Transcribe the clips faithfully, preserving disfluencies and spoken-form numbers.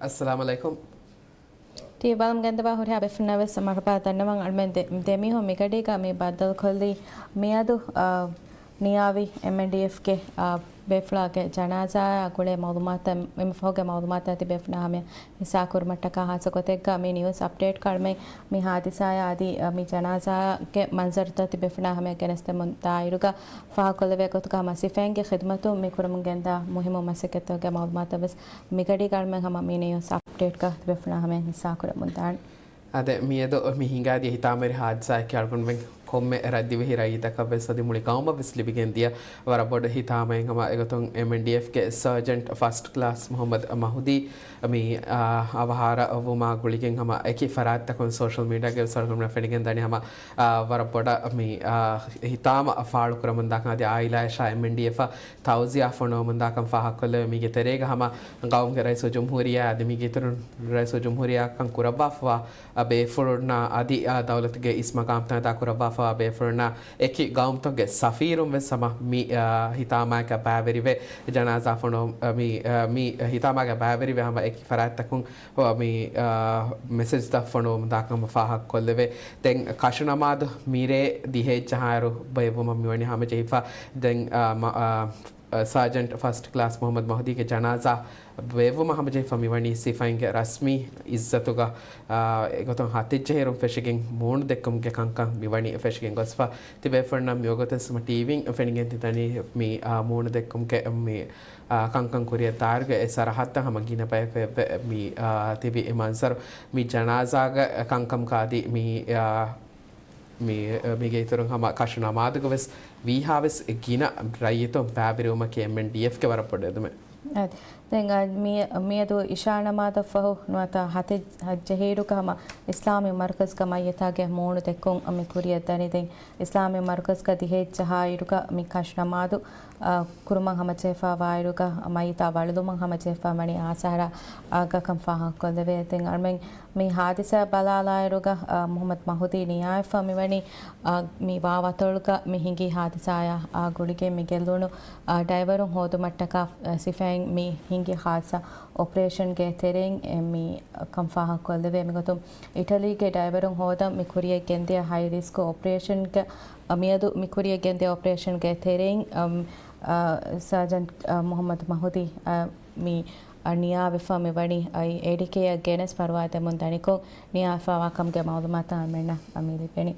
އައްސަލާމު ޢަލައިކުމް. ޓީވީ ބަލަމުން ގެންދަވާ ހުރިހާ ބޭފުޅުންނަށް ވެސް މަރުޙަބާ ދަންނަވަން. އަޅުމެން ދެ-، ދެމީހުން މިގަޑީގަ މި ބައްދަލުކޮށްލީ މިއަދު، އާ، ނިޔާވި އެމްއެންޑީއެފްގެ، އާ، ބޭފުޅާގެ ޖަނާޒާއާ ގުޅޭ މައުލޫމާތު، އެ-، އެމަފަހުގެ މައުލޫމާތު އަދި ބޭފުޅުންނާ ހަމަޔަށް ހިއްސާކުރުމަށްޓަކާ ހާއްސަ ގޮތެއްގަ މި ނިއުސް އަޕްޑޭޓް ކަޅުމެ މި ހާދިސާޔާ އަދި، އަ، މި ޖަނާޒާގެ މަންޒަރުތައް ތިބޭފުޅުންނާ ހަމަޔަށް ގެނެސްދެމުން ދާއިރުގަ ފާހަގަކޮށްލެވޭ ގޮތުގަ ހަމަ ސިފައިންގެ ޚިދުމަތުން މި ކުރަމުން ގެންދާ މުހިއްމު މަސައްކަތްތަކުގެ މައުލޫމާތަށް ވެސް މިގަޑީގަ އަޅުމެން ހަމަ މި ނިއުސް އަޕްޑޭޓްގަ ތިބޭފުޅުންނާ ހަމަޔަށް ހިއްސާކުރަމުން ދާނެ. އާދެ، މިއަދު މި ހިނގާދިޔަ ހިތާމަވެރި ހާދިސާއަކީ އަޅުގަނޑުމެން ކޮންމެ ރަށް ދިވެހި ރައްޔިތަކަށް ވެސް އަދި މުޅި ގައުމަށް ވެސް ލިބިގެން ދިޔަ ވަރަށް ބޮޑު ހިތާމައެއް. ހަމަ އެގޮތުން އެމްއެންޑީއެފްގެ ސާޖެންޓް ފަސްޓް ކްލާސް މުޙައްމަދު މަހުދީ މި، އާ، އަވަހާރަވުމާ ގުޅިގެން ހަމަ އެކި ފަރާތްތަކުން ސޯޝަލް މީޑިއާގައި ވެސް އަޅުގަނޑުމެންނަށް ފެނިގެން ދަނީ ހަމަ، އާ، ވަރަށް ބޮޑަށް މި، އާ، ހިތާމަ ފާޅުކުރަމުންދާކަން އަދި އާއިލާއަށާ އެމްއެންޑީއެފަށް ތައުޒިޔާ ފޮނުވަމުންދާކަން ފާހަގަކޮށްލެވޭ. މީގެ ތެރޭގަ ހަމަ ގައުމުގެ ރައީސުލްޖުމްހޫރިއްޔާ އަދި މީގެ އިތުރުން ރައީސުލްޖުމްހޫރިއްޔާ ކަން ކުރައްވާފަވާ އަ، ބޭފުޅުންނާ އަދި، އަ، ދައުލަތުގެ އިސް މަގާމްތައް އަދާކުރައްވާފަވާ ބޭފުޅުންނާ އެކި ގައުމުތަކުގެ ސަފީރުން ވެސް ހަމަ މި، އަ، ހިތާމާގަ ބައިވެރިވެ ޖަނާޒާ ފޮނު-، އަ، މި، އަ، މި ހިތާމާގަ ބައިވެރިވެ ހަމަ އެކި ފަރާތްތަކުން މި، އަ، މެސެޖްތައް ފޮނުވަމުންދާކަން ހަމަ ފާހަގަކޮށްލެވޭ. ދެން ކަށު ނަމާދު މިރޭ ދިހައެއް ޖަހާއިރު ބޭއްވުމަށް މިވަނީ ހަމަޖެހިފަ. ދެން، އަ، މަ-، އަ، ސާޖެންޓް ފަސްޓް ކްލާސް މުޙައްމަދު މަހުދީގެ ޖަނާޒާ ބޭއްވުމަށް ހަމަޖެހިފަ މިވަނީ ސިފައިންގެ ރަސްމީ އިއްޒަތުގަ، އާ، އެގޮތުން ހަތިއްޖަހިއިރުން ފެށިގެން މޫނު ދެއްކުމުގެ ކަންކަން މިވަނީ ފެށިގެން ގޮސްފަ. ތިބޭފުޅުންނަށް މިވަގުތުވެސް ހަމަ ޓީވީން ފެނިގެން ދަނީ މި، އާ، މޫނު ދެއްކުމުގެ މި، އާ، ކަންކަން ކުރިއަށް ދާއިރުގަ އެ ސަރަހައްދަށް ހަމަ ގިނަ ބަޔަކު އެއްވެ މި، އާ، ތިބި އެ މަންޒަރު މި ޖަނާޒާގެ ކަންކަމުގަ އަދި މި، އާ، މި، މީގެ އިތުރުން ހަމަ ކަށު ނަމާދުގަ ވެސް ވީހާވެސް ގިނަ ރައްޔިތުން ބައިވެރިވުމަކީ އެމްއެންޑީއެފްގެ ވަރަށް ބޮޑު އެދުމެއް. އަދި، ދެން، އަ، މި، މިއަދު އިޝާ ނަމާދަށްފަހު ނުވަތަ ހަތެއް، ހަތްޖަހިއިރުގަ ހަމަ އިސްލާމީ މަރުކަޒްގަ މައްޔިތާގެ މޫނު ދެއްކުން މި ކުރިއަށް ދަނީ. ދެން އިސްލާމީ މަރުކަޒްގަ ދިހައެއް ޖަހާއިރުގަ މި ކަށު ނަމާދު، އަ، ކުރުމަށް ހަމަޖެހިފަ ވާއިރުގަ މައްޔިތާ ވަޅުލުމަށް ހަމަޖެހިފަ ވަނީ އާސާރާ އާގަކަން ފާހަގަކޮށްލެވޭ. ދެން އަޅުމެން މި ހާދިސާ ބަލާލާއިރުގަ، އަ، މުޙައްމަދު މަހުދީ ނިޔާވެފަ މިވަނީ، އަ، މި ވާވަތޮޅުގަ މި ހިނގި ހާދިސާޔާ، އަ، ގުޅިގެން މި ގެއްލުނު، އަ، ޑައިވަރުން ހޯދުމަށްޓަކާ، އަ، ސިފައިން މި ހިނގި ޚާއްޞަ އޮޕަރޭޝަންގެ ތެރެއިން އެ މި ކަން ފާހަގަކޮށްލެވޭ. މިގޮތުން އިޓަލީގެ ޑައިވަރުން ހޯދަން މި ކުރިއަށް ގެންދިޔަ ހައި ރިސްކް އޮޕަރޭޝަންގެ، އަ، މިއަދު މި ކުރިއަށް ގެންދިޔަ އޮޕަރޭޝަންގެ ތެރެއިން، އަ، އަ، ސާޖަންޓް، އަ، މުޙައްމަދު މަހުދީ، އަ، މި އަ، ނިޔާވެފަ މިވަނީ އައި އޭޑީކޭއަށް ގެނެސް ފަރުވާ ދެމުން ދަނިކޮށް ނިޔާވެފަވާކަމުގެ މައުލޫމާތު އަޅުމެންނަށް މި ލިބެނީ.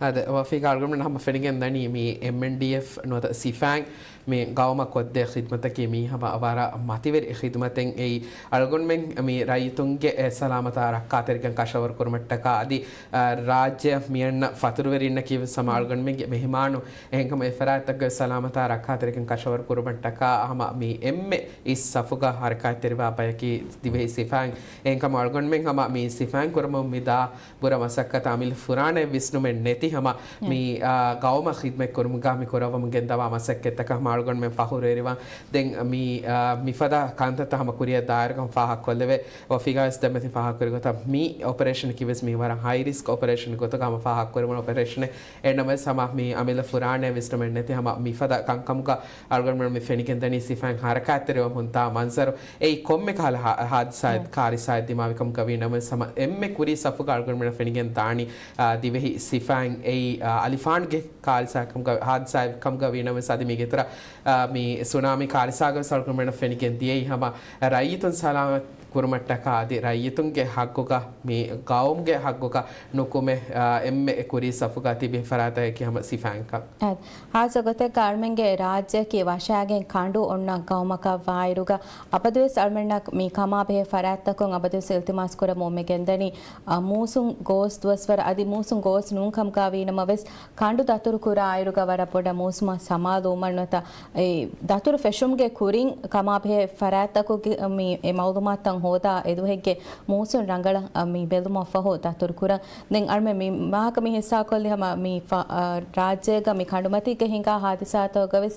އާދެ، ވަފީގާ އަޅުގަނޑުމެން ހަމަ ފެނިގެން ދަނީ މި އެމްއެންޑީއެފް ނުވަތަ ސިފައިން މި ގައުމަށް ކޮށްދޭ ޚިދުމަތަކީ މީ ހަމަ ވަރަށް މަތިވެރި ޚިދުމަތެއް. އެއީ އަޅުގަނޑުމެން މި ރައްޔިތުންގެ އެ ސަލާމަތާ ރައްކާތެރިކަން ކަށަވަރު ކުރުމަށްޓަކާ އަދި، އަ، ރާއްޖެއަށް މިއަންނަ ފަތުރުވެރިންނަކީ ވެސް ހަމަ އަޅުގަނޑުމެންގެ މެހިމާނު. އެހެންކަމުން އެ ފަރާތްތަކުގެ ސަލާމަތާ ރައްކާތެރިކަން ކަށަވަރު ކުރުމަށްޓަކާ ހަމަ މި އެންމެ އިސް ސަފުގަ ހަރަކާތްތެރިވާ ބަޔަކީ ދިވެހި ސިފައިން. އެހެންކަމުން އަޅުގަނޑުމެން ހަމަ މި ސިފައިން ކުރަމުން މިދާ ބުރަ މަސައްކަތަށް އަމިއްލަ ފުރާނައެއް ވިސްނުމެއް ނެތި ހަމަ މި، އާ، ގައުމަށް ޚިދުމަތް ކުރުމުގަ މި ކުރައްވަމުން ގެންދަވާ މަސައްކަތްތަކަށް ހަމަ އަޅުގަނޑުމެން ފަޚުރުވެރިވާން. ދެން މި، އާ، މިފަދަ ކަންތައްތައް ހަމަ ކުރިއަށް ދާއިރުކަން ފާހަގަކޮށްލެވޭ. ވަފީގާވެސް ދެންމެ ތި ފާހަގަކުރި ގޮތަށް މި އޮޕަރޭޝަނަކީ ވެސް މީ ވަރަށް ހައި ރިސްކް އޮޕަރޭޝަނެއް ގޮތުގަ ހަމަ ފާހަގަކުރެވުނު އޮޕަރޭޝަނެއް. އެހެންނަމަވެސް ހަމަ މި އަމިއްލަ ފުރާނައެއް ވިސްނުމެއް ނެތި ހަމަ މިފަދަ ކަންކަމުގަ އަޅުގަނޑުމެން މި ފެނިގެން ދަނީ ސިފައިން ހަރަކާތްތެރިވަމުންދާ މަންޒަރު. އެއީ ކޮންމެ ކަހަލަ ހާ-، ހާދިސާއެއް، ކާރިސާއެއް ދިމާވި ކަމުގަ ވީ ނަމަވެސް ހަމަ އެންމެ ކުރީ ސަފުގަ އަޅުގަނޑުމެންނަށް ފެނިގެން ދާނީ، އާ، ދިވެހި ސިފައިން އެއީ، އާ، އަލިފާންގެ ކާރިސާ ކަމުގަ، ހާދިސާއެއް ކަމުގަ ވީ ނަމަވެސް އަދި މީގެ އިތުރަށް، އާ، މި ސުނާމީ ކާރިސާގަ ވެސް އަޅުގަނޑުމެންނަށް ފެނިގެން ދިޔައީ ހަމަ ރައްޔިތުން ސަލާމަތް ކުރުމަށްޓަކާ އަދި ރައްޔިތުންގެ ހައްގުގަ މި ގައުމުގެ ހައްގުގަ ނުކުމެ، އާ، އެންމެ ކުރީ ސަފުގަ ތިބި ފަރާތަކީ ހަމަ ސިފައިންކަން. އާދެ، ހާއްސަ ގޮތެއްގަ އަޅުމެންގެ ރާއްޖެއަކީ ވަށާގެން ކަނޑު އޮންނަ ގައުމަކަށް ވާއިރުގަ އަބަދުވެސް އަޅުމެންނަށް މި ކަމާބެހޭ ފަރާތްތަކުން އަބަދުވެސް އިލްތިމާސް ކުރަމުން އުއްމެގެންދަނީ، އާ، މޫސުން ގޯސް ދުވަސްވަރު އަދި މޫސުން ގޯސް ނޫން ކަމުގަ ވީނަމަވެސް، ކަނޑު ދަތުރު ކުރާއިރުގަ ވަރަށް ބޮޑަށް މޫސުމަށް ސަމާލުވުމަށް ނުވަތަ އެ ދަތުރު ފެށުމުގެ ކުރިން ކަމާބެހޭ ފަރާތްތަކުގެ މި އެ މައުލޫމާތުތައް ހޯދާ އެދުވަހެއްގެ މޫސުން ރަނގަޅަށް، އަ، މި ބެލުމަށްފަހު ދަތުރު ކުރަން. ދެން އަޅުމެން މި ވާހަކަ މި ހިއްސާކޮށްލި ހަމަ މި ފަ-، އަ، ރާއްޖޭގަ މި ކަނޑުމަތީގަ ހިނގާ ހާދިސާތަކުގަވެސް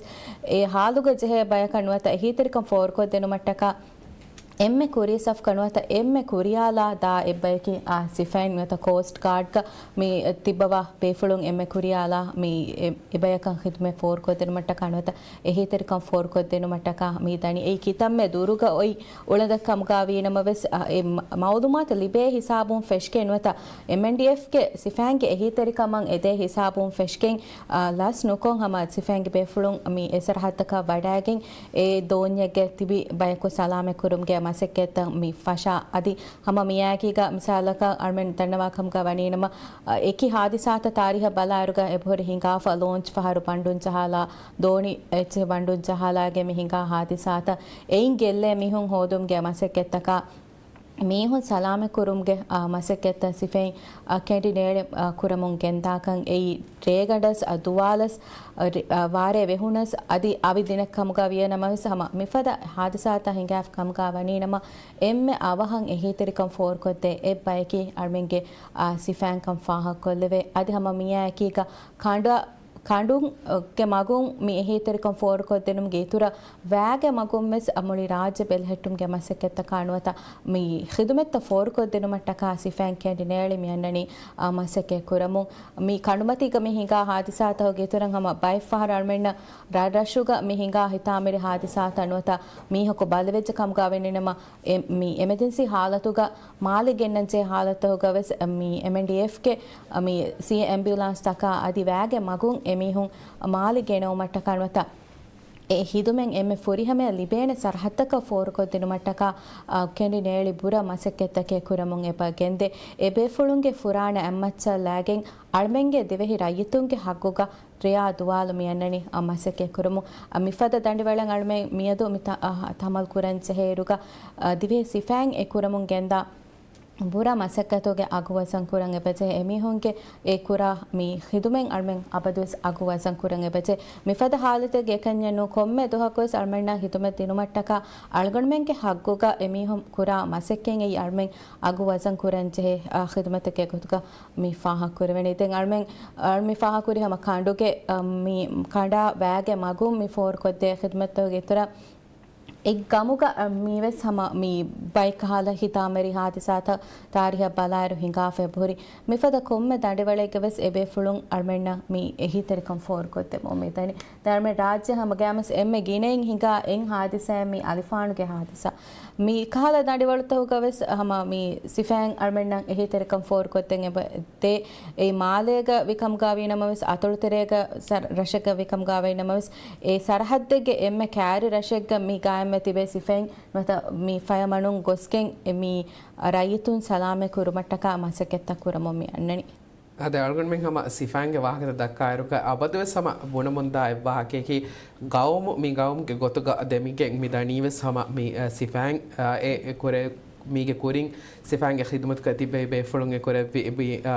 އެ ހާލުގަ ޖެހޭ ބަޔަކަށް ނުވަތަ އެހީތެރިކަން ފޯރުކޮށްދިނުމަށްޓަކާ އެންމެ ކުރީ ސަފްކަ ނުވަތަ އެންމެ ކުރިޔާލާ ދާ އެއްބަޔަކީ، އާ، ސިފައިން ނުވަތަ ކޯސްޓް ގާޑްގަ މި ތިއްބަވާ ބޭފުޅުން އެންމެ ކުރިޔާލާ މި އެ-، އެބަޔަކަށް ޚިދުމަތް ފޯރުކޮށްދިނުމަށްޓަކާ ނުވަތަ އެހީތެރިކަން ފޯރުކޮށްދިނުމަށްޓަކާ މި ދަނީ. އެއީ ކިތަންމެ ދުރުގަ އޮތް އުޅަނދަ ކަމުގަ ވީނަމަވެސް، އާ، އެ މަ-، މައުލޫމާތު ލިބޭ ހިސާބުން ފެށިގެން ނުވަތަ އެމްއެންޑީއެފްގެ ސިފައިންގެ އެހީތެރިކަމަށް އެދޭ ހިސާބުން ފެށިގެން، އާ، ލަސް ނުކޮށް ހަމަ ސިފައިންގެ ބޭފުޅުން މި އެ ސަރަހައްދަކަށް ވަޑައިގެން އެ ދޯންޏެއްގެ ތިބި ބަޔަކު ސަލާމަތް ކުރުމުގެ މަސައްކަތްތައް މި ފަށާ. އަދި ހަމަ މިއާއެކީގަ މިސާލަކަށް އަޅުމެން ދަންނަވާ ކަމުގަ ވަނީނަމަ، އަ، އެކި ހާދިސާތައް ތާރީހަށް ބަލާއިރުގަ އެބަހުރި ހިނގާފަ ލޯންޗް ފަހަރު ބަނޑުން ޖަހާލާ، ދޯނި އެއްޗެއް ބަނޑުން ޖަހާލާގެ މި ހިނގާ ހާދިސާތައް އެއިން ގެއްލޭ މީހުން ހޯދުމުގެ މަސައްކަތްތަކާ، މީހުން ސަލާމަތް ކުރުމުގެ، އާ، މަސައްކަތްތައް ސިފައިން، އާ، ކެނޑި ނޭޅި، އާ، ކުރަމުން ގެންދާކަން އެއީ ރޭގަނޑަސް، އާ، ދުވާލަސް، އާ، ރި-، އާ، ވާރޭ ވެހުނަސް އަދި އަވި ދިނެއް ކަމުގަ ވިޔަނަމަވެސް ހަމަ މިފަދަ ހާދިސާތައް ހިނގާފަ ކަމުގަ ވަނީނަމަ އެންމެ އަވަހަށް އެހީތެރިކަން ފޯރުކޮށްދޭ އެއްބަޔަކީ އަޅުމެންގެ، އާ، ސިފައިންކަން ފާހަގަކޮށްލެވޭ. އަދި ހަމަ މިއާއެކީގަ ކަނޑަ ކަނޑުން، އަ، ގެ މަގުން މި އެހީތެރިކަން ފޯރުކޮށްދިނުމުގެ އިތުރަށް ވައިގެ މަގުން ވެސް މުޅި ރާއްޖެ ބެލެހެއްޓުމުގެ މަސައްކަތްތަކާ ނުވަތަ މި ޚިދުމަތްތައް ފޯރުކޮށްދިނުމަށްޓަކާ ސިފައިން ކެނޑި ނޭޅި މި އަންނަނީ، އަ، މަސައްކަތް ކުރަމުން. މި ކަނޑުމަތީގަ މި ހިނގާ ހާދިސާތަކުގެ އިތުރަށް ހަމަ ބައެއް ފަހަރު އަޅުމެންނަށް ރަށްރަށުގަ މި ހިނގާ ހިތާމަވެރި ހާދިސާތައް ނުވަތަ މީހަކު ބަލިވެއްޖެ ކަމުގަ ވަނީނަމަ އެ-، މި އެމަޖެންސީ ހާލަތުގަ މާލެ ގެންނަންޖެހޭ ހާލަތުގަ ވެސް މި އެމްއެންޑީއެފްގެ މި ސީ އެމްބިއުލާންސްތަކާ އަދި ވައިގެ މަގުން އެމީހުން މާލެ ގެނައުމަށްޓަކާ ނުވަތަ އެ ހިދުމަތް އެންމެ ފުރިހަމަޔަށް ލިބޭނެ ސަރަހައްދަކަށް ފޯރުކޮށްދިނުމަށްޓަކާ، އަ، ކެނޑި ނޭޅި ބުރަ މަސައްކަތްތަކެއް ކުރަމުން އެބަ ގެންދޭ. އެ ބޭފުޅުންގެ ފުރާނަ އަތްމައްޗަށް ލައިގެން އަޅުމެންގެ ދިވެހި ރައްޔިތުންގެ ހައްގުގަ ރެޔާ ދުވާލު މި އަންނަނީ، އަ، މަސައްކަތް ކުރަމުން. އަ، މިފަދަ ދަނޑިވަޅެއް އަޅުމެން މިއަދު މި ތަ-، އަ، ތަމަލް ކުރަން ޖެހޭއިރުގަ، އަ، ދިވެހި ސިފައިން އެ ކުރަމުން ގެންދާ ބުރަ މަސައްކަތުގެ އަގު ވަޒަން ކުރަން އެބަޖެހޭ. އެމީހުންގެ އެ ކުރާ މި ޚިދުމަތް އަޅުމެން އަބަދުވެސް އަގު ވަޒަން ކުރަން އެބަޖެހޭ. މިފަދަ ހާލަތެއްގެ އެކަންޏެއް ނޫން، ކޮންމެ ދުވަހަކުވެސް އަޅުމެންނަށް ޚިދުމަތް ދިނުމަށްޓަކާ އަޅުގަނޑުމެންގެ ހައްގުގަ އެމީހުން ކުރާ މަސައްކަތް އެއީ އަޅުމެން އަގު ވަޒަން ކުރަން ޖެހޭ، އާ، ޚިދުމަތެއްގެ ގޮތުގަ މި ފާހަގަކުރެވެނީ. ދެން އަޅުމެން، އަ، މި ފާހަގަކުރި ހަމަ ކަނޑުގެ، އަ، މި ކަނޑާ ވައިގެ މަގުން މި ފޯރުކޮށްދޭ ޚިދުމަތްތަކުގެ އިތުރަށް އެ ގަމުގަ، އަ، މީވެސް ހަމަ މި ބައެއް ކަހަލަ ހިތާމަވެރި ހާދިސާތައް ތާރީހަށް ބަލާއިރު ހިނގާފަ އެބަހުރި. މިފަދަ ކޮންމެ ދަނޑިވަޅެއްގަ ވެސް އެބޭފުޅުން އަޅުމެންނަށް މި އެހީތެރިކަން ފޯރުކޮށްދެމުން މިދަނީ. ދެން އަޅުމެން ރާއްޖެ ހަމަގައިމުވެސް އެންމެ ގިނައިން ހިނގާ އެއް ހާދިސާއެއް މި އަލިފާނުގެ ހާދިސާ. މި ކަހަލަ ދަނޑިވަޅުތަކުގަ ވެސް ހަމަ މި ސިފައިން އަޅުމެންނަށް އެހީތެރިކަން ފޯރުކޮށްދޭން އެބަ ދޭ. އެ މާލޭގަ ވިކަމުގަ ވީނަމަވެސް، އަތޮޅުތެރޭގަ ސަރ-، ރަށެއްގަ ވިކަމުގަ ވީނަމަވެސް، އެ ސަރަހައްދެއްގެ އެންމެ ކައިރި ރަށެއްގަ މި ގާއިމްވެ ތިބޭ ސިފައިން ނުވަތަ މި ފަޔަމަނުން ގޮސްގެން އެ މި ރައްޔިތުން ސަލާމަތް ކުރުމަށްޓަކާ މަސައްކަތްތައް ކުރަމުން މި އަންނަނީ. އަދި އަޅުގަނޑުމެން ހަމަ ސިފައިންގެ ވާހަކަތައް ދައްކާއިރުގަ އަބަދުވެސް ހަމަ ބުނަމުންދާ އެއްވާހަކަޔަކީ ގައުމު، މި ގައުމުގެ ގޮތުގަ ދެމިގެން މި ދަނީވެސް ހަމަ މި، އަ، ސިފައިން، އަ، އެ، އެ ކުރެ-، މީގެ ކުރިން ސިފައިންގެ ޚިދުމަތުގަ ތިބެ ބޭފުޅުން އެ ކުރެއްވި މި، އަ،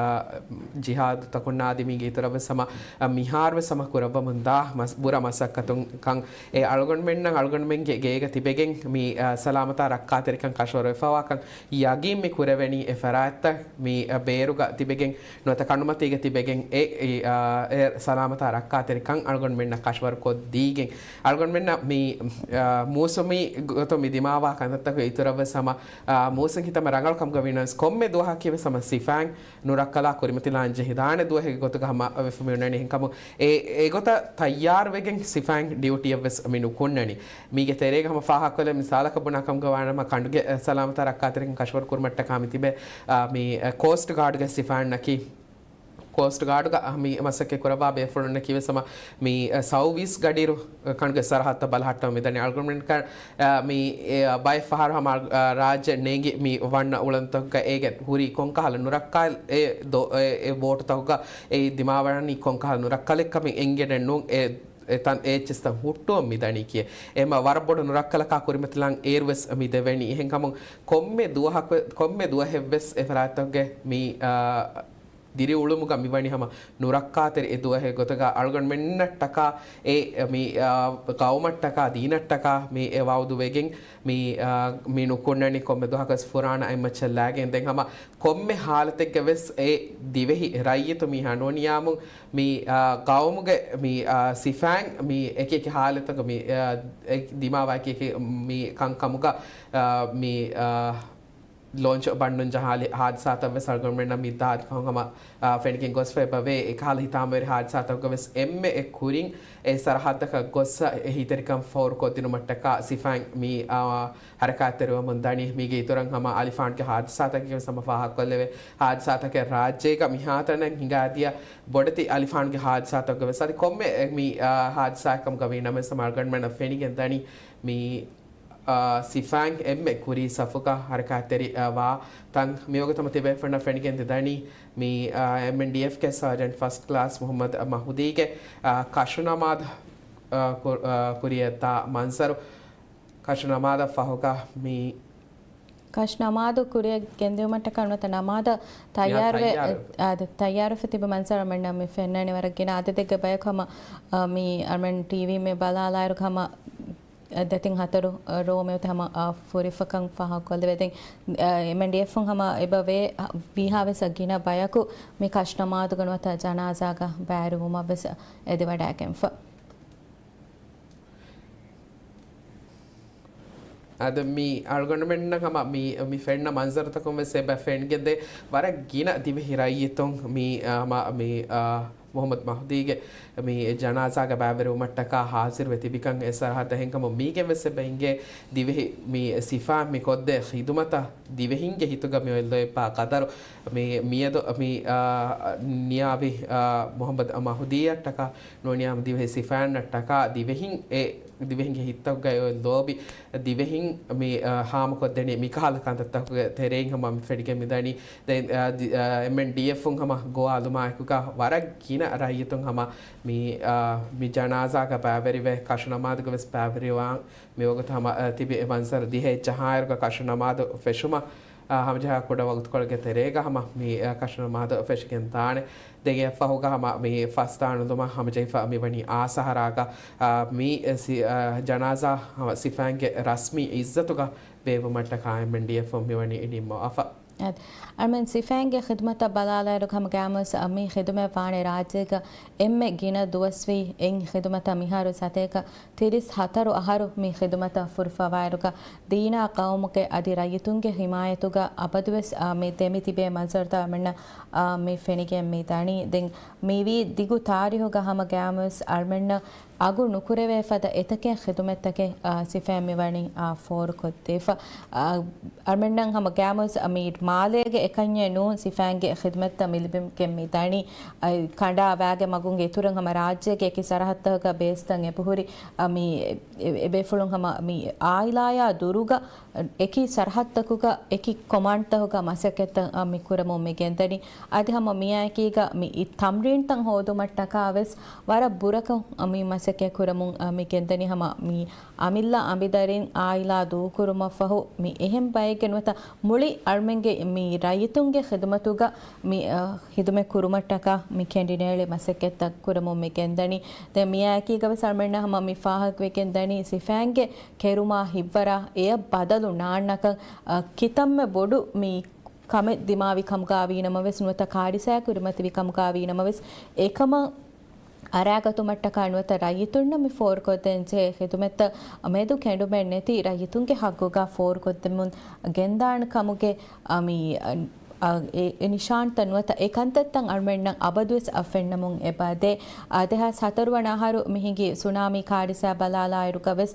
ޖިހާދުތަކުންނާ އަދި މީގެ އިތުރަށް ވެސް ހަމަ، އަ، މިހާރު ވެސް ހަމަ ކުރައްވަމުންދާ މަސް-، ބުރަ މަސައްކަތުން ކަން އެ އަޅުގަނޑުމެންނަށް އަޅުގަނޑުމެންގެ ގޭގަ ތިބެގެން މި، އަ، ސަލާމަތާ ރައްކާތެރިކަން ކަށަވަރު ވެފަވާކަން ޔަގީން މި ކުރެވެނީ އެ ފަރާތްތައް މި، އަ، ބޭރުގަ ތިބެގެން ނުވަތަ ކަނޑުމަތީގަ ތިބެގެން އެ، އެ، އާ، އެ ސަލާމަތާ ރައްކާތެރިކަން އަޅުގަނޑުމެންނަށް ކަށަވަރުކޮށްދީގެން އަޅުގަނޑުމެންނަށް މި، އާ، މޫސުމީ ގޮތުން މި ދިމާވާ ކަންތައްތަކުގެ އިތުރަށް ވެސް ހަމަ، އާ، މޫސުން ހިތަމަ ރަނގަޅު ކަމުގަ ވީނަމަވެސް ކޮންމެ ދުވަހަކީ ވެސް ހަމަ ސިފައިން ނުރައްކަލާ ކުރިމަތިލާން ޖެހިދާނެ ދުވަހެއްގެ ގޮތުގަ ހަމަ ވެފަ މި އޮންނަނީ. އެހެންކަމުން އެ، އެގޮތަށް ތައްޔާރުވެގެން ސިފައިން ޑިއުޓީއަށް ވެސް މި ނުކުންނަނީ. މީގެ ތެރޭގަ ހަމަ ފާހަގަކޮށްލެވޭ މިސާލަކަށް ބުނާ ކަމުގަ ވާނަމަ ކަނޑުގެ، އަ، ސަލާމަތާ ރައްކާތެރިކަން ކަށަވަރު ކުރުމަށްޓަކާ މި ތިބޭ، އަ، މި، އަ، ކޯސްޓް ގާޑްގެ ސިފައިންނަކީ، ކޯސްޓް ގާޑުގަ މި މަސައްކަތް ކުރައްވާ ބޭފުޅުންނަކީ ވެސް ހަމަ މި، އަ، ސައުވީސް ގަޑިއިރު، އަ، ކަނޑުގެ ސަރަހައްދަށް ބަލަހައްޓަމުން މިދަނީ. އަޅުގަނޑުމެން ކަ-، އަ، މި، އެ، ބައެއް ފަހަރު ހަމަ، އަ، ރާއްޖެ ނޭނގި މި ވަންނަ އުޅަނދުތަކުގަ އޭގެ ހުރީ ކޮންކަހަލަ ނުރައްކާލެއް އެ ދޯ-، އެ، އެ ވޯޓުތަކުގަ އެ ދިމާވަނީ ކޮންކަހަލަ ނުރައްކަލެއްކަމެއް އެނގެނެއް ނޫން. އެ އެތަން އެއްޗެސްތައް ހުއްޓުވަން މިދަނީކީ. އެމަ ވަރަށް ބޮޑު ނުރައްކަލަކާ ކުރިމަތިލަން އޭރުވެސް މިދެވެނީ. އެހެންކަމުން ކޮންމެ ދުވަހަކު، ކޮންމެ ދުވަހެއްވެސް އެފަރާތްތަކުގެ މި، އާ، ދިރިއުޅުމުގަ މިވަނީ ހަމަ ނުރައްކާތެރި އެ ދުވަހެއް ގޮތުގަ އަޅުގަނޑުމެންނަށްޓަކާ އެ މި، އާ، ޤައުމަށްޓަކާ ދީނަށްޓަކާ މި އެ ވަޢުދު ވެގެން މި، އާ، މި ނުކުންނަނީ ކޮންމެ ދުވަހަކަސް ފުރާނަ އަތްމައްޗަށް ލާގެން. ދެން ހަމަ ކޮންމެ ޙާލަތެއްގަ ވެސް އެ ދިވެހި ރައްޔިތު މީހާ ނޫނިޔާމުން މި، އާ، ޤައުމުގެ މި، އާ، ސިފައިން މި އެކި އެކި ޙާލަތަކު މި، އާ، އެ ދިމާވާ އެކި އެކި މި ކަންކަމުގަ، އާ، މި، އާ، ލޯންޗު ބަންނުން ޖަހާލި ހާދިސާތައް ވެސް އަޅުގަނޑުމެންނަށް މި ދާދި ފަހުން ހަމަ، އާ، ފެނިގެން ގޮސްފަ އެބަވޭ. އެކަހަލަ ހިތާމަވެރި ހާދިސާތަކުގަ ވެސް އެންމެ އެ ކުރިން އެ ސަރަހައްދަކަށް ގޮއްސަ އެހީތެރިކަން ފޯރުކޮށްދިނުމަށްޓަކާ ސިފައިން މި، އާ، ހަރަކާތްތެރިވަމުން ދަނީ. މީގެ އިތުރަށް ހަމަ އަލިފާންގެ ހާދިސާތަކެއް ވެސް ހަމަ ފާހަގަކޮށްލެވޭ. ހާދިސާތަކެއް ރާއްޖޭގަ މިހާތަނަށް ހިނގާދިޔަ ބޮޑެތި އަލިފާންގެ ހާދިސާތަކުގަ ވެސް އަދި ކޮންމެ އެ މި، އާ، ހާދިސާއެއް ކަމުގަ ވީ ނަމަވެސް ހަމަ އަޅުގަނޑުމެންނަށް ފެނިގެން ދަނީ މި، އާ، ސިފައިން އެންމެ ކުރީ ސަފުގަ ހަރަކާތްތެރި، އާ، ވާ ތަން. މިވަގުތު ހަމަ ތިބޭފުޅުންނަށް ފެނިގެން ދެދަނީ މި، އާ، އެމްއެންޑީއެފްގެ ސާޖެންޓް ފަސްޓް ކްލާސް މުޙައްމަދު މަހުދީގެ، އާ، ކަށުނަމާދު، އާ، ކު-، އާ، ކުރިޔަށްދާ މަންޒަރު. ކަށުނަމާދަށް ފަހުގަ މި ކަށު ނަމާދު ކުރިއަށް ގެންދިއުމަށްޓަކާ ނުވަތަ ނަމާދަށް ތައްޔާރުވެ، ތައްޔާރު. އާ، ތައްޔާރުވެފަ ތިބި މަންޒަރު އަޅުގަނޑަށް މި ފެންނަނީ. ވަރަށް ގިނަ އަދަދެއްގެ ބަޔަކު ހަމަ، އާ، މި އަޅުގަނޑު ޓީވީ މި ބަލާލާއިރު ހަމަ، އާ، ދެތިން ހަތަރު، އާ، ރޯ މިއޮތީ ހަމަ، އާ، ފުރިފަކަން ފާހަގަކޮށްލެވޭ. ދެން، އާ، އެމްއެންޑީއެފުން ހަމަ އެބަ ވޭ، އާ، ވީހާވެސް ގިނަ ބަޔަކު މި ކަށު ނަމާދުގަ ނުވަތަ ޖަނާޒާގަ ބައިވެރިވުމަށްވެސް އެދިވަޑައިގެންފަ. އަދި މި އަޅުގަނޑުމެންނަށް ހަމަ މި، މި ފެންނަ މަންޒަރުތަކުން ވެސް އެބަ ފެނިގެންދޭ. ވަރަށް ގިނަ ދިވެހި ރައްޔިތުން މި، އާ، ހަމަ މި، އާ، މުޙައްމަދު މަހުދީގެ މި ޖަނާޒާގަ ބައިވެރިވުމަށްޓަކާ ހާޒިރުވެ ތިބިކަން އެ ސަރަހައްދަށް އެހެންކަމުން މީގެން ވެސް އެބަ އިނގޭ ދިވެހި މި ސިފައިން މި ކޮށްދޭ ޚިދުމަތަށް ދިވެހިންގެ ހިތުގަ މި އޮތް ލޯތްބާ ޤަދަރު މި މިއަދު މި، އާ، ނިޔާވި، އާ، މުޙައްމަދު މަހުދީއަށްޓަކާ ނޫނިޔާމު ދިވެހި ސިފައިންނަށްޓަކާ ދިވެހިން އެ ދިވެހިންގެ ހިތްތަކުގައި އޮތް ލޯބި ދިވެހިން މި، އާ، ހާމަކޮށްދެނީ މިކަހަލަ ކަންތައްތަކުގެ ތެރެއިން ހަމަ މި ފެނިގެން މިދަނީ. ދެން، އާ، ދި-، އާ، އެމްއެންޑީއެފުން ހަމަ ގޮވާލުމާއެކުގަ ވަރަށް ގިނަ ރައްޔިތުން ހަމަ މި، އާ، މި ޖަނާޒާގަ ބައިވެރިވެ ކަށު ނަމާދުގަ ވެސް ބައިވެރިވާން މިވަގުތު ހަމަ، އާ، ތިބި އެ މަންޒަރު ދިހައެއް ޖަހާއިރުގަ ކަށު ނަމާދު ފެށުމަށް، އާ، ހަމަޖަހާ ކުޑަ ވަގުތުކޮޅެއްގެ ތެރޭގަ ހަމަ މި، އާ، ކަށު ނަމާދު ފެށިގެން ދާނެ. ދެން އެއަށްފަހުގަ ހަމަ މި ފަސްދާނުލުމަށް ހަމަޖެހިފަ މިވަނީ އާ ސަހަރާގަ، އާ، މި ސި-، އާ، ޖަނާޒާ ހަމަ ސިފައިންގެ ރަސްމީ އިއްޒަތުގަ ބޭއްވުމަށްޓަކާ އެމްއެންޑީއެފުން މިވަނީ ނިންމަވާފަ. އަދި އަޅުމެން ސިފައިންގެ ޚިދުމަތަށް ބަލާލާއިރު ހަމަ ގައިމުވެސް މި ޚިދުމަތް ވާނެ ރާއްޖޭގަ އެންމެ ގިނަ ދުވަސްވީ އެއް ޚިދުމަތަށް މިހާރު ސަތޭކަ ތިރީސް ހަތަރު އަހަރު މި ޚިދުމަތަށް ފުރިފަވާއިރުގަ ދީނާ ޤައުމުގެ އަދި ރައްޔިތުންގެ ހިމާޔަތުގަ އަބަދުވެސް، އާ، މި ދެމިތިބޭ މަންޒަރުތައް އަޅުމެންނަށް، އާ، މި ފެނިގެން މި ދަނީ. ދެން މިވީ ދިގު ތާރީހުގަ ހަމަ ގައިމުވެސް އަޅުމެންނަށް އަގު ނުކުރެވޭ ފަދަ އެތަކެއް ޚިދުމަތްތަކެއް، އާ، ސިފައިން މިވަނީ، އާ، ފޯރުކޮށްދީފަ. އާ، އަޅުމެންނަށް ހަމަ ގައިމުވެސް މި މާލޭގެ އެކަންޏެއް ނޫން ސިފައިންގެ ޚިދުމަތްތައް މި ލިބިގެން މި ދަނީ. އައި، ކަނޑާ ވާގެ މަގުންގެ އިތުރުން ހަމަ ރާއްޖޭގެ އެކި ސަރަހައްދަކުގަ ބޭސްތައް އެބަހުރި، އާ، މި އެ، އެ، އެބޭފުޅުން ހަމަ މި އާއިލާޔާ ދުރުގަ އެކި ސަރަހައްދަކުގަ އެކި ކޮމާންޑްތަކުގަ މަސައްކަތްތައް، އާ، މި ކުރަމުން މި ގެންދަނީ. އަދި ހަމަ މިއާއެކީގަ މި ތަމްރީންތައް ހޯދުމަށްޓަކާ ވެސް ވަރަށް ބުރަކޮށް، އާ، މި މަސައްކަތް ކުރަމުން، އާ، މި ގެންދަނީ. ހަމަ މި އަމިއްލަ އަނބިދަރިން އާއިލާ ދޫކުރުމަށްފަހު މި އެހެން ބައެއްގެ ނުވަތަ މުޅި އަޅުމެންގެ މި ރައްޔިތުންގެ ޚިދުމަތުގަ މި، އާ، ޚިދުމަތް ކުރުމަށްޓަކާ މި ކެނޑިނޭޅި މަސައްކަތްތައް ކުރަމުން މި ގެންދަނީ. ދެން މިއާއެކީގަ ވެސް އަޅުމެންނަށް ހަމަ މި ފާހަގަވެގެން ދަނީ ސިފައިންގެ ކެރުމާ ހިއްވަރާ އެއަށް ބަދަލު ނާންނަކަން، އާ، ކިތަންމެ ބޮޑު މި ކަމެއް ދިމާވި ކަމުގަ ވީނަމަވެސް ނުވަތަ ކާރިސާއެއް ކުރިމަތިވި ކަމުގަ ވީނަމަވެސް އެކަމަށް އަރާގަތުމަށްޓަކާ ނުވަތަ ރައްޔިތުންނަށް މި ފޯރުކޮށްދޭންޖެހޭ ޚިދުމަތްތައް މެދު ކެނޑުމެއް ނެތި ރައްޔިތުންގެ ހައްގުގަ ފޯރުކޮށްދެމުން ގެންދާނެ ކަމުގެ، އަ، މި، އަ، އަ، އެ، އެ ނިޝާންތައް ނުވަތަ އެ ކަންތައްތައް އަޅުމެންނަށް އަބަދުވެސް އަ، ފެންނަމުން އެބަދޭ. އަ، ދެހާސް ހަތަރު ވަނަ އަހަރު މި ހިނގި ސުނާމީ ކާރިސާ ބަލާލާއިރުގަ ވެސް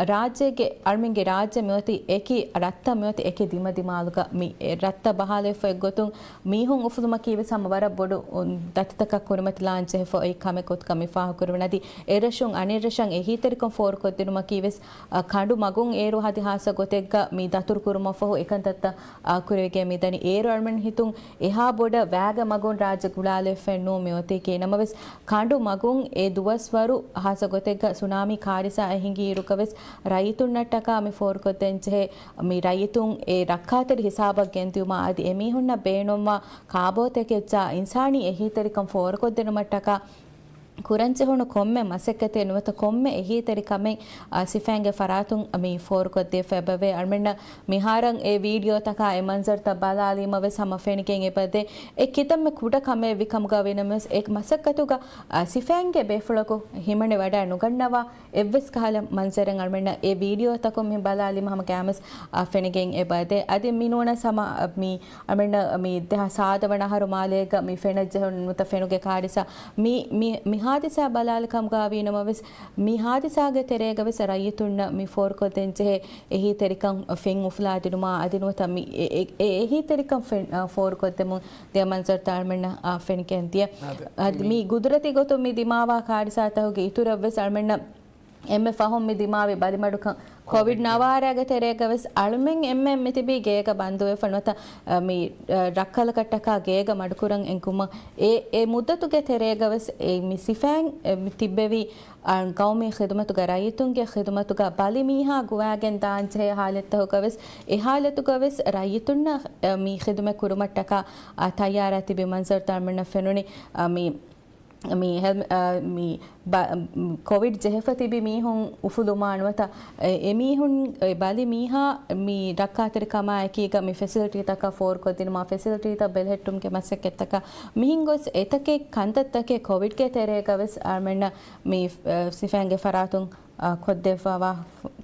ރާއްޖޭގެ އަޅުމެންގެ ރާއްޖެ މިއޮތީ އެކި ރަށްތައް މިއޮތީ އެކި ދިމަދިމާލުގަ މި އެ ރަށްތައް ބަހާލެވިފަ އެއްގޮތުން މީހުން އުފުލުމަކީ ވެސް ހަމަ ވަރަށް ބޮޑު، އުން، ދަތިތަކަށް ކުރިމަތިލާން ޖެހިފަ އޮތް ކަމެއް ގޮތުގަ މި ފާހަގަކުރެވުނީ. އަދި އެރަށުން އަނެއްރަށަށް އެހީތެރިކަން ފޯރުކޮށްދިނުމަކީ ވެސް، އަ، ކަނޑު މަގުން އޭރު ހަދި ހާއްސަ ގޮތެއްގަ މި ދަތުރުކުރުމަށްފަހު އެކަންތައްތައް، އަ، ކުރެވިގެން މިދަނީ. އޭރު އަޅުމެން ހިތުން އެހާ ބޮޑަށް ވައިގެ މަގުން ރާއްޖެ ގުޅާލެވިފައެއް ނޫން މިއޮތީކީ. ނަމަވެސް، ކަނޑު މަގުން އެ ދުވަސްވަރު ހާއްސަ ގޮތެއްގަ ސުނާމީ ކާރިސާއެއް ހިނގިއިރުގަވެސް، ރައްޔިތުންނަށްޓަކާ މި ފޯރުކޮށްދޭންޖެހޭ މި ރައްޔިތުން އެ ރައްކާތެރި ހިސާބަށް ގެންދިއުމާ އަދި އެމީހުންނަށް ބޭނުންވާ ކާބޯތަކެއްޗާ އިންސާނީ އެހީތެރިކަން ފޯރުކޮށްދިނުމަށްޓަކާ ކުރަންޖެހުނު ކޮންމެ މަސައްކަތެއް ނުވަތަ ކޮންމެ އެހީތެރިކަމެއް، އާ، ސިފައިންގެ ފަރާތުން މި ފޯރުކޮށްދީފައި އެބަވޭ. އަޅުމެންނަށް މިހާރަށް އެ ވީޑިއޯތަކާ އެ މަންޒަރުތައް ބަލާލީމަވެސް ހަމަ ފެނިގެން އެބަދޭ. އެ ކިތަންމެ ކުޑަ ކަމެއް ވި ކަމުގަ ވީނަމަވެސް، އެ މަސައްކަތުގަ، އާ، ސިފައިންގެ ބޭފުޅަކު ހިމަނިވަޑައި ނުގަންނަވާ އެއްވެސް ކަހަލަ މަންޒަރެއް އަޅުމެންނަށް އެ ވީޑިއޯތަކުން މި ބަލާލީމަ ހަމަ ގައިމުވެސް، އާ، ފެނިގެން އެބަދޭ. އަދި މި ނޫނަސް ހަމަ، އާ، މި އަޅުމެންނަށް މި ދެހާސް ސާދަ ވަނަ އަހަރު މާލޭގަ މި ފެނައްޖެހުނު ނުވަތަ ފެނުގެ ކާރިސާ މި، މި، މި ހާދިސާ ބަލާލި ކަމުގަ ވީނަމަވެސް، މި ހާދިސާގެ ތެރޭގަވެސް ރައްޔިތުންނަށް މި ފޯރުކޮށްދޭންޖެހޭ އެހީތެރިކަން ފެން އުފުލާދިނުމާ އަދި ނުވަތަ މި އެ، އެ، އެ އެހީތެރިކަން ފެން، އަ، ފޯރުކޮށްދެމުން ދިޔަ މަންޒަރުތައް އަޅުމެންނަށް، އާ، ފެނިގެން ދިޔަ. އަދި އަދި މި މި ގުދުރަތީ ގޮތުން މި ދިމާވާ ކާރިސާތަކުގެ އިތުރަށްވެސް އަޅުމެންނަށް އެންމެ ފަހުން މި ދިމާވި ބަލިމަޑުކަން ކޮވިޑް ކޮވިޑް ނަވާރައިގެ ތެރޭގަވެސް އަޅުމެން އެންމެން މިތިބީ ގޭގަ ބަންދުވެފަ ނުވަތަ، އަ، މި، އަ، ރައްކަލަކަށްޓަކާ ގޭގަ މަޑުކުރަން އެންކުމަށް އެ، އެ މުއްދަތުގެ ތެރޭގަވެސް އެ މި ސިފައިން، އެ، މި ތިއްބެވި، އަ، ގައުމީ ޚިދުމަތުގަ ރައްޔިތުންގެ ޚިދުމަތުގަ ބަލި މީހާ ގުވާގެން ދާންޖެހޭ ހާލަތްތަކުގަވެސް އެ ހާލަތުގަވެސް ރައްޔިތުންނަށް، އަ، މި ޚިދުމަތް ކުރުމަށްޓަކާ، އަ، ތައްޔާރާ ތިބި މަންޒަރުތައް އަޅުމެންނަށް ފެނުނީ، އަ، މި މި ހެލް-، އަ، މި ބަ-، ކޮވިޑް ޖެހިފަ ތިބި މީހުން އުފުލުމާ ނުވަތަ އެ-، އެމީހުން އެ ބަލި މީހާ މި ރައްކާތެރިކަމާ އެކީގަ މި ފެސިލިޓީތަކަށް ފޯރުކޮށްދިނުމާ ފެސިލިޓީތައް ބެލެހެއްޓުމުގެ މަސައްކަތްތަކަށް މިހެން ގޮސް އެތަކެއް ކަންތައްތަކެއް ކޮވިޑްގެ ތެރޭގަވެސް އަޅުމެންނަށް މި، އަ، ސިފައިންގެ ފަރާތުން އާ، ކޮށްދެއްވާ-،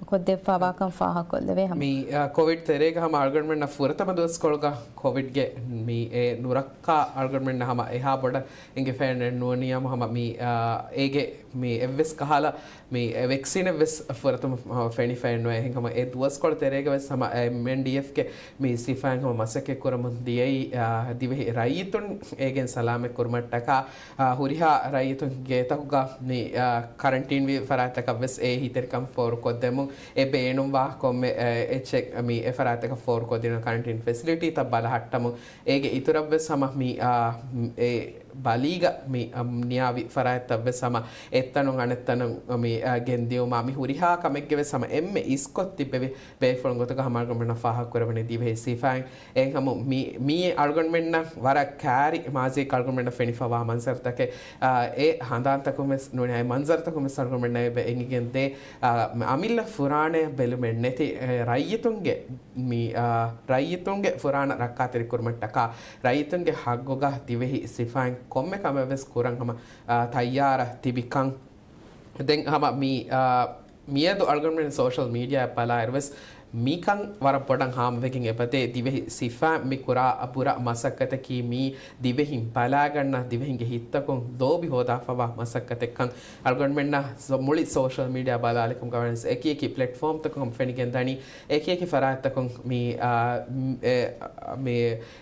ކޮށްދެއްވާ ކަން ފާހަގަކޮށްލެވޭ ހަމަ. މި، އާ، ކޮވިޑް ތެރޭގަ ހަމަ އަޅުގަނޑުމެންނަށް ފުރަތަމަ ދުވަސްކޮޅުގަ ކޮވިޑްގެ މި އެ ނުރައްކާ އަޅުގަނޑުމެންނަށް ހަމަ އެހާ ބޮޑަށް އެނގިފައެއް ނޫނިއްޔާމު ހަމަ މި، އާ، އޭގެ މި އެއްވެސް ކަހަލަ މި އެ ވެކްސިނެއްވެސް ފުރަތަމަ ހަމަ ފެނިފައެއް ނުވޭ. އެހެން ހަމަ އެ ދުވަސްކޮޅު ތެރޭގަވެސް ހަމަ އެމްއެންޑީއެފްގެ މި ސިފައިން ހަމަ މަސައްކަތް ކުރަމުން ދިޔައީ، އާ، ދިވެހި ރައްޔިތުން އޭގެން ސަލާމަތް ކުރުމަށްޓަކާ އާ، ހުރިހާ ރައްޔިތުން ގޭތަކުގަ މި، އާ، ކަރަންޓީންވި ފަރާތްތަކަށްވެސް އެ އެހީތެރިކަން ފޯރުކޮށްދެމުން، އެ ބޭނުންވާ ކޮންމެ، އެ، އެއްޗެއް މި އެ ފަރާތްތަކަށް ފޯރުކޮށްދިނުން، ކަރަންޓީން ފެސިލިޓީތައް ބަލަހައްޓަމުން، އޭގެ އިތުރަށްވެސް ހަމަ މި، އާ، އެ ބަލީގަ މި، އަ، ނިޔާވި ފަރާތްތައްވެސް ހަމަ އެއްތަނުން އަނެއްތަނަށް މި، އާ، ގެންދިއުމާ، މި ހުރިހާ ކަމެއްގެވެސް ހަމަ އެންމެ އިސްކޮށް ތިއްބެވި ބޭފުޅުން ގޮތުގަ ހަމަ އަޅުގަނޑުމެންނަށް ފާހަގަކުރެވެނީ ދިވެހި ސިފައިން. އެހެން ހަމަ މި، މިއީ އަޅުގަނޑުމެންނަށް ވަރަށް ކާރި މާޒީގަ އަޅުގަނޑުމެންނަށް ފެނިފަވާ މަންޒަރުތަކެއް. އާ، އެ ހަނދާންތަކުން ވެސް ނޫނީ، އެ މަންޒަރުތަކުން ވެސް އަޅުގަނޑުމެންނަށް އެބަ އެނގިގެންދޭ، އާ، އަމިއްލަ ފުރާނައެއް ބެލުމެއް ނެތި، އެ، ރައްޔިތުންގެ މި، އާ، ރައްޔިތުންގެ ފުރާނަ ރައްކާތެރިކުރުމަށްޓަކާ ރައްޔިތުންގެ ހައްގުގަ ދިވެހި ސިފައިން ކޮންމެ ކަމެއް ވެސް ކުރަން ހަމަ، އާ، ތައްޔާރަށް ތިބިކަން. ދެން ހަމަ މި، އާ، މިއަދު އަޅުގަނޑުމެން ސޯޝަލް މީޑިއާއަށް ބަލާއިރުވެސް މިކަން ވަރަށް ބޮޑަށް ހާމަވެގެން އެބަދޭ. ދިވެހި ސިފައިން މި ކުރާ ބުރަ މަސައްކަތަކީ މީ ދިވެހިން ބަލާގަންނަ، ދިވެހިންގެ ހިތްތަކުން ލޯބި ހޯދާފަވާ މަސައްކަތެއްކަން އަޅުގަނޑުމެންނަށް ސޯ-، މުޅި ސޯޝަލް މީޑިއާ ބަލާލިކަމުގަ ވެސް އެކި އެކި ޕްލެޓްފޯމްތަކުން ހަމަ ފެނިގެން ދަނީ. އެކި އެކި ފަރާތްތަކުން މި، އާ، މް، އެ، މި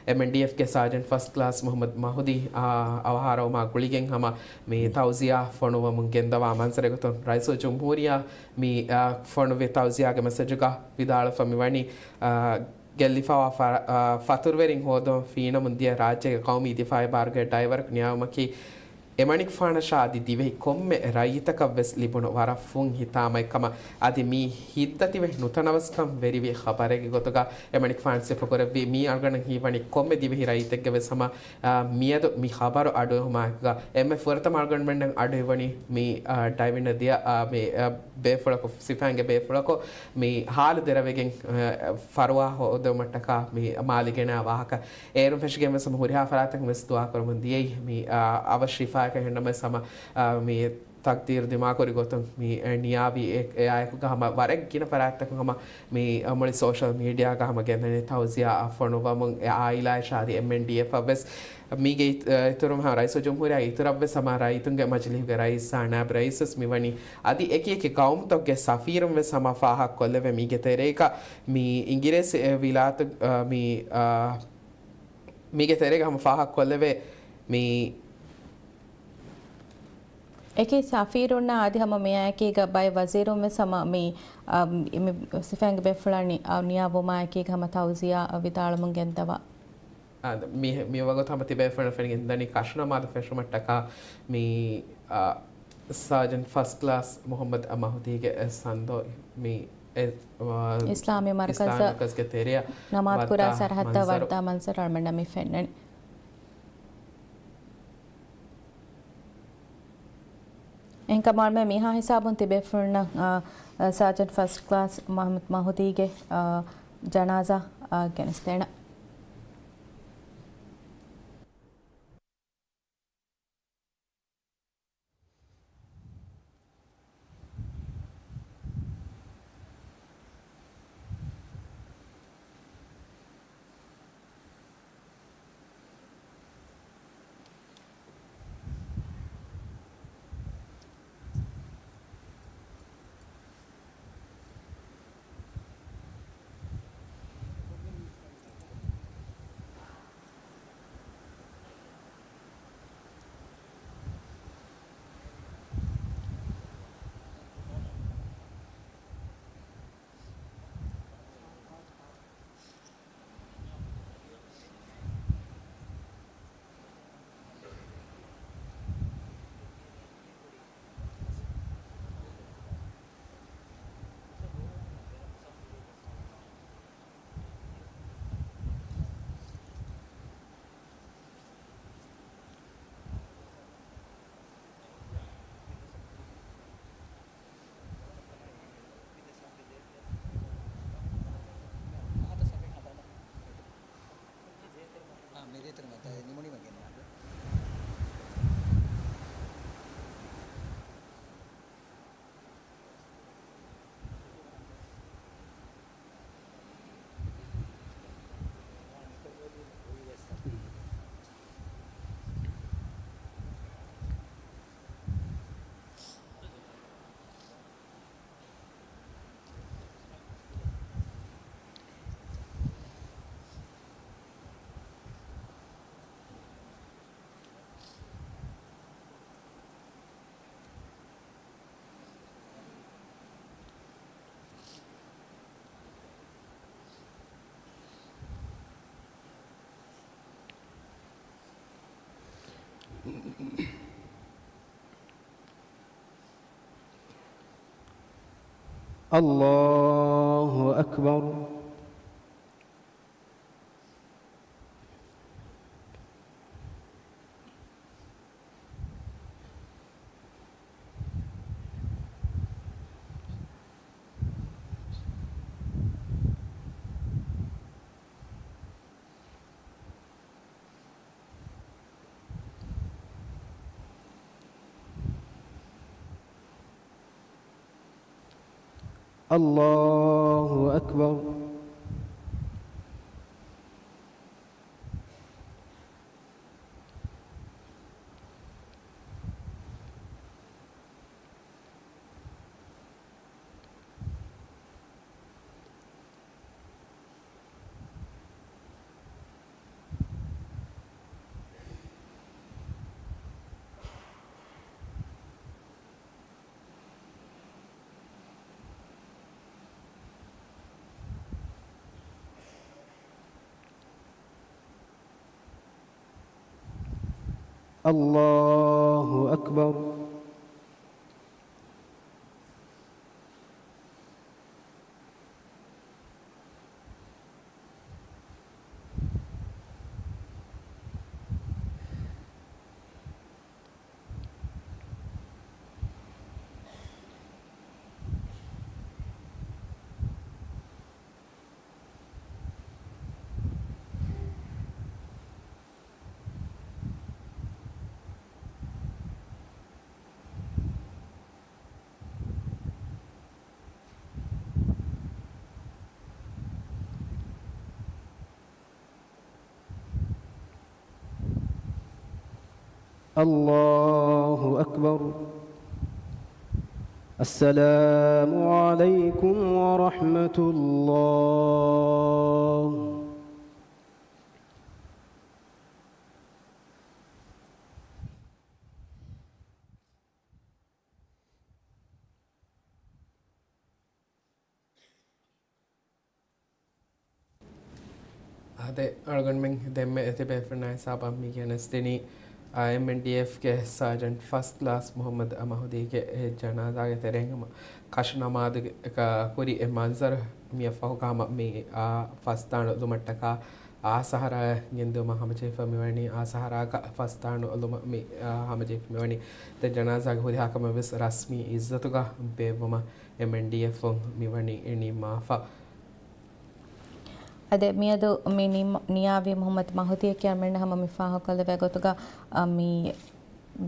އެމްއެންޑީއެފްގެ ސާޖެންޓް ފަސްޓް ކްލާސް މުހައްމަދު މަހުދީ، އާ، އަވަހާރަވުމާ ގުޅިގެން ހަމަ މި ތައުޒިޔާ ފޮނުވަމުން ގެންދަވާ މަންޒަރެއް ގޮތުން ރައީސުލްޖުމްހޫރިއްޔާ މި، އާ، ފޮނުވި ތައުޒިޔާގެ މެސެޖުގަ ވިދާޅުވެފަ މިވަނީ، އާ، ގެއްލިފަވާ ފަ-، އާ، ފަތުރުވެރިން ހޯދުން ފީނަމުން ދިޔަ ރާއްޖޭގެ ޤައުމީ ދިފާޢީ ބާރުގެ ޑްރައިވަރަކު ނިޔާވުމަކީ، އެމަނިކުފާނަށާ އަދި ދިވެހި ކޮންމެ ރައްޔިތަކަށްވެސް ލިބުނު ވަރަށް ފުން ހިތާމައެއްކަމަށް. އަދި މީ ހިތްދަތިވެ ނުތަނަވަސްކަން ވެރިވި ޚަބަރެއްގެ ގޮތުގަ އެމަނިކުފާނު ސިފަކުރެއްވި. މީ އަޅުގަނޑަށް ހީވަނީ ކޮންމެ ދިވެހި ރައްޔިތެއްގެވެސް ހަމަ، އާ، މިއަދު މި ޚަބަރު އަޑުއެހުމާއެކުގަ އެންމެ ފުރަތަމަ އަޅުގަނޑުމެންނަށް އަޑުއިވަނީ މި، އާ، ޑައިވިންނަށް ދިޔަ، އާ، މި، އާ، ބޭފުޅަކު، ސިފައިންގެ ބޭފުޅަކު މި ހާލު ދެރަވެގެން، އާ، ފަރުވާ ހޯދުމަށްޓަކާ މި މާލެ ގެނައި ވާހަކަ. އޭރުން ފެށިގެން ވެސް ހަމަ ހުރިހާ ފަރާތަކުން ވެސް ދުޢާ ކުރަމުން ދިޔައީ. މި، އާ، އަވަށް ޝިފާއަކަށް ހެންނަމަވެސް ހަމަ، އާ، މި ތަޤްދީރު ދިމާކުރި ގޮތުން މި، އެ، ނިޔާވީ އެ، އެއާއެކުގަ ހަމަ ވަރަށް ގިނަ ފަރާތްތަކުން ހަމަ މި، އަ، މުޅި ސޯޝަލް މީޑިއާގަ ހަމަ ގެންދަނީ ތައުޒިޔާ އަށް ފޮނުވަމުން އެ އާއިލާއަށާ އަދި އެމްއެންޑީއެފް އަށްވެސް. މީގެ އިތު-، އަ، އިތުރުން ހަމަ ރައީސުލްޖުމްހޫރިއްޔާ އިތުރަށްވެސް ހަމަ ރައްޔިތުންގެ މަޖިލީހުގެ ރައީސާ ނާއިބު ރައީސްވެސް މިވަނީ. އަދި އެކި އެކި ޤައުމުތަކުގެ ސަފީރުންވެސް ހަމަ ފާހަގަކޮށްލެވޭ މީގެ ތެރޭގަ މި އިނގިރޭސި، އެ، ވިލާތު، އަ، މި، އަ، މީގެ ތެރޭގަ ހަމަ ފާހަގަކޮށްލެވޭ މި އެކި ސަފީރުންނާ އަދި ހަމަ މިއާއެކީގަ ބައެއް ވަޒީރުން ވެސް ހަމަ މި، އަ، މި ސިފައިންގެ ބޭފުޅާ ނި-، އަ، ނިޔާވުމާއެކީގަ ހަމަ ތައުޒިޔާ ވިދާޅުމުން ގެންދަވާ. އާ، މި، މި ވަގުތު ހަމަ ތިބޭފުޅުން ފެނިގެން ދަނީ ކަށު ނަމާދު ފެށުމަށްޓަކާ މި، އާ، ސާޖަންޓް ފަސްޓް ކްލާސް މުހައްމަދު މަހުދީގެ ސަންދޯ މި، އެ، އާ، އިސްލާމީ މަރުކަޒަށް އިސްލާމީ މަރުކަޒުގެ ތެރެއަށް ނަމާދު ކުރާ ވައްދާ ސަރަހައްދަށް މަންޒަރު. ވައްދާ މަންޒަރު އަޅުމެންނަށް މި ފެންނަނީ. އެހެންކަމުން އަޅުމެން މިހާ ހިސާބުން ތިބޭފުޅުންނަށް، އާ، ސާޖަންޓް ފަސްޓް ކްލާސް މުހައްމަދު މަހުދީގެ، އާ، ޖަނާޒާ، އާ، ގެނެސްދޭނަން. الله أكبر. الله أكبر. الله أكبر. الله أكبر. السلام عليكم ورحمة الله. އާ، އަޅުގަނޑުމެން ދެންމެ އެތިބޭފުޅުންނާ ހިސާބަށް މި ގެނެސްދިނީ، އާ، އެމްއެންޑީއެފްގެ ސާޖަންޓް ފަސްޓް ކްލާސް މުހައްމަދު މަހުދީގެ އެ ޖަނާޒާގެ ތެރެއިން ހަމަ ކަށު ނަމާދުގެ ކުރި އެ މަންޒަރު މިއަށްފަހުގަ ހަމަ މި، އާ، ފަސްދާނު ލުމަށްޓަކާ އާ ސަހަރާ ގެންދިއުމަށް ހަމަޖެހިފަ މިވަނީ. އާ ސަހަރާގަ ފަސްދާނު ލުމަށް މި، އާ، ހަމަޖެހިފަ މިވަނީ. ދެން ޖަނާޒާގެ ހުރިހާ ކަމެއް ވެސް ރަސްމީ އިއްޒަތުގަ ބޭއްވުމަށް އެމްއެންޑީއެފުން މިވަނީ ނިންމާފަ. އަދި މިއަދު މި ނި-، ނިޔާވީ މުހައްމަދު މަހުދީއަކީ އަޅުގަނޑުމެންނަށް ހަމަ މި ފާހަގަކޮށްލެވޭ ގޮތުގަ، އަ، މި،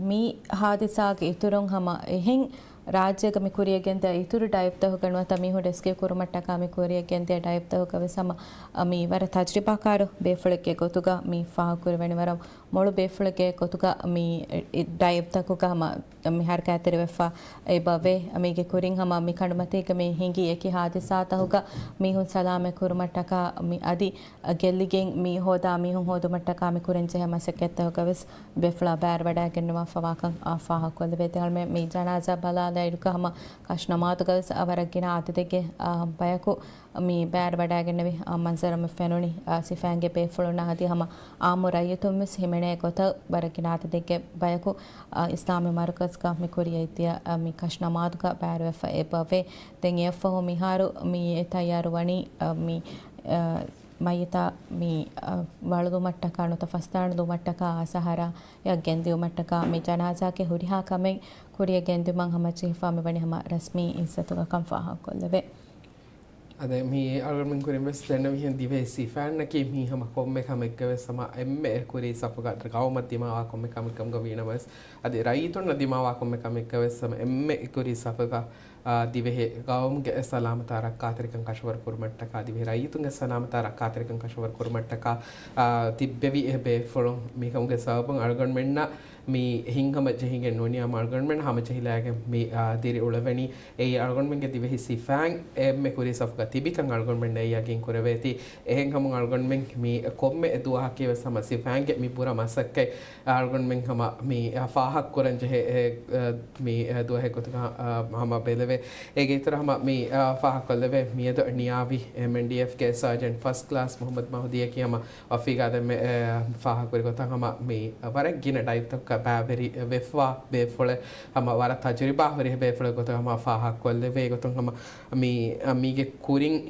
މި ހާދިސާގެ އިތުރުން ހަމަ އެހެން ރާއްޖޭގަ މި ކުރިޔަށް ގެންދިޔަ އިތުރު ޑައިވްތަކުގަ ނުވަތަ މީހުން ރެސްކިއު ކުރުމަށްޓަކާ މި ކުރިޔަށް ގެންދިޔަ ޑައިވްތަކުގަ ވެސް ހަމަ، އަ، މި ވަރަށް ތަޖްރިބާކާރު ބޭފުޅެއްގެ ގޮތުގަ މި ފާހަގަކުރެވެނީ ވަރަށް މޮޅު ބޭފުޅެއްގެ ގޮތުގަ މި ޑައިވްތަކުގަ ހަމަ މި ހަރަކާތްތެރިވެފަ އެބަވޭ. މީގެ ކުރިން ހަމަ މި ކަނޑުމަތީގަ މި ހިނގި އެކި ހާދިސާތަކުގަ މީހުން ސަލާމަތް ކުރުމަށްޓަކާ މި އަދި ގެއްލިގެން މި ހޯދާ މީހުން ހޯދުމަށްޓަކާ މި ކުރަންޖެހޭ މަސައްކަތްތަކުގަ ވެސް ބޭފުޅާ ބައިވެރިވަޑައިގެންނަވާފަވާކަން ފާހަގަކޮށްލެވޭ. ތި އަޅުމެން މި ޖަނާޒާ ބަލާލާއިރުގަ ހަމަ ކަށު ނަމާދުގަ ވެސް ވަރަށް ގިނަ އަދަދެއްގެ ބަޔަކު މި ބައިވެރިވަޑައިގެންނެވި މަންޒަރު މި ފެނުނީ. ސިފައިންގެ ބޭފުޅުންނާ އަދި ހަމަ އާއްމު ރައްޔިތުން ވެސް ހިމެނޭ ގޮތަށް ވަރަށް ގިނަ އަދަދެއްގެ ބަޔަކު އިސްލާމީ މަރުކަޒުގަ މި ކުރިޔަށް ދިޔަ މި ކަށު ނަމާދުގަ ބައިވެރިވެފަ އެބަވޭ. ދެން އެއަށްފަހު މިހާރު މި ތައްޔާރު ވަނީ މި މައްޔިތާ މި ވަޅުލުމަށްޓަކާ ނުވަތަ ފަސްދާނު ލުމަށްޓަކާ އާ ސަހަރާއަށް ގެންދިއުމަށްޓަކާ މި ޖަނާޒާގެ ހުރިހާ ކަމެއް ކުރިޔަށް ގެންދިއުމަށް ހަމަޖެހިފަ މިވަނީ ހަމަ ރަސްމީ އިއްޒަތުގަ ކަން ފާހަގަކޮށްލެވޭ. އަދި މި އަޅުގަނޑުމެން ކުރިން ވެސް ދެންނެވިހެން ދިވެހި ސިފައިންނަކީ މީ ހަމަ ކޮންމެ ކަމެއްގަ ވެސް ހަމަ އެންމެ ކުރީ ސަފުގަ ގައުމަށް ދިމާވާ ކޮންމެ ކަމެއް ކަމުގަ ވީނަމަވެސް، އަދި ރައްޔިތުންނަށް ދިމާވާ ކޮންމެ ކަމެއްގަ ވެސް ހަމަ އެންމެ ކުރީ ސަފުގަ، އާ، ދިވެހި ގައުމުގެ ސަލާމަތާ ރައްކާތެރިކަން ކަށަވަރު ކުރުމަށްޓަކާ، ދިވެހި ރައްޔިތުންގެ ސަލާމަތާ ރައްކާތެރިކަން ކަށަވަރު ކުރުމަށްޓަކާ، އާ، ތިއްބެވި އެ ބޭފުޅުން. މިކަމުގެ ސަބަބުން އަޅުގަނޑުމެންނަށް މި ހިތްހަމަ ޖެހިގެން ނޫނީ ހަމަ އަޅުގަނޑުމެން ހަމަޖެހިލައިގެން މި، އާ، ދިރިއުޅެވެނީ. އެއީ އަޅުގަނޑުމެންގެ ދިވެހި ސިފައިން އެންމެ ކުރީ ސަފުގަ ތިބިކަން އަޅުގަނޑުމެން އެއީ ޔަގީން ކުރެވޭތީ. އެހެންކަމުން އަޅުގަނޑުމެން މި ކޮންމެ ދުވަހަކީ ވެސް ހަމަ ސިފައިންގެ މި ބުރަ މަސައްކަތް އަޅުގަނޑުމެން ހަމަ މި ފާހަގަކުރަން ޖެހޭ އެ، އަ، މި ދުވަހެއް ގޮތުގަ، އަ، ހަމަ ބެލެވޭ. އޭގެ އިތުރަށް ހަމަ މި، އަ، ފާހަގަކޮށްލެވޭ މިއަދު ނިޔާވި އެމްއެންޑީއެފްގެ ސާޖަންޓް ފަސްޓް ކްލާސް މުހައްމަދު މަހުދީއަކީ ހަމަ އޮފީގަ ދެންމެ، އެ، ފާހަގަކުރި ގޮތަށް ހަމަ މި ވަރަށް ގިނަ ޑައިވްތަކަށް ބައިވެރި ވެފަ ބޭފުޅެއް، ހަމަ ވަރަށް ތަޖުރިބާ ހުރި ބޭފުޅެއް ގޮތަށް ހަމަ ފާހަގަކޮށްލެވޭ ގޮތުން ހަމަ މި، އަ، މީގެ ކުރިން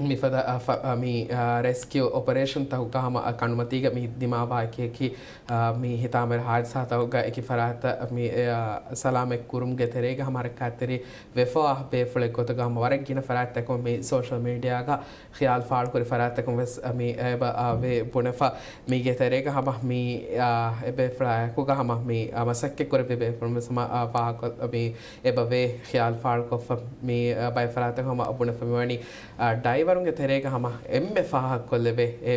މިފަދަ، އަ، ފަ-، އަ، މި، އަ، ރެސްކިއު އޮޕަރޭޝަންތަކުގަ ހަމަ، އަ، ކަނޑުމަތީގަ މި ދިމާވާ އެކި އެކި، އަ، މި ހިތާމަވެރި ހާދިސާތަކުގަ އެކި ފަރާތްތައް މި، އަ، ސަލާމަތް ކުރުމުގެ ތެރޭގަ ހަމަ ހަރަކާތްތެރި ވެފަވާ ބޭފުޅެއް ގޮތުގަ ހަމަ ވަރަށް ގިނަ ފަރާތްތަކުން މި ސޯޝަލް މީޑިއާގަ ޚިޔާލު ފާޅުކުރި ފަރާތްތަކުން ވެސް މި އެބަ، އާ، ވޭ ބުނެފަ. މީގެ ތެރޭގަ ހަމަ މި، އާ، އެބޭފުޅާއެކުގަ ހަމަ މި، އާ، މަސައްކަތް ކުރެއްވި ބޭފުޅުން ވެސް ހަމަ، އާ، ފާހަގަ މި އެބަ ވޭ ޚިޔާލު ފާޅުކޮށްފަ މި، އާ، ބައެއް ފަރާތަކު ހަމަ ބުނެފަ މިވަނީ، އާ، ޑައިވަރުންގެ ތެރޭގަ ހަމަ އެންމެ ފާހަގަކޮށްލެވޭ އެ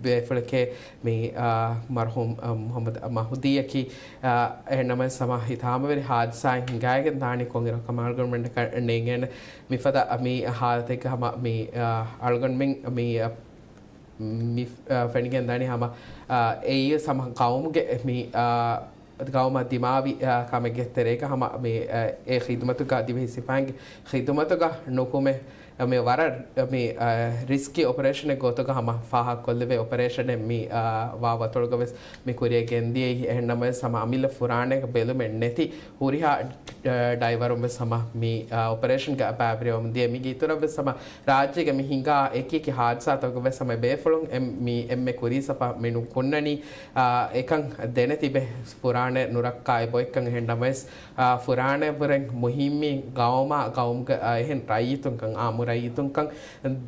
ބޭފުޅެކޭ މި، އާ، މަރުޙޫމް، އާ، މުޙައްމަދު މަހުދީއަކީ، އާ، އެހެންނަމަވެސް ހަމަ ހިތާމަވެރި ހާދިސާއެއް ހިނގައިގެން ދާނީ ކޮންއިރަކަމަށް އަޅުގަނޑުމެންނަކަށް ނޭނގޭނެ. މިފަދަ މި ހާލަތެއްގަ ހަމަ މި، އާ، އަޅުގަނޑުމެން މި، އާ، މި، އާ، ފެނިގެން ދާނީ ހަމަ، އާ، އެއީ ވެސް ހަމަ ގައުމުގެ މި، އާ، ގައުމަށް ދިމާވި، އާ، ކަމެއްގެ ތެރޭގަ ހަމަ މި، އާ، އެ ޚިދުމަތުގަ ދިވެހި ސިފައިންގެ ޚިދުމަތުގަ ނުކުމެ މި ވަރަށް މި، އާ، ރިސްކީ އޮޕަރޭޝަނެއް ގޮތުގަ ހަމަ ފާހަގަކޮށްލެވޭ އޮޕަރޭޝަނެއް މި، އާ، ވާ ވަތޮޅުގަ ވެސް މި ކުރިޔަށް ގެންދިޔައީ. އެހެންނަމަވެސް ހަމަ އަމިއްލަ ފުރާނައަކަށް ބެލުމެއް ނެތި ހުރިހާ، އާ، ޑައިވަރުން ވެސް ހަމަ މި، އާ، އޮޕަރޭޝަންގަ ބައިވެރިވަމުން ދިޔަ. މީގެ އިތުރަށް ވެސް ހަމަ ރާއްޖޭގަ މި ހިނގާ އެކި އެކި ހާދިސާތަކުގަ ވެސް ހަމަ ބޭފުޅުން އެ-، މި އެންމެ ކުރީ ސަފަ މި ނުކުންނަނީ، އާ، އެކަން ދެނެތިބެ ފުރާނައެއް ނުރައްކާ އެބައޮތްކަން. އެހެންނަމަވެސް، އާ، ފުރާނައަށްވުރެން މުހިއްމީ ގައުމާ ގައުމުގެ، އާ، އެހެން ރައްޔިތުންކަން، އާއްމު ރައްޔިތުންކަން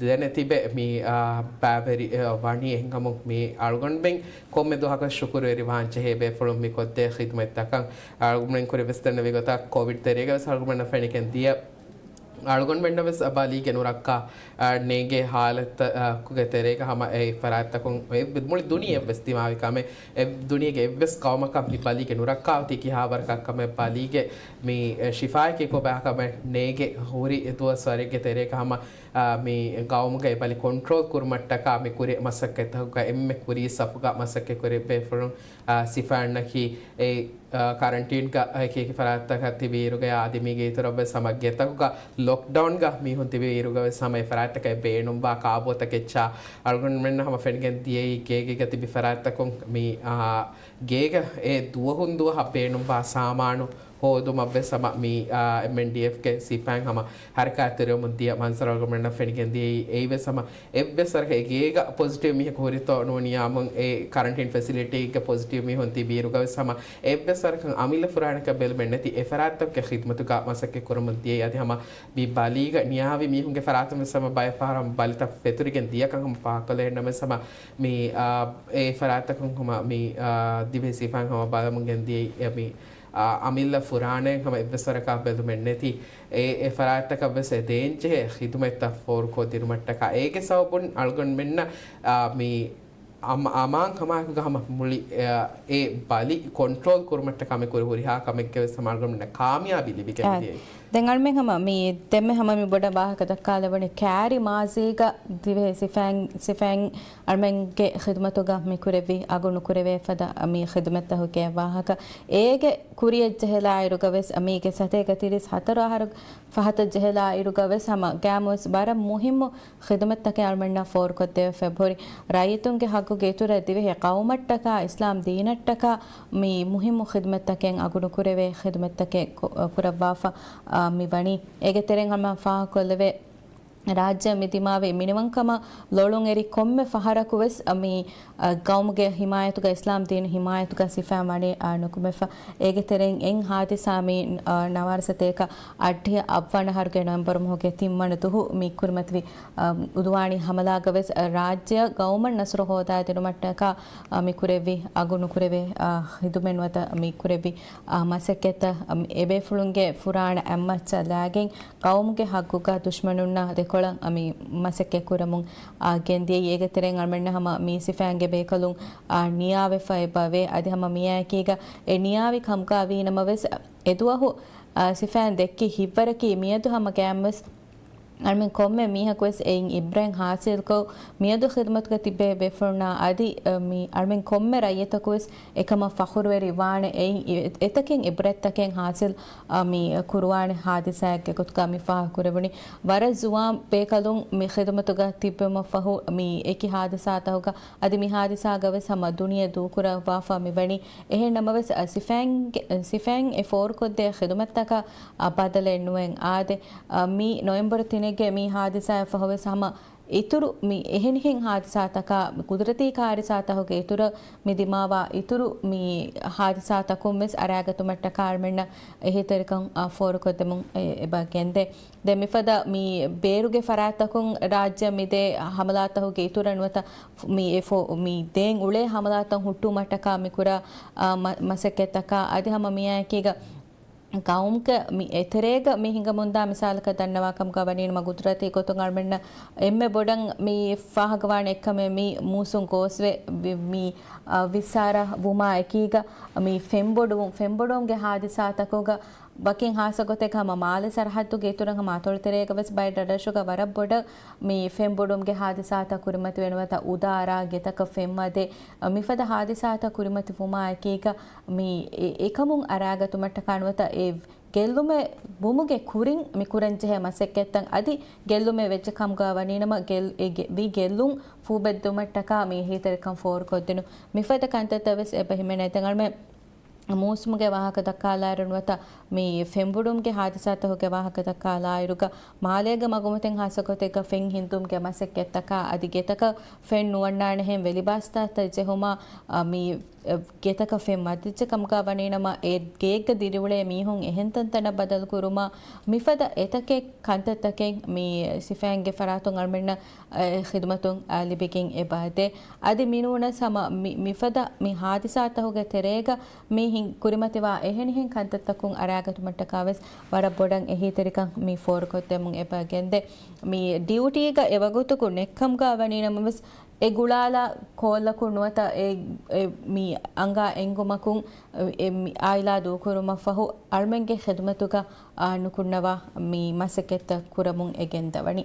ދެނެތިބެ މި، އާ، ބައިވެރި، އާ، ވަނީ. އެހެންކަމުން މި އަޅުގަނޑުމެން ކޮންމެ ދުވަހަކަށް ޝުކުރުވެރިވާން ޖެހޭ ބޭފުޅުން މި ކޮށްދޭ ޚިދުމަތްތަކަށް. އަޅުގަނޑުމެން ކުރި ވެސް ދެންނެވި ގޮތަށް ކޮވިޑް ތެރޭގަ ވެސް އަޅުގަނޑުމެންނަށް ފެނިގެން ދިޔަ އަޅުގަނޑުމެންނަށް ވެސް ބަލީގެ ނުރައްކާ، އާ، ނޭނގޭ ހާލަތްތަކުގެ ތެރޭގަ ހަމަ އެ ފަރާތްތަކުން އެ މުޅި ދުނިޔެ ވެސް ދިމާވި ކަމެއް، އެ ދުނިޔޭގެ އެއްވެސް ޤައުމަކަށް މި ބަލީގެ ނުރައްކާ އޮތީ ކިހާ ވަރަކަށް ކަމެއް، ބަލީގެ މި، އެ، ޝިފާއަކީ ކޮބާ ކަމެއް ނޭނގެ ހުރި އެ ދުވަސްވަރެއްގެ ތެރޭގަ ހަމަ، އާ، މި ގައުމުގައި ބަލި ކޮންޓްރޯލް ކުރުމަށްޓަކާ މި ކުރި މަސައްކަތްތަކުގަ އެންމެ ކުރީ ސަފުގަ މަސައްކަތް ކުރި ބޭފުޅުން، އާ، ސިފައިންނަކީ އެ ކަރަންޓީންގަ އެކި އެކި ފަރާތްތަކަށް ތިބި އިރުގަޔާ އަދި މީގެ އިތުރަށްވެސް ހަމަ ގެތަކުގަ ލޮކްޑައުންގަ މީހުން ތިބި އިރުގަވެސް ހަމަ އެ ފަރާތްތަކަށް ބޭނުންވާ ކާބޯތަކެއްޗާ އަޅުގަނޑުމެންނަށް ހަމަ ފެނިގެން ދިޔައީ ގޭގޭގަ ތިބި ފަރާތްތަކުން މި، އާ، ގޭގަ އެ ދުވަހުން ދުވަހަށް ބޭނުންވާ ސާމާނު ހޯދުމަށްވެސް ހަމަ މި، އާ، އެމްއެންޑީއެފްގެ ސިފައިން ހަމަ ހަރަކާތްތެރިވަމުން ދިޔަ މަންޒަރު އަޅުގަނޑަށް ފެނިގެން ދިޔައީ. އެއީވެސް ހަމަ އެއްވެސް ވަރަކަށް އެ ގޭގަ ޕޮޒިޓިވް މީހަކު ހުރިތޯ ނޫނިޔާމުން އެ ކަރަންޓީން ފެސިލިޓީގެ ޕޮޒިޓިވް މީހުން ތިބި އިރުގަވެސް ހަމަ އެއްވެސް ވަރަކަށް އަމިއްލަ ފުރާނަކަށް ބެލުމެއް ނެތި އެ ފަރާތްތަކުގެ ޚިދުމަތުގަ މަސައްކަތް ކުރަމުން ދިޔައީ. އަދި ހަމަ މި ބަލީގަ ނިޔާވި މީހުންގެ ފަރާތުން ވެސް ހަމަ ބައެއް ފަހަރަށް ބަލިތައް ފެތުރިގެން ދިޔަކަން ހަމަ ފާހަގަކޮށްލެވޭ. އެހެންނަމަވެސް ހަމަ މި، އާ، އެ ފަރާތްތަކުން ހަމަ މި، އާ، ދިވެހި ސިފައިން ހަމަ ބަލަމުން ގެންދިޔައީ އެ މި، އާ، އަމިއްލަ ފުރާނައެއް ހަމަ އެއްވެސް ވަރަކަށް ބެލުމެއް ނެތި އެ، އެ ފަރާތްތަކަށްވެސް އެ ދޭންޖެހޭ ޚިދުމަތްތައް ފޯރުކޮށްދިނުމަށްޓަކާ. އޭގެ ސަބަބުން އަޅުގަނޑުމެންނަށް، އާ، މި އަމް-، އަމާން ކަމާއެކުގަ ހަމަ މުޅި، އެ، އެ ބަލި ކޮންޓްރޯލް ކުރުމަށްޓަކާ މި ކުރި ހުރިހާ ކަމެއްގެވެސް ހަމަ އަޅުގަނޑުމެންނަށް ކާމިޔާބީ ލިބިގެން އާ، ދިޔައީ. ދެން އަޅުމެން ހަމަ މި ދެންމެ ހަމަ މި ބޮޑަށް ވާހަކަ ދައްކާލެވުނީ ކާރި މާޒީގަ ދިވެހި ސިފައިން، ސިފައިން އަޅުމެންގެ ޚިދުމަތުގަ މި ކުރެއްވި އަގު ނުކުރެވޭ ފަދަ މި ޚިދުމަތްތަކުގެ ވާހަކަ. އޭގެ ކުރިއަށް ޖެހިލާއިރުގަވެސް މީގެ ސަތޭކަ ތިރީސް ހަތަރު އަހަރު ފަހަތަށް ޖެހިލާ އިރުގަވެސް ހަމަ ގައިމުވެސް ވަރަށް މުހިއްމު ޚިދުމަތްތަކެއް އަޅުމެންނަށް ފޯރުކޮށްދެވިފައި ހުރި. ރައްޔިތުންގެ ހައްގުގެ އިތުރަށް ދިވެހި ޤައުމަށްޓަކާ އިސްލާމް ދީނަށްޓަކާ މި މުހިއްމު ޚިދުމަތްތަކެއް އަގު ނުކުރެވޭ ޚިދުމަތްތަކެއް ކު-، ކުރައްވާފަ، އާ، މި ވަނީ. އޭގެ ތެރެއިން ހަމަ ފާހަގަކޮށްލެވޭ، ރާއްޖެ މި ދިމާވި މިނިވަންކަމަށް ލޮޅުން އެރި ކޮންމެ ފަހަރަކުވެސް މި، އަ، ގައުމުގެ ހިމާޔަތުގަ، އިސްލާމް ދީން ހިމާޔަތުގަ ސިފައިން ވަނީ، އަ، ނުކުމެފަ. އޭގެ ތެރެއިން އެއް ހާދިސާ މި، އަ، ނަވާރަ ސަތޭކަ އަށްޑިހަ އަށްވަނަ އަހަރުގެ ނޮވެމްބަރު މަހުގެ ތިންވަނަ ދުހު މި ކުރިމަތިވި، އަ، އުދުވާނީ ހަމަލާގަވެސް، އަ، ރާއްޖެއަށް ގައުމަށް ނަސްރު ހޯދާދިނުމަށްޓަކާ، އަ، މި ކުރެއްވި އަގު ނުކުރެވޭ، އަ، ޚިދުމަތް ނުވަތަ މި ކުރެއްވި، އަ، މަސައްކަތްތައް، އަ، އެބޭފުޅުންގެ ފުރާނަ އަތްމައްޗަށް ލާގެން ގައުމުގެ ހައްގުގަ ދުޝްމަނުންނާ ދެކޮޅަށް މި މަސައްކަތް ކުރަމުން، އާ، ގެންދިޔައީ. އޭގެ ތެރެއިން އަޅުމެންނަށް ހަމަ މި ސިފައިންގެ ބޭކަލުން، އާ، ނިޔާވެފަ އެބަ ވޭ. އަދި ހަމަ މިއާއެކީގަ އެ ނިޔާވި ކަމުގަ ވީނަމަވެސް، އެދުވަހު، އާ، ސިފައިން ދެއްކި ހިތްވަރަކީ މިއަދު ހަމަ ގައިމުވެސް އަޅުމެން ކޮންމެ މީހަކުވެސް އެއިން އިބްރަތް ހާސިލްކޮށް، މިއަދު ޚިދުމަތުގަ ތިބޭ ބޭފުޅުންނާ އަދި، އަ، މި އަޅުމެން ކޮންމެ ރައްޔިތަކުވެސް އެކަމަށް ފަޚުރުވެރި ވާނެ. އެއިން އެ-، އެތަކެއް އިބްރަތްތަކެއް ހާސިލް، އަ، މި ކުރުވާނެ ހާދިސާއެއްގެ ގޮތުގަ މި ފާހަގަކުރެވުނީ. ވަރަށް ޒުވާން ބޭކަލުން މި ޚިދުމަތުގަ ތިއްބެވުމަށްފަހު މި އެކި ހާދިސާތަކުގަ އަދި މި ހާދިސާގަވެސް ހަމަ ދުނިޔެ ދޫކުރައްވާފަ މިވަނީ. އެހެން ނަމަވެސް، އަ، ސިފައިންގެ، ސިފައިން އެ ފޯރުކޮށްދޭ ޚިދުމަތްތަކަށް، އަ، ބަދަލެއް ނުވެން އާދެ، އަ، މި ނޮވެމްބަރު ތިނެއްގެ މި ހާދިސާއަށް ފަހުވެސް ހަމަ އިތުރު މި އެހެނިހެން ހާދިސާތަކާ، ގުދުރަތީ ކާރިސާތަކުގެ އިތުރަށް މި ދިމާވާ އިތުރު މި ހާދިސާތަކުން ވެސް އަރާގަތުމަށްޓަކާ އަޅުމެންނަށް އެހީތެރިކަން، އަ، ފޯރުކޮށްދެމުން އެ-، އެބަ ގެންދޭ. ދެން މިފަދަ މި ބޭރުގެ ފަރާތްތަކުން ރާއްޖެ މިދޭ ހަމަލާތަކުގެ އިތުރަށް ނުވަތަ މި އެ ފޯ-، މި ދޭން އުޅޭ ހަމަލާތައް ހުއްޓުވުމަށްޓަކާ މި ކުރާ، އާ، މަ-، މަސައްކަތްތަކާ އަދި ހަމަ މިއާއެކީގަ ގައުމުގެ މި އެތެރޭގަ މި ހިނގަމުންދާ މިސާލަކަށް ދަންނަވާ ކަމުގަ ވަނީނަމަ ގުދުރަތީ ގޮތުން އަޅުމެންނަށް އެންމެ ބޮޑަށް މި ފާހަގަވާނެ އެއްކަމެއް މި މޫސުން ގޯސްވެ ވި-، މި، އާ، ވިއްސާރަ ވުމާ އެކީގަ މި ފެންބޮޑުވުން، ފެންބޮޑުވުމުގެ ހާދިސާތަކުގަ ވަކިން ހާއްސަ ގޮތެއް ހަމަ މާލެ ސަރަހައްދުގެ އިތުރަށް ހަމަ އަތޮޅުތެރޭގަ ވެސް ބައެއް ރަށްރަށުގަ ވަރަށް ބޮޑަށް މި ފެންބޮޑުވުމުގެ ހާދިސާތައް ކުރިމަތިވެ ނުވަތަ އުދާރާ ގެތަކަށް ފެންވަދެ، މިފަދަ ހާދިސާތައް ކުރިމަތިވުމާ އެކީގަ މި އެ-، އެކަމުން އަރާގަތުމަށްޓަކާ ނުވަތަ އެ ގެއްލުމެއް ވުމުގެ ކުރިން މި ކުރަންޖެހޭ މަސައްކަތްތައް އަދި ގެއްލުމެއް ވެއްޖެ ކަމުގަ ވަނީނަމަ ގެއް-، އެ ގެ-، ވީ ގެއްލުން ފޫބެއްދުމަށްޓަކާ މި އެހީތެރިކަން ފޯރުކޮށްދިނުން މިފަދަ ކަންތައްތައް ވެސް އެބަ ހިމެނޭ. ދެން އަޅުމެން މޫސުމުގެ ވާހަކަ ދައްކާލާއިރު ނުވަތަ މި ފެންބޮޑުވުމުގެ ހާދިސާތަކުގެ ވާހަކަ ދައްކާލާއިރުގަ މާލޭގެ މަގުމަތިން ހާއްސަ ގޮތެއްގަ ފެން ހިންދުމުގެ މަސައްކަތްތަކާ އަދި ގެތަކަށް ފެން ނުވަންނާނެހެން ވެލިބާސްތައްތައް ޖެހުމާ، އަ، މި، އެ، ގެތަކަށް ފެން ވަދެއްޖެ ކަމުގަ ވަނީނަމަ އެ ގޭގަ ދިރިއުޅޭ މީހުން އެހެން ތަންތަނަށް ބަދަލުކުރުމާ މިފަދަ އެތަކެއް ކަންތައްތަކެއް މި ސިފައިންގެ ފަރާތުން އަޅުމެންނަށް އެ، ޚިދުމަތުން، އަ، ލިބިގެން އެބަ ދޭ. އަދި މިނޫނަސް ހަމަ މި، މިފަދަ މި ހާދިސާތަކުގެ ތެރޭގަ މި ހިން-، ކުރިމަތިވާ އެހެނިހެން ކަންތައްތަކުން އަރާގަތުމަށްޓަކާ ވެސް ވަރަށް ބޮޑަށް އެހީތެރިކަން މި ފޯރުކޮށްދެމުން އެބަ ގެންދޭ. މި ޑިއުޓީގަ އެވަގުތުކު ނެއްކަމުގަ ވަނީނަމަވެސް އެ ގުޅާލާ ކޯލަކުން ނުވަތަ އެ، އެ މި އަނގާ އެންގުމަކުން އެ މި އާއިލާ ދޫކުރުމަށްފަހު އަޅުމެންގެ ޚިދުމަތުގަ، އާ، ނުކުންނަވާ މި މަސައްކަތްތައް ކުރަމުން އެ ގެންދަވަނީ.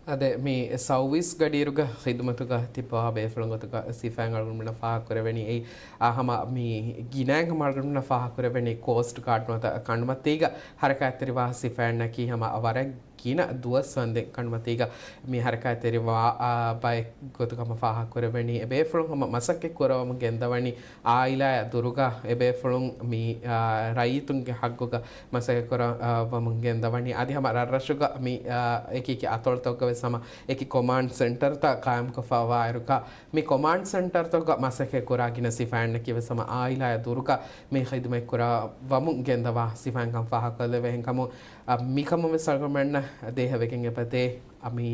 އަދެ މި ސައުވީސް ގަޑިއިރުގަ ޚިދުމަތުގަ ތިއްބަވާ ބޭފުޅުން ގޮތުގަ ސިފައިން އަޅުގަނޑުމެންނަށް ފާހަގަކުރެވެނީ އެއީ، އާ، ހަމަ މި ގިނައިން ހަމަ އަޅުގަނޑުމެންނަށް ފާހަގަކުރެވެނީ ކޯސްޓް ގާޑް ނުވަތަ ކަނޑުމަތީގަ ހަރަކާތްތެރިވާ ސިފައިންނަކީ ހަމަ ވަރަށް ގިނަ ދުވަސް ވަންދެން ކަނޑުމަތީގަ މި ހަރަކާތްތެރިވާ، އާ، ބައެއް ގޮތުގަ ހަމަ ފާހަގަކުރެވެނީ. އެ ބޭފުޅުން ހަމަ މަސައްކަތް ކުރަވަމުން ގެންދަވަނީ އާއިލާއާ ދުރުގަ އެ ބޭފުޅުން މި، އާ، ރައްޔިތުންގެ ހައްގުގަ މަސައްކަތް ކުރަ، އާ، ވަމުން ގެންދަވަނީ. އަދި ހަމަ ރަށްރަށުގަ މި، އާ، އެކި އެކި އަތޮޅުތަކުގަ ވެސް ހަމަ އެކި ކޮމާންޑް ސެންޓަރތައް ޤާއިމްކޮށްފަވާއިރުގަ، މި ކޮމާންޑް ސެންޓަރތަކުގަ މަސައްކަތް ކުރާ ގިނަ ސިފައިންނަކީ ވެސް ހަމަ އާއިލާއާ ދުރުގަ މި ޚިދުމަތް ކުރަވަމުން ގެންދަވާ ސިފައިންކަން ފާހަގަކޮށްލެވޭ. އެހެންކަމުން، އަ، މިކަމުން ވެސް އަޅުގަނޑުމެންނަށް ދޭހަވެގެން އެބަދޭ، އަ، މި،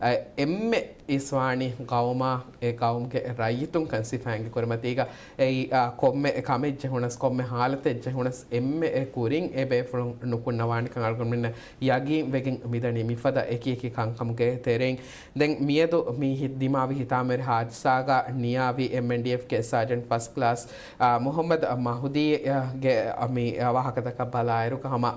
އަ، އެންމެ އިސްވާނީ ޤައުމާ އެ ޤައުމުގެ ރައްޔިތުންކަން ސިފައިންގެ ކުރިމަތީގަ އެއީ، އަ، ކޮންމެ ކަމެއް ޖެހުނަސް، ކޮންމެ ޙާލަތެއް ޖެހުނަސް، އެންމެ އެ ކުރިން އެ ބޭފުޅުން ނުކުންނަވާނެކަން އަޅުގަނޑުމެންނަށް ޔަގީން ވެގެން މިދަނީ މިފަދަ އެކި އެކި ކަންކަމުގެ ތެރެއިން. ދެން މިއަދު މި ހި-، ދިމާވި ހިތާމަވެރި ހާދިސާގަ ނިޔާވި އެމްއެންޑީއެފްގެ ސާޖެންޓް ފަސްޓް ކްލާސް، އާ، މުޙައްމަދު މަހުދީގެ މި ވާހަކަތަކަށް ބަލާއިރުގަ ހަމަ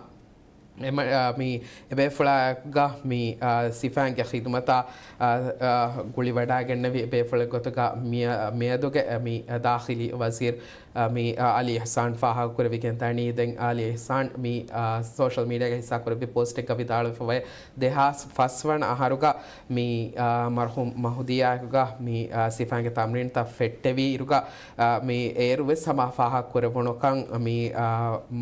އެމަ-، އާ، މި އެބޭފުޅާގަ މި، އާ، ސިފައިންގެ ޚިދުމަތާ، އާ، އާ، ގުޅިވަޑައިގެންނެވި އެބޭފުޅެއް ގޮތުގަ މިއަ-، މިއަދުގެ މި ދާޚިލީ ވަޒީރު އަ، މި، އަ، އަލީ އިޙްސާން ފާހަގަކުރެވިގެން ދަނީ. ދެން އަލީ އިޙްސާން މި، އަ، ސޯޝަލް މީޑިއާގަ ހިއްސާކުރެއްވި ޕޯސްޓެއްގަ ވިދާޅުވެފަވޭ، ދެހާސް ފަސް ވަނަ އަހަރުގަ މި، އަ، މަރްޙޫމް މަހުދީއާއެކުގަ މި، އަ، ސިފައިންގެ ތަމްރީންތައް ފެއްޓެވިއިރުގަ، އަ، މި އޭރު ވެސް ހަމަ ފާހަގަކުރެވުނުކަން މި، އަ،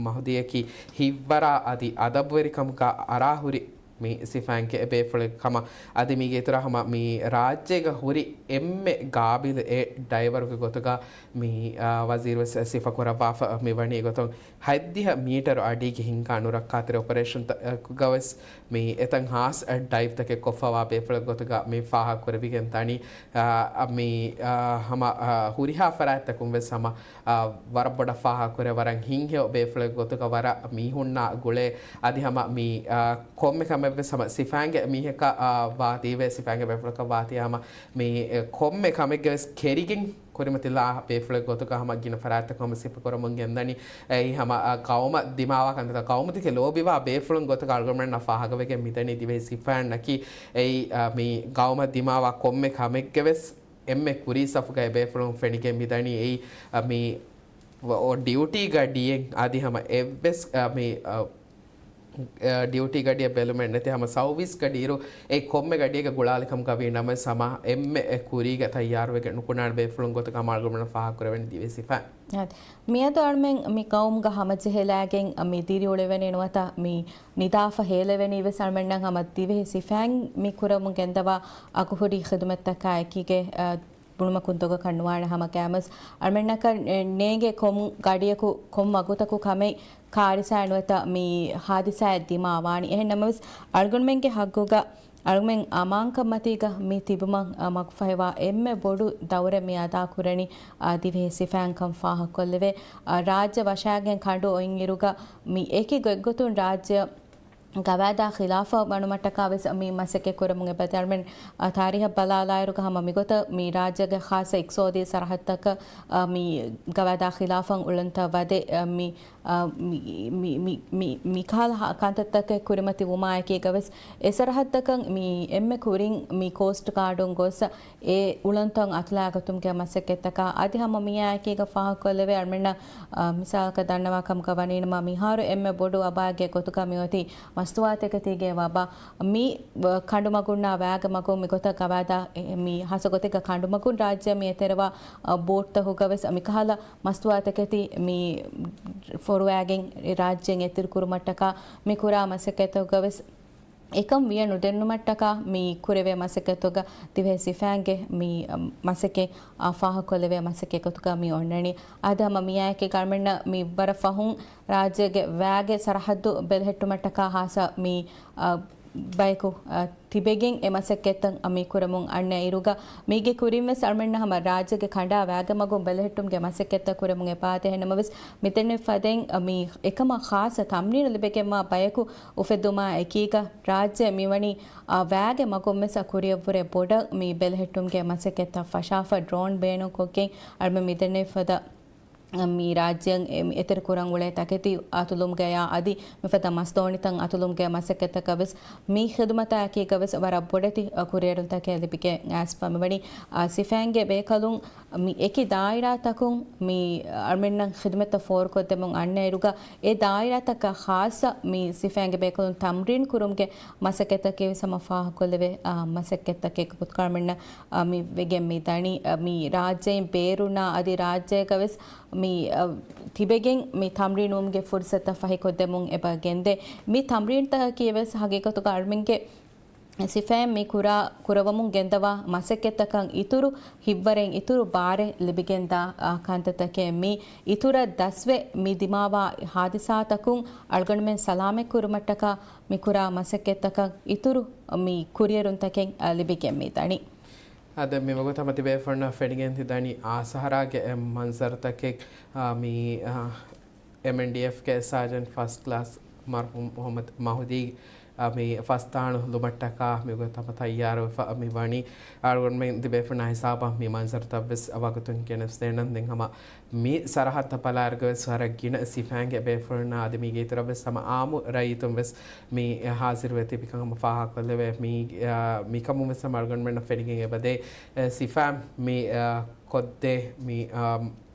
މަހުދީއަކީ ހިތްވަރާ އަދި އަދަބުވެރިކަމުގަ އަރާހުރި މި ސިފައިންގެ ބޭފުޅެއް ކަމަށް. އަދި މީގެ އިތުރަށް ހަމަ މި ރާއްޖޭގަ ހުރި އެންމެ ގާބިލު އެ ޑައިވަރުގެ ގޮތުގަ މި، އާ، ވަޒީރު ވެސް ސިފަކުރައްވާފަ މިވަނީ ގޮތުން ހަތްދިހަ މީޓަރު އަޑީގެ ހިންގާ ނުރައްކާތެރި އޮޕަރޭޝަންތަކުގަ ވެސް މި އެތަން ހާސް ޑައިވްތަކެއް ކޮށްފަވާ ބޭފުޅެއް ގޮތުގަ މި ފާހަގަކުރެވިގެން ދަނީ. އާ، މި، އާ، ހަމަ، އާ، ހުރިހާ ފަރާތްތަކުން ވެސް ހަމަ އާ، ވަރަށް ބޮޑަށް ފާހަގަކުރޭ، ވަރަށް ހިތްހެޔޮ ބޭފުޅެއް ގޮތުގަ ވަރަށް މީހުންނާ ގުޅޭ. އަދި ހަމަ މި، އާ، ކޮންމެ ކަމެއްވެސް ހަމަ ސިފައިންގެ މީހަކަށް، އާ، ވާތީވެ، ސިފައިންގެ ބޭފުޅަކަށް ވާތީ ހަމަ މި، އެ، ކޮންމެ ކަމެއްގެވެސް ކެރިގެން ކުރިމަތިލާ ބޭފުޅެއް ގޮތުގަ ހަމަ ގިނަ ފަރާތްތަކުން ހަމަ ސިފަކުރަމުން ގެންދަނީ. އެއީ ހަމަ، އާ، ޤައުމަށް ދިމާވާ ކަންތައްތައް، ޤައުމުތަކެއް ލޯބިވާ ބޭފުޅުން ގޮތުގަ އަޅުގަނޑުމެންނަށް ފާހަގަވެގެން މިދަނީ ދިވެހި ސިފައިންނަކީ. އެއީ، އާ، މި ޤައުމަށް ދިމާވާ ކޮންމެ ކަމެއްގެވެސް އެންމެ ކުރީ ސަފުގަ އެބޭފުޅުން ފެނިގެން މިދަނީ އެއީ، އަ، މި އޮ-، ޑިއުޓީގަ ޑިއެއް އަދި ހަމަ އެއްވެސް، އަ، މި، އަ، އަ، ޑިއުޓީ ގަޑިއަށް ބެލުމެއް ނެތި ހަމަ ސައުވީސް ގަޑިއިރު އެ ކޮންމެ ގަޑިއެއްގަ ގުޅާލިކަމުގަ ވީ ނަމަވެސް ހަމަ އެންމެ އެ ކުރީގަ ތައްޔާރުވެގެން ނުކުންނާނެ ބޭފުޅުން ގޮތަކަށް ހަމަ އަޅުގަނޑުމެންނަށް ފާހަގަކުރެވެނީ ދިވެހި ސިފައިން. އާދެ. މިއަދު އަޅުމެން މި ޤައުމުގަ ހަމަޖެހިލާގެން މި ދިރިއުޅެވެނީ ނުވަތަ މި ނިދާފަ ހޭލެވެނީ ވެސް އަޅުމެންނަށް ހަމަ ދިވެހި ސިފައިން މި ކުރަމުން ގެންދަވާ އަގުހުރި ޚިދުމަތްތަކާ އެކީގެ، އަ، ބުނުމަކުން ދޮގަކަށް ނުވާނެ ހަމަ ގައިމުވެސް އަޅުމެންނަކަށް ނޭނގޭ ކޮން ގަޑިއަކު ކޮން ވަގުތަކު ކަމެއް ކާރިސާއެއް ނުވަތަ މި ހާދިސާއެއް ދިމާވާނީ. އެހެން ނަމަވެސް އަޅުގަނޑުމެންގެ ހައްގުގަ އަޅުގަނޑުމެން އަމާންކަން މަތީގަ މި ތިބުމަށް، އަ، މަގުފަހިވާ އެންމެ ބޮޑު ދައުރެއް މި އަދާކުރަނީ، އަ، ދިވެހި ސިފައިންކަން ފާހަގަކޮށްލެވޭ. އަ، ރާއްޖެ ވަށާގެން ކަނޑު އޮތްއިރުގަ މި އެކި ގޮތްގޮތުން ރާއްޖެ ގަވާއިދާ ޚިލާފަށް ވަނުމަށްޓަކާ ވެސް މި މަސައްކަތް ކުރަމުން އެބަދޭ. އަޅުމެން، އަ، ތާރީހަށް ބަލާލާއިރުގަ ހަމަ މިގޮތަށް މި ރާއްޖޭގެ ޚާއްޞަ އިޤްތިޞާދީ ސަރަހައްދަކަށް، އަ، މި ގަވާއިދާ ޚިލާފަށް އުޅަނދުތައް ވަދެ، އަ، މި، މި، މި، މި، މި، މި، މިކަހަލަ ކަންތައްތަކެއް ކުރިމަތި ވުމާއެކީގަ ވެސް އެ ސަރަހައްދަކަށް މި އެންމެ ކުރިން މި ކޯސްޓް ގާޑުން ގޮސް އެ އުޅަނދުތައް އަތުލައިގަތުމުގެ މަސައްކަތްތަކާ އަދި ހަމަ މިއާއެކީގަ ފާހަގަކޮށްލެވޭ. އަޅުމެންނަށް، އަ، މިސާލަކަށް ދަންނަވާ ކަމުގަ ވަނީނަމަ މިހާރު އެންމެ ބޮޑު ވަބާއެއްގެ ގޮތުގަ މިއޮތީ މަސްތުވާތަކެތީގެ ވަބާ. މި، އަ، ކަނޑުމަގުންނާ ވައިގެ މަގުން މިގޮތަށް ގަވާއިދާ، އެ، މި ހާއްސަ ގޮތެއްގަ ކަނޑުމަގުން ރާއްޖެ މި އެތެރެވާ، އަ، ބޯޓްތަކުގަ ވެސް މިކަހަލަ މަސްތުވާތަކެތި މި ފޮރުވައިގެން ރާއްޖެއިން އެތިރި ކުރުމަށްޓަކާ މި ކުރާ މަސައްކަތްތަކުގަ ވެސް އެކަން ވިޔަ ނުދެންނުމަށްޓަކާ މި ކުރެވޭ މަސައްކަތުގަ ދިވެހި ސިފައިންގެ މި، އަ، މަސައްކަތް، އަ، ފާހަގަކޮށްލެވޭ މަސައްކަތްގޮތުގަ މި އޮންނަނީ. އާދެ ހަމަ މިއާއެކީ އަޅުމެންނަށް މި ވަރަށް ފަހުން ރާއްޖޭގެ ވައިގެ ސަރަހައްދު ބެލެހެއްޓުމަށްޓަކާ ހާއްސަ މި، އަ، ބަޔަކު، އަ، ތިބެގެން އެ މަސައްކަތްތައް މި ކުރަމުން އަންނަ އިރުގަ މީގެ ކުރިން ވެސް އަޅުމެންނަށް ހަމަ ރާއްޖޭގެ ކަނޑާ ވައިގެ މަގުން ބެލެހެއްޓުމުގެ މަސައްކަތްތައް ކުރަމުން އެބައާދޭ. އެހެންނަމަވެސް މިތަނުން ފަދައިން މި އެކަމަށް ޚާއްޞަ ތަމްރީނު ލިބިގެންވާ ބަޔަކު އުފެއްދުމާ އެކީގަ ރާއްޖެ މިވަނީ، އާ، ވައިގެ މަގުން ވެސް ކުރިއަށްވުރެ ބޮޑަށް މި ބެލެހެއްޓުމުގެ މަސައްކަތްތައް ފަށާފަ ޑްރޯން ބޭނުންކޮށްގެން އަޅުމެން މިދެންނެވި ފަދަ މި ރާއްޖެއަށް އެ-، އެތެރެކުރަން އުޅޭ ތަކެތި އަތުލުމުގަޔާ އަދި މިފަދަ މަސްދޯނިތައް އަތުލުމުގެ މަސައްކަތަކަށް ވެސް މި ޚިދުމަތާއެކީގަ ވެސް ވަރަށް ބޮޑެތި ކުރިއެރުންތަކެއް ލިބިގެން އައިސްފަ މިވަނީ. އާ، ސިފައިންގެ ބޭކަލުން މި އެކި ދާއިރާތަކުން މި އަޅުމެންނަށް ޚިދުމަތްތައް ފޯރުކޮށްދެމުން އަންނައިރުގަ، އެ ދާއިރާތަކަށް ޚާއްޞަ މި ސިފައިންގެ ބޭކަލުން ތަމްރީން ކުރުމުގެ މަސައްކަތަކީ ވެސް ހަމަ ފާހަގަކޮށްލެވޭ، އާ، މަސައްކަތްތަކެއް ގޮތުގަ އަޅުމެންނަށް، އާ، މި ވެގެން މި ދަނީ. އާ، މި ރާއްޖެއިން ބޭރުންނާ އަދި ރާއްޖޭގަ ވެސް މި، އަ، ތިބެގެން މި ތަމްރީނުވުމުގެ ފުރުސަތަށް ފަހިކޮށްދެމުން އެބަ ގެންދޭ. މި ތަމްރީންތަކަކީ ވެސް ހަގީގަތުގަ އަޅުމެންގެ ސިފައިން މި ކުރާ، ކުރަވަމުން ގެންދަވާ މަސައްކަތްތަކަށް އިތުރު ހިތްވަރެއް އިތުރު ބާރެއް ލިބިގެންދާ، އާ، ކަންތައްތަކެއް. މި އިތުރަށް ދަސްވެ މި ދިމާވާ ހާދިސާތަކުން އަޅުގަނޑުމެން ސަލާމަތް ކުރުމަށްޓަކާ މި ކުރާ މަސައްކަތްތަކަށް އިތުރު މި ކުރިއެރުންތަކެއް، އާ، ލިބިގެން މި ދަނީ. އަދި މިވަގުތު ހަމަ ތިބޭފުޅުންނަށް ފެނިގެން ތިދަނީ އާސަހަރާގެ އެ މަންޒަރުތަކެއް، އާ، މި، އާ، އެމްއެންޑީއެފްގެ ސާޖަންޓް ފާސްޓް ކްލާސް މަރްޙޫމް މުޙައްމަދު މަހުދީ، އާ، މި ފަސްދާނު ލުމަށްޓަކާ މިވަގުތު ހަމަ ތައްޔާރުވެފަ މި ވަނީ. އަޅުގަނޑުމެން ތިބޭފުޅުންނާ ހިސާބަށް މި މަންޒަރުތައް ވެސް ވަގުތުން ގެނެސްދޭނަން. ދެން ހަމަ މި ސަރަހައްދަށް ބަލާއިރުގަ ވެސް ވަރަށް ގިނަ ސިފައިންގެ ބޭފުޅުންނާ އަދި މީގެ އިތުރަށް ވެސް ހަމަ އާއްމު ރައްޔިތުން ވެސް މި ހާޒިރުވެ ތިބިކަން ހަމަ ފާހަގަކޮށްލެވޭ. މީ، އާ، މިކަމުން ވެސް ހަމަ އަޅުގަނޑުމެންނަށް ފެނިގެން އެބަދޭ، އެ، ސިފައިން މި، އާ، ކޮށްދޭ މި، އާ،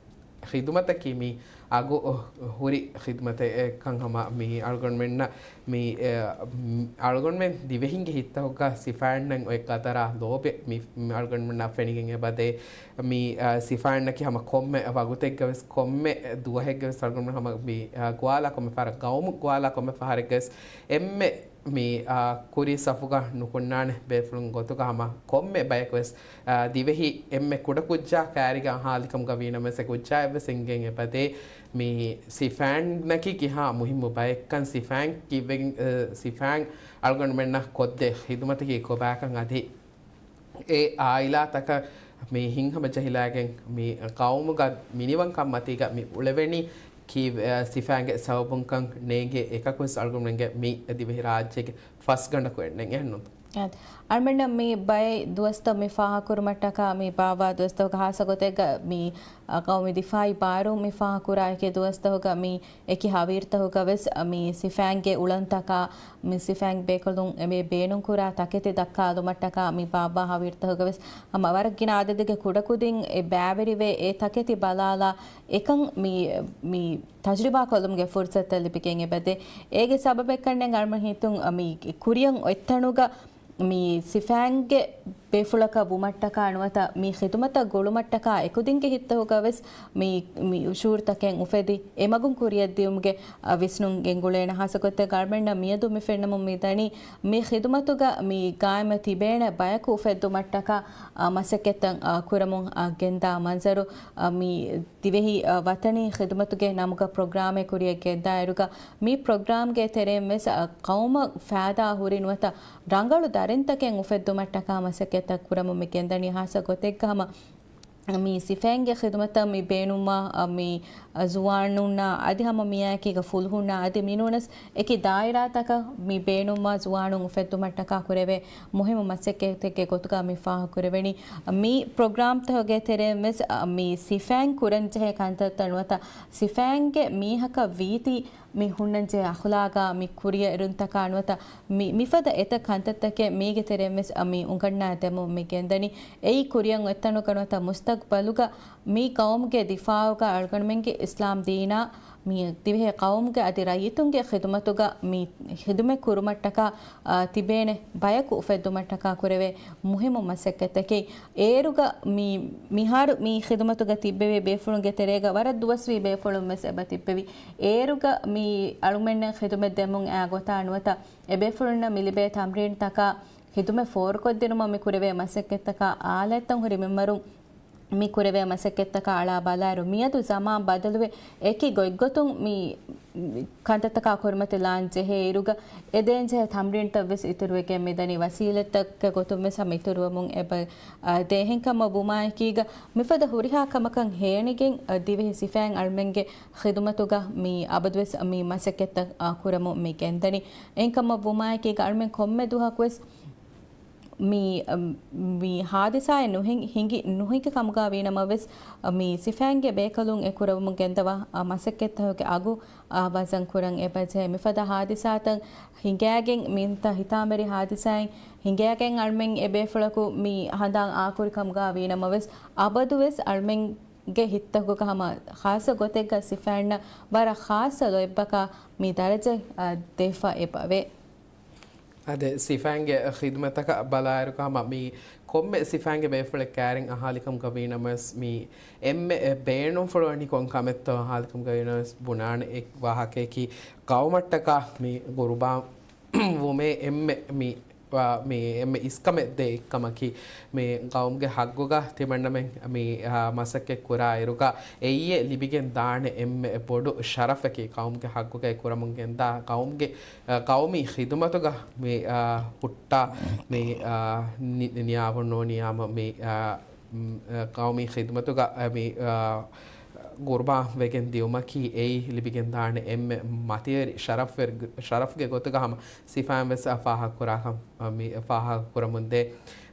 ޚިދުމަތަކީ މި އަގު ހުރި ޚިދުމަތެއް ކަން ހަމަ މި އަޅުގަނޑުމެންނަށް މި، އެ، އަޅުގަނޑުމެން ދިވެހިންގެ ހިތްތަކުގަ ސިފައިންނަށް އޮތް ގަދަރާ ލޯބި މި އަޅުގަނޑުމެންނަށް ފެނިގެން އެބަދޭ. މި، އާ، ސިފައިންނަކީ ހަމަ ކޮންމެ ވަގުތެއްގަ ވެސް، ކޮންމެ ދުވަހެއްގަ ވެސް އަޅުގަނޑުމެން ހަމަ މި، އާ، ގޮވާލާ ކޮންމެ ފަހަރަށް، ގައުމު ގޮވާލާ ކޮންމެ ފަހަރެއްގަ ވެސް އެންމެ މި، އާ، ކުރީ ސަފުގަ ނުކުންނާނެ ބޭފުޅުން ގޮތުގަ ހަމަ ކޮންމެ ބަޔަކު ވެސް، އާ، ދިވެހި އެންމެ ކުޑަކުއްޖާ ކައިރިގަ އަހާލިކަމުގަ ވީނަމަވެސް އެ ކުއްޖާއަށް ވެސް އެނގެން އެބަދޭ މި ސިފައިންނަކީ ކިހާ މުހިއްމު ބައެއްކަން، ސިފައިން ކިއްވެގެން، އަ، ސިފައިން އަޅުގަނޑުމެންނަށް ކޮށްދޭ ޚިދުމަތަކީ ކޮބާކަން އަދި އެ އާއިލާތަކަށް މި ހިތްހަމަޖެހިލައިގެން މި ޤައުމުގަ މިނިވަންކަން މަތީގަ މި އުޅެވެނީ ކީއްވެ، އަ، ސިފައިންގެ ސަބަބުންކަން ނޭނގޭ އެކަކުވެސް އަޅުގަނޑުމެންގެ މި ދިވެހި ރާއްޖޭގެ ފަސްގަނޑަކު އެންނެން އެހެންނު. އަދި އަޅުމެންނަށް މި ބައެއް ދުވަސްތައް މި ފާހަގަކުރުމަށްޓަކާ މި ބާއްވާ ދުވަސްތަކުގަ ހާއްސަ ގޮތެއްގަ މި، އަ، ޤައުމީ ދިފާއީ ބާރު މި ފާހަގަކުރާ އެކި ދުވަސްތަކުގަ މި އެކި ހަވީރުތަކުގަ ވެސް މި ސިފައިންގެ އުޅަނދުތަކާ، މި ސިފައިން ބޭކަލުން އެ ބޭނުންކުރާ ތަކެތި ދައްކާލުމަށްޓަކާ މި ބާއްވާ ހަވީރުތަކުގަ ވެސް ހަމަ ވަރަށް ގިނަ އަދަދެއްގެ ކުޑަކުދިން އެ ބައިވެރިވެ އެ ތަކެތި ބަލާލާ އެކަން މި، މި ތަޖުރިބާ ކޮށްލުމުގެ ފުރުސަތުތައް ލިބިގެން އެބަދޭ. އޭގެ ސަބަބެއްކަންނޭނގެ އަޅުމެން ހިތުން މި ކުރިއަށް އޮތްތަނުގަ މި ސިފައިންގެ ބޭފުޅަކަށް ވުމަށްޓަކާ ނުވަތަ މި ޚިދުމަތަށް ގުޅުމަށްޓަކާ އެކުދިންގެ ހިތްތަކުގަ ވެސް މި، މި ޝުޢޫރުތަކެއް އުފެދި އެމަގުން ކުރިއަށްދިއުމުގެ، އަ، ވިސްނުން ގެންގުޅޭނެ. ހާއްސަގޮތެއް އަޅުމެންނަށް މިއަދު މި ފެންނަމުން މިދަނީ މި ޚިދުމަތުގަ މި ގާއިމަށް ތިބޭނެ ބަޔަކު އުފެއްދުމަށްޓަކާ، އަ، މަސައްކަތްތައް، އަ، ކުރަމުން، އަ، ގެންދާ މަންޒަރު، އަ، މި ދިވެހި، އަ، ވަތަނީ ޚިދުމަތުގެ ނަމުގަ ޕްރޮގްރާމެއް ކުރިއަށް ގެންދާއިރުގަ، މި ޕްރޮގްރާމްގެ ތެރެއިން ވެސް، އަ، ޤައުމަށް ފައިދާ ހުރި ނުވަތަ ރަނގަޅު ދަރިންތަކެއް އުފެއްދުމަށްޓަކާ މަސައްކަތްތައް ކުރަމުން މި ގެންދަނީ. ހާއްސަ ގޮތެއްގަ ހަމަ މި ސިފައިންގެ ޚިދުމަތަށް މި ބޭނުންވާ، އަ، މި، އަ، ޒުވާނުންނާ އަދި ހަމަ މިއާއެކީގަ ފުލުހުންނާ އަދި މިނޫނަސް އެކި ދާއިރާތަކަށް މި ބޭނުންވާ ޒުވާނުން އުފެއްދުމަށްޓަކާ ކުރެވޭ މުހިއްމު މަސައްކަތެއްގެ ގޮތުގަ މި ފާހަގަކުރެވެނީ. މި ޕްރޮގްރާމްތަކުގެ ތެރެއިން ވެސް، އަ، މި ސިފައިން ކުރަންޖެހޭ ކަންތައްތައް ނުވަތަ ސިފައިންގެ މީހަކަށް ވީތީ މި ހުންނަންޖެހޭ އަޚުލާގާ މި ކުރިއެރުންތަކާ ނުވަތަ މި، މިފަދަ އެތައް ކަންތައްތަކެއް މީގެ ތެރެއިން ވެސް މި އުނގަންނާ ދެމުން މި ގެންދަނީ. އެއީ ކުރިއަށް އޮތްތަނުގަ ނުވަތަ މުސްތަގްބަލުގަ މި ޤައުމުގެ ދިފާޢުގަ އަޅުގަނޑުމެންގެ އިސްލާމް ދީނާ މި ދިވެހި ޤައުމުގެ އަދި ރައްޔިތުންގެ ޚިދުމަތުގަ މި ޚިދުމަތް ކުރުމަށްޓަކާ، އާ، ތިބޭނެ ބަޔަކު އުފެއްދުމަށްޓަކާ ކުރެވޭ މުހިއްމު މަސައްކަތްތަކެއް. އޭރުގަ މި، މިހާރު މި ޚިދުމަތުގަ ތިއްބެވި ބޭފުޅުންގެ ތެރޭގަ ވަރަށް ދުވަސްވީ ބޭފުޅުން ވެސް އެބަ ތިއްބެވި. އޭރުގަ މި އަޅުމެންނަށް ޚިދުމަތް ދެމުން އާ ގޮތާ ނުވަތަ އެބޭފުޅުންނަށް މި ލިބޭ ތަމްރީންތަކާ ޚިދުމަތް ފޯރުކޮށްދިނުމަށް މި ކުރެވޭ މަސައްކަތްތަކާ އާލާތްތައް ހުރި މިންވަރު މި ކުރެވޭ މަސައްކަތްތަކާ އަޅާ ބަލާއިރު، މިއަދު ޒަމާން ބަދަލުވެ، އެކި ގޮތްގޮތުން މި ކަންތައްތަކާ ކުރިމަތިލާން ޖެހޭ އިރުގަ، އެ ދޭންޖެހޭ ތަމްރީންތައް ވެސް އިތުރުވެގެން މިދަނީ. ވަސީލަތްތަކުގެ ގޮތުން ވެސް ހަމަ އިތުރުވަމުން އެބަ، އާ، ދޭ. އެހެންކަމަށް ވުމާއެކީގަ، މިފަދަ ހުރިހާ ކަމަކަށް ހޭނިގެން، އާ، ދިވެހި ސިފައިން އަޅުމެންގެ ޚިދުމަތުގަ މި އަބަދުވެސް މި މަސައްކަތްތައް، އާ، ކުރަމުން މި ގެންދަނީ. އެހެންކަމަށް ވުމާއެކީގަ، އަޅުމެން ކޮންމެ ދުވަހަކުވެސް މި، މި ހާދިސާއެއް ނުހިނގި، ހިނގި ނުހިނގި ކަމުގަ ވީނަމަވެސް، މި ސިފައިންގެ ބޭކަލުން އެ ކުރަމުން ގެންދަވާ މަސައްކަތްތަކުގެ އަގު ވަޒަން ކުރަން އެބަޖެހޭ. މިފަދަ ހާދިސާތައް ހިނގައިގެން، މިތަ ހިތާމަވެރި ހާދިސާއިން ހިނގައިގެން އަޅުމެން އެ ބޭފުޅަކު މި ހަނދާން އާކުރި ކަމުގަ ވީނަމަވެސް، އަބަދުވެސް އަޅުމެންގެ ހިތްތަކުގަ ހަމަ ޚާއްޞަ ގޮތެއްގަ ސިފައިންނަށް ވަރަށް ޚާއްޞަ ލޯތްބަކާ މި ދަރަޖަ، އަ، ދެފަ އެބަވޭ. އާދެ، ސިފައިންގެ ޚިދުމަތަކަށް ބަލާއިރުގަ ހަމަ މި ކޮންމެ ސިފައިންގެ ބޭފުޅެއް ކައިރިން އަހާލިކަމުގަ ވީނަމަވެސް، މި އެންމެ ބޭނުންފުޅުވަނީ ކޮން ކަމެއްތޯ އަހާލިކަމުގަ ވީނަމަވެސް، ބުނާނެ އެއް ވާހަކަޔަކީ، ޤައުމަށްޓަކާ މި ޤުރުބާން ވުމޭ އެންމެ މި، ވާ، މި އެންމެ އިސްކަމެއް ދޭ އެއްކަމަކީ، މި ޤައުމުގެ ޙައްޤުގަ ތިމަންނަމެން މި، އާ، މަސައްކަތް ކުރާ އިރުގަ އެއީ ލިބިގެން ދާނެ އެންމެ ބޮޑު ޝަރަފަކީ، ޤައުމުގެ ޙައްޤުގައި ކުރަމުން ގެންދާ ޤައުމުގެ އަ، ޤައުމީ ޚިދުމަތުގަ މި، އަ، ހުއްޓާ މި، އަ، ނި-، ނިޔާވަން ނޫނީ ހަމަ މި، އަ، މް، އަ، ޤައުމީ ޚިދުމަތުގަ، އަ، މި، އަ، ޤުރުބާން ވެގެން ދިއުމަކީ އެއީ ލިބިގެން ދާނެ އެންމެ މަތިވެރި ޝަރަފްވެރި، ޝަރަފްގެ ގޮތުގަ ހަމަ ސިފައިން ވެސް އަ، ފާހަގަކުރާކަން، އަ، މި ފާހަގަކުރަމުންދޭ.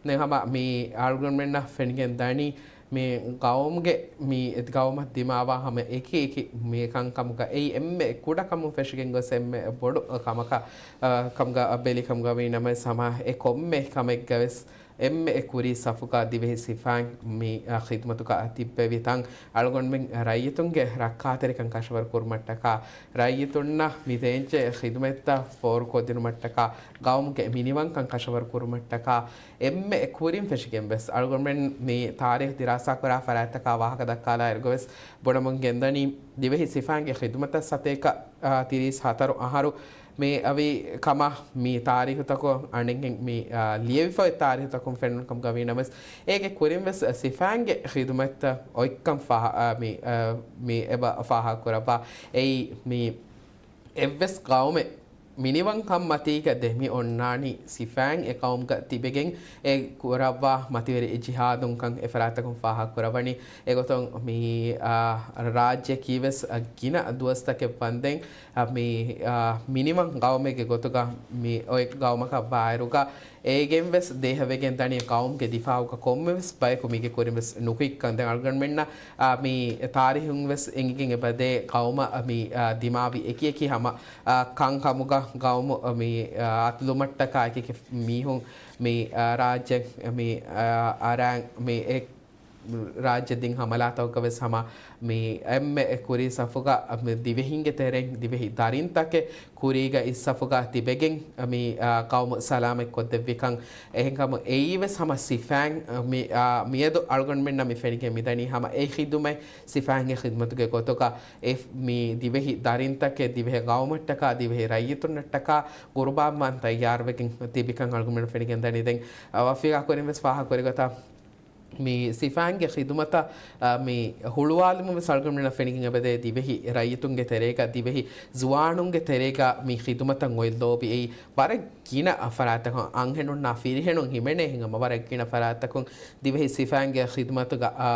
ދެން ހަމަ މި އަޅުގަނޑުމެންނަށް ފެނިގެން ދަނީ، މި ޤައުމުގެ މި ޤައުމަށް ދިމާވާ ހަމަ އެކި އެކި މި ކަންކަމުގަ އެއީ އެންމެ ކުޑަކަމުން ފެށިގެން ގޮސް އެންމެ ބޮޑު ކަމަކަށް، އަ، ކަމުގަ ބެލި ކަމުގަ ވީ ނަމަވެސް ހަމަ އެ ކޮންމެ ކަމެއްގަ ވެސް އެންމެ ކުރީ ސަފުގަ ދިވެހި ސިފައިން މި، އަ، ޚިދުމަތުގަ ތިއްބެވި ތަން އަޅުގަނޑުމެން ރައްޔިތުންގެ ރައްކާތެރިކަން ކަށަވަރު ކުރުމަށްޓަކާ، ރައްޔިތުންނަށް މި ދޭންޖެހޭ ޚިދުމަތްތައް ފޯރުކޮށްދިނުމަށްޓަކާ، ޤައުމުގެ މިނިވަންކަން ކަށަވަރު ކުރުމަށްޓަކާ، އެންމެ ކުރިން ފެށިގެން ވެސް އަޅުގަނޑުމެން މި ތާރީޚު ދިރާސާކުރާ ފަރާތްތަކާ ވާހަކަ ދައްކާލާއިރުގަ ވެސް ބުނަމުން ގެންދަނީ، ދިވެހި ސިފައިންގެ ޚިދުމަތަށް ސަތޭކަ، އާ، ތިރީސް ހަތަރު އަހަރު މި އަވި ކަމަށް މި ތާރީޚުތަކުން އަނެއްހެން މި، އާ، ލިޔެވިފައި ތާރީޚުތަކުން ފެނުނު ކަމުގަ ވީ ނަމަވެސް، އޭގެ ކުރިން ވެސް ސިފައިންގެ ޚިދުމަތްތައް އޮތްކަން ފާހަ-، އާ، މި، އާ، މި އެބަ ފާހަގަކުރައްވާ. އެއީ މި އެއްވެސް ޤައުމެއް މިނިވަންކަންމަތީގަ ދެމި އޮންނާނީ ސިފައިން އެ ޤައުމުގަ ތިބެގެން އެ ކުރައްވާ މަތިވެރި ޖިހާދުންކަން އެ ފަރާތަކުން ފާހަގަކުރައްވަނީ. އެގޮތުން މި، އާ، ރާއްޖެއަކީ ވެސް، އާ، ގިނަ ދުވަސްތަކެއް ވަންދެން، އާ، މި، އާ، މިނިވަން ޤައުމެއްގެ ގޮތުގަ މި އޮތް ޤައުމަކަށް ވާއިރުގަ، އޭގެންވެސް ދޭހަވެގެން ދަނީ ޤައުމުގެ ދިފާޢުގަ ކޮންމެވެސް ބަޔަކު މީގެ ކުރިންވެސް ނުކުތްކަން. ދެން އަޅުގަނޑުމެންނަށް، އާ، މި ތާރީޚުންވެސް އެނގިގެން އެބަދޭ ޤައުމަށް މި، އާ، ދިމާވި އެކި އެކި ހަމަ، އާ، ކަންކަމުގަ ޤައުމު، އާ، މި، އާ، އަތުލުމަށްޓަކާ އެކި އެކި މީހުން މި، އާ، ރާއްޖެ މި، އާ، އަރާން މި އެ ރާއްޖެ ދިން ހަމަލާތަކުގަ ވެސް ހަމަ މި އެންމެ ކުރީ ސަފުގަ މި ދިވެހިންގެ ތެރެއިން ދިވެހި ދަރިންތަކެއް ކުރީގަ އިސް ސަފުގަ ތިބެގެން މި، އާ، ޤައުމު ސަލާމަތް ކޮށްދެއްވިކަން. އެހެންކަމުން އެއީ ވެސް ހަމަ ސިފައިން މި، އާ، މިއަދު އަޅުގަނޑުމެންނަށް މި ފެނިގެން މިދަނީ ހަމަ އެ ޚިދުމަތް ސިފައިންގެ ޚިދުމަތުގެ ގޮތުގަ އެ މި ދިވެހި ދަރިންތަކެއް، ދިވެހި ޤައުމަށްޓަކާ، ދިވެހި ރައްޔިތުންނަށްޓަކާ ޤުރުބާންވާން ތައްޔާރުވެގެން ތިބިކަން އަޅުގަނޑުމެން ފެނިގެން ދަނީ. ދެން، އާ، ވަފީގާ ކުރިން ވެސް ފާހަގަކުރި ގޮތަށް، މި ސިފައިންގެ ޚިދުމަތަށް، އާ، މި ހުޅުވާލުމުން ވެސް އަޅުގަނޑުމެންނަށް ފެނިގެން އެބަދޭ ދިވެހި ރައްޔިތުންގެ ތެރޭގަ، ދިވެހި ޒުވާނުންގެ ތެރޭގަ މި ޚިދުމަތަށް އޮތް ލޯބި އެއީ ވަރަށް ގިނަ ފަރާތަކުން އަންހެނުންނާ ފިރިހެނުން ހިމެނޭ ހިނގަމަ ވަރަށް ގިނަ ފަރާތަކުން ދިވެހި ސިފައިންގެ ޚިދުމަތުގަ، އާ،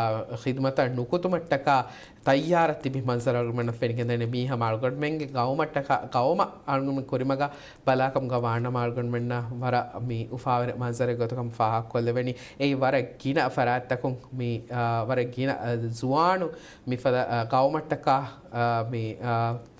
ޚިދުމަތަށް ނުކުތުމަށްޓަކާ ތައްޔާރަށް ތިބި މަންޒަރު އަޅުގަނޑުމެންނަށް ފެނިގެންދަނީ. މީ ހަމަ އަޅުގަނޑުމެންގެ ޤައުމަށްޓަކާ، ޤައުމަށް އަޅުގަނޑުމެން ކުރިމަގަށް ބަލާކަމުގަ ވާނަމަ އަޅުގަނޑުމެންނަށް ވަރަށް މި އުފާވެރި މަންޒަރެއް ގޮތުކަމު ފާހަގަކޮށްލެވެނީ. އެއީ ވަރަށް ގިނަ ފަރާތްތަކުން މި، އާ، ވަރަށް ގިނަ، އާ، ޒުވާނުން މިފަދަ، އާ، ޤައުމަށްޓަކާ، އާ، މި، އާ،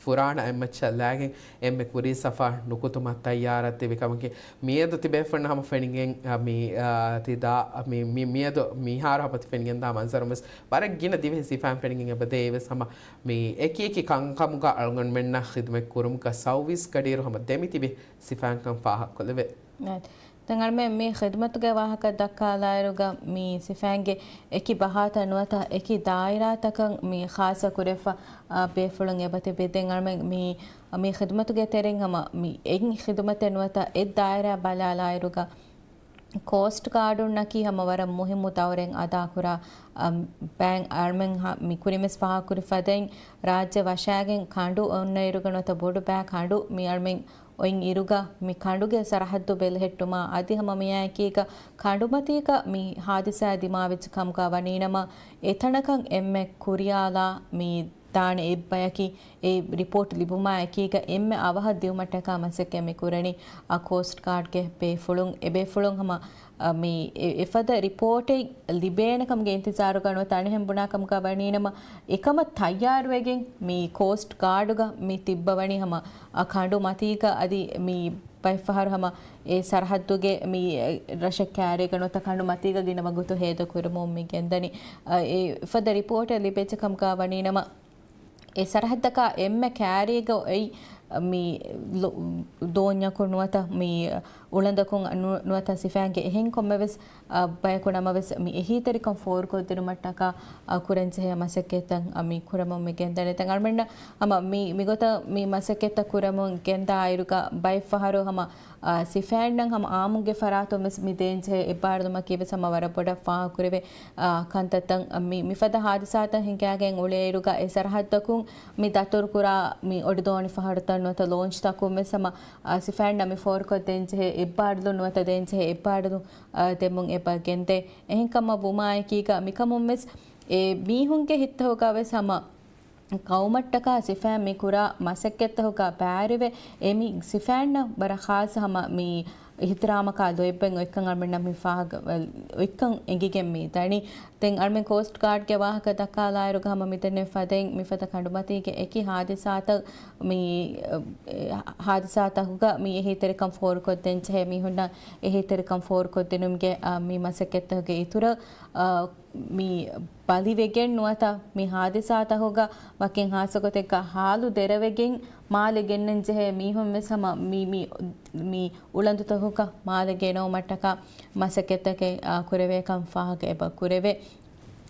ފުރާނަ އެއްމައްޗަށް ލާގެން އެންމެ ކުރީ ސަފަށް ނުކުތުމަށް ތައްޔާރަށް ތިބި ކަމަކީ، މިއަދު ތިބޭފުޅުން ހަމަ ފެނިގެން، އާ، މި، އާ، ތި ދާ، މި، މި، މިއަދު މިހާރު ހަމަ ތި ފެނިގެން ދާ މަންޒަރު ވެސް ވަރަށް ގިނަ ދިވެހި ސިފައިން ފެނިގެން އެބަދޭ. އެވެސް ހަމަ މި އެކި އެކި ކަންކަމުގަ އަޅުގަނޑުމެންނަށް ޚިދުމަތް ކުރުމުގަ ސައުވީސް ގަޑިއިރު ހަމަ ދެމިތިބި ސިފައިންކަން ފާހަގަކޮށްލެވޭ. ދެން އަޅުމެން މި ޚިދުމަތުގެ ވާހަކަ ދައްކާލާއިރުގަ މި ސިފައިންގެ އެކި ބަހާތައް ނުވަތަ އެކި ދާއިރާތަކަށް މި ޚާއްޞަ ކުރެފަ، އާ، ބޭފުޅުން އެބަތިބި. ދެން އަޅުމެން މި، މި ޚިދުމަތުގެ ތެރެއިން ހަމަ މި އެއް ޚިދުމަތެއް ނުވަތަ އެއް ދާއިރާ ބަލާލާއިރުގަ ކޯސްޓް ގާޑުންނަކީ ހަމަ ވަރަށް މުހިއްމު ދައުރެއް އަދާކުރާ، އަ، ބައެއް އަޅުމެން ހަ-، މި ކުރިންވެސް ފާހަގަކުރި ފަދައިން ރާއްޖެ ވަށާގެން ކަނޑު އޮންނައިރުގަ ނުވަތަ ބޮޑު ބައި ކަނޑު މި އަޅުމެން އޮތް އިރުގަ މި ކަނޑުގެ ސަރަހައްދު ބެލެހެއްޓުމާ އަދި ހަމަ މިއާއެކީގަ ކަނޑުމަތީގަ މި ހާދިސާ ދިމާވެއްޖެ ކަމުގަ ވަނީނަމަ އެތަނަކަށް އެންމެ ކުރިޔާލާ މި ދާނެ އެއްބަޔަކީ އެ ރިޕޯޓް ލިބުމާ އެކީގަ އެންމެ އަވަހަށް ދިއުމަށްޓަކާ މަސައްކަތް މި ކުރަނީ. އާ، ކޯސްޓް ގާޑްގެ ބޭފުޅުން، އެ ބޭފުޅުން ހަމަ، އާ، މި އެ-، އެފަދަ ރިޕޯޓެއް ލިބޭނެ ކަމުގެ އިންތިޒާރުގަ ނުވަތަ އަނެއްހެން ބުނާ ކަމުގަ ވަނީނަމަ، އެކަމަށް ތައްޔާރުވެގެން މި ކޯސްޓް ގާޑުގަ މި ތިއްބަވަނީ ހަމަ، އާ، ކަނޑު މަތީގަ އަދި މި ބައެއްފަހަރު ހަމަ އެ ސަރަހައްދުގެ މި ރަށެއް ކައިރީގަ ނުވަތަ ކަނޑު މަތީގަ ގިނަ ވަގުތު ހޭދަ ކުރަމުން މި ގެންދަނީ. އަ، އެ ފަދަ ރިޕޯޓެއް ލިބިއްޖެ ކަމުގަ ވަނީނަމަ، އެ ސަރަހައްދަކާ އެންމެ ކައިރީގަ އޮތް މި ލޮ-، ދޯންޏަކުން ނުވަތަ މި އުޅަނދަކުން ނު-، ނުވަތަ ސިފައިންގެ އެހެން ކޮންމެވެސް، އަ، ބަޔަކު ނަމަވެސް މި އެހީތެރިކަން ފޯރުކޮށްދިނުމަށްޓަކާ، އަ، ކުރަންޖެހޭ މަސައްކަތްތައް، އަ، މި ކުރަމުން މި ގެންދަނީ. ދެން އަޅުމެންނަށް ހަމަ މި، މިގޮތަށް މި މަސައްކަތްތައް ކުރަމުން ގެންދާއިރުގަ ބައެއްފަހަރު ހަމަ، އާ، ސިފައިންނަށް ހަމަ އާއްމުންގެ ފަރާތުން ވެސް މި ދޭންޖެހޭ އެއްބާރުލުމަކީ ވެސް ހަމަ ވަރަށް ބޮޑަށް ފާހަގަކުރެވޭ، އާ، ކަންތައްތައް. މި، މިފަދަ ހާދިސާތައް ހިނގާގެން އުޅޭއިރުގަ އެ ސަރަހައްދަކުން މި ދަތުރުކުރާ މި އޮޑިދޯނި ފަހަރުތައް ނުވަތަ ލޯންޗްތަކުން ވެސް ހަމަ، އާ، ސިފައިންނަށް މި ފޯރުކޮށްދޭންޖެހޭ އެއްބާރުލުން ނުވަތަ ދޭންޖެހޭ އެއްބާރުލުން، އާ، ދެމުން އެބަ ގެންދޭ. އެހެންކަމަށް ވުމާއެކީގަ މިކަމުން ވެސް އެ މީހުންގެ ހިތްތަކުގަ ވެސް ހަމަ ޤައުމަށްޓަކާ ސިފައިން މި ކުރާ މަސައްކަތްތަކުގަ ބައިވެރިވެ، އެ މި ސިފައިންނަށް ވަރަށް ޚާއްޞަ ހަމަ މި އިޙްތިރާމަކާ ލޯތްބެއް އޮތްކަން އަޅުމެންނަށް މި ފާހަގަ، އޮތްކަން އެނގިގެން މި ދަނީ. ދެން އަޅުމެން ކޯސްޓް ގާޑްގެ ވާހަކަ ދައްކާލާއިރުގަ ހަމަ މިދެންނެވި ފަދައިން މިފަދަ ކަނޑުމަތީގެ އެކި ހާދިސާތައް މި، އެ، ހާދިސާތަކުގަ މި އެހީތެރިކަން ފޯރުކޮށްދޭންޖެހޭ މީހުންނަށް އެހީތެރިކަން ފޯރުކޮށްދިނުމުގެ، އާ، މި މަސައްކަތްތަކުގެ އިތުރަށް، އާ، މި ބަލިވެގެން ނުވަތަ މި ހާދިސާތަކުގަ ވަކިން ހާއްސަ ގޮތެއްގަ ހާލު ދެރަވެގެން މާލެ ގެންނަން ޖެހޭ މީހުން ވެސް ހަމަ މި، މި، މި އުޅަނދުތަކުގަ މާލެ ގެނައުމަށްޓަކާ މަސައްކަތްތަކެއް، އާ، ކުރެވޭކަން ފާހަގަ އެބަ ކުރެވޭ.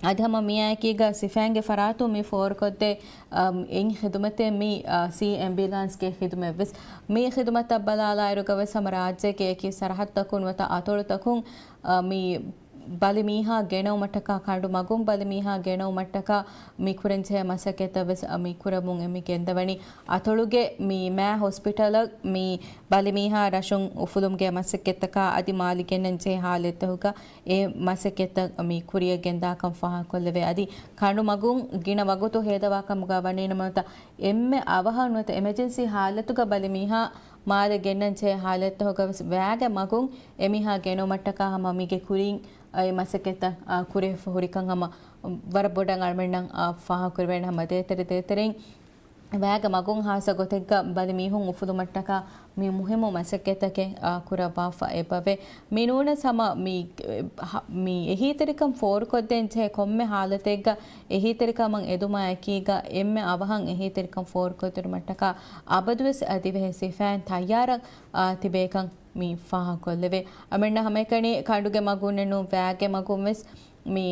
އަދި ހަމަ މިއާއެކީގަ ސިފައިންގެ ފަރާތުން މި ފޯރުކޮށްދޭ، އާ، އެއް ޚިދުމަތެއް މި، އާ، ސީ އެމްބިއުލާންސްގެ ޚިދުމަތް ވެސް. މި ޚިދުމަތަށް ބަލާލާއިރުގަ ވެސް ހަމަ ރާއްޖޭގެ އެކި ސަރަހައްދަކުން ނުވަތަ އަތޮޅުތަކުން، އާ، މި ބަލިމީހާ ގެނައުމަށްޓަކާ، ކަނޑު މަގުން ބަލިމީހާ ގެނައުމަށްޓަކާ މި ކުރަންޖެހޭ މަސައްކަތްތައް ވެސް މި ކުރަމުން އެ މި ގެންދަވަނީ. އަތޮޅުގެ މި މާ ހޮސްޕިޓަލަށް މި ބަލިމީހާ ރަށުން އުފުލުމުގެ މަސައްކަތްތަކާ އަދި މާލެ ގެންނަންޖެހޭ ހާލަތްތަކުގަ އެ މަސައްކަތްތައް މި ކުރިއަށް ގެންދާކަން ފާހަގަކޮށްލެވޭ. އަދި ކަނޑު މަގުން ގިނަ ވަގުތު ހޭދަވާ ކަމުގަ ވަނީނަމަ ނުވަތަ އެންމެ އަވަހަށް ނުވަތަ އެމަޖެންސީ ހާލަތުގަ ބަލިމީހާ މާލެ ގެންނަންޖެހޭ ހާލަތްތަކުގަ ވެސް ވައިގެ މަގުން އެމީހާ ގެނައުމަށްޓަކާ ހަމަ މީގެ ކުރިން އެ މަސައްކަތްތައް، އާ، ކުރިއަށް ހުރިކަން ހަމަ ވަރަށް ބޮޑަށް އަޅުމެންނަށް، އާ، ފާހަގަކުރެވޭނެ. ހަމަ ދޭތެރެ ދޭތެރެއިން ވައިގެ މަގުން ހާއްސަ ގޮތެއްގަ ބަލި މީހުން އުފުލުމަށްޓަކާ މި މުހިއްމު މަސައްކަތްތަކެއް، އާ، ކުރައްވާފަ އެބަވޭ. މި ނޫނަސް ހަމަ މި، އެ، ހަ-، މި އެހީތެރިކަން ފޯރުކޮށްދޭންޖެހޭ ކޮންމެ ހާލަތެއްގަ އެހީތެރިކަމަށް އެދުމާ އެކީގަ އެންމެ އަވަހަށް އެހީތެރިކަން ފޯރުކޮށްދިނުމަށްޓަކާ އަބަދުވެސް ދިވެހި ސިފައިން ތައްޔާރަށް، އާ، ތިބޭކަން މި ފާހަގަކޮށްލެވޭ. އަޅުމެންނަށް ހަމައެކަނި ކަނޑުގެ މަގުންނެއް ނޫން ވައިގެ މަގުން ވެސް މި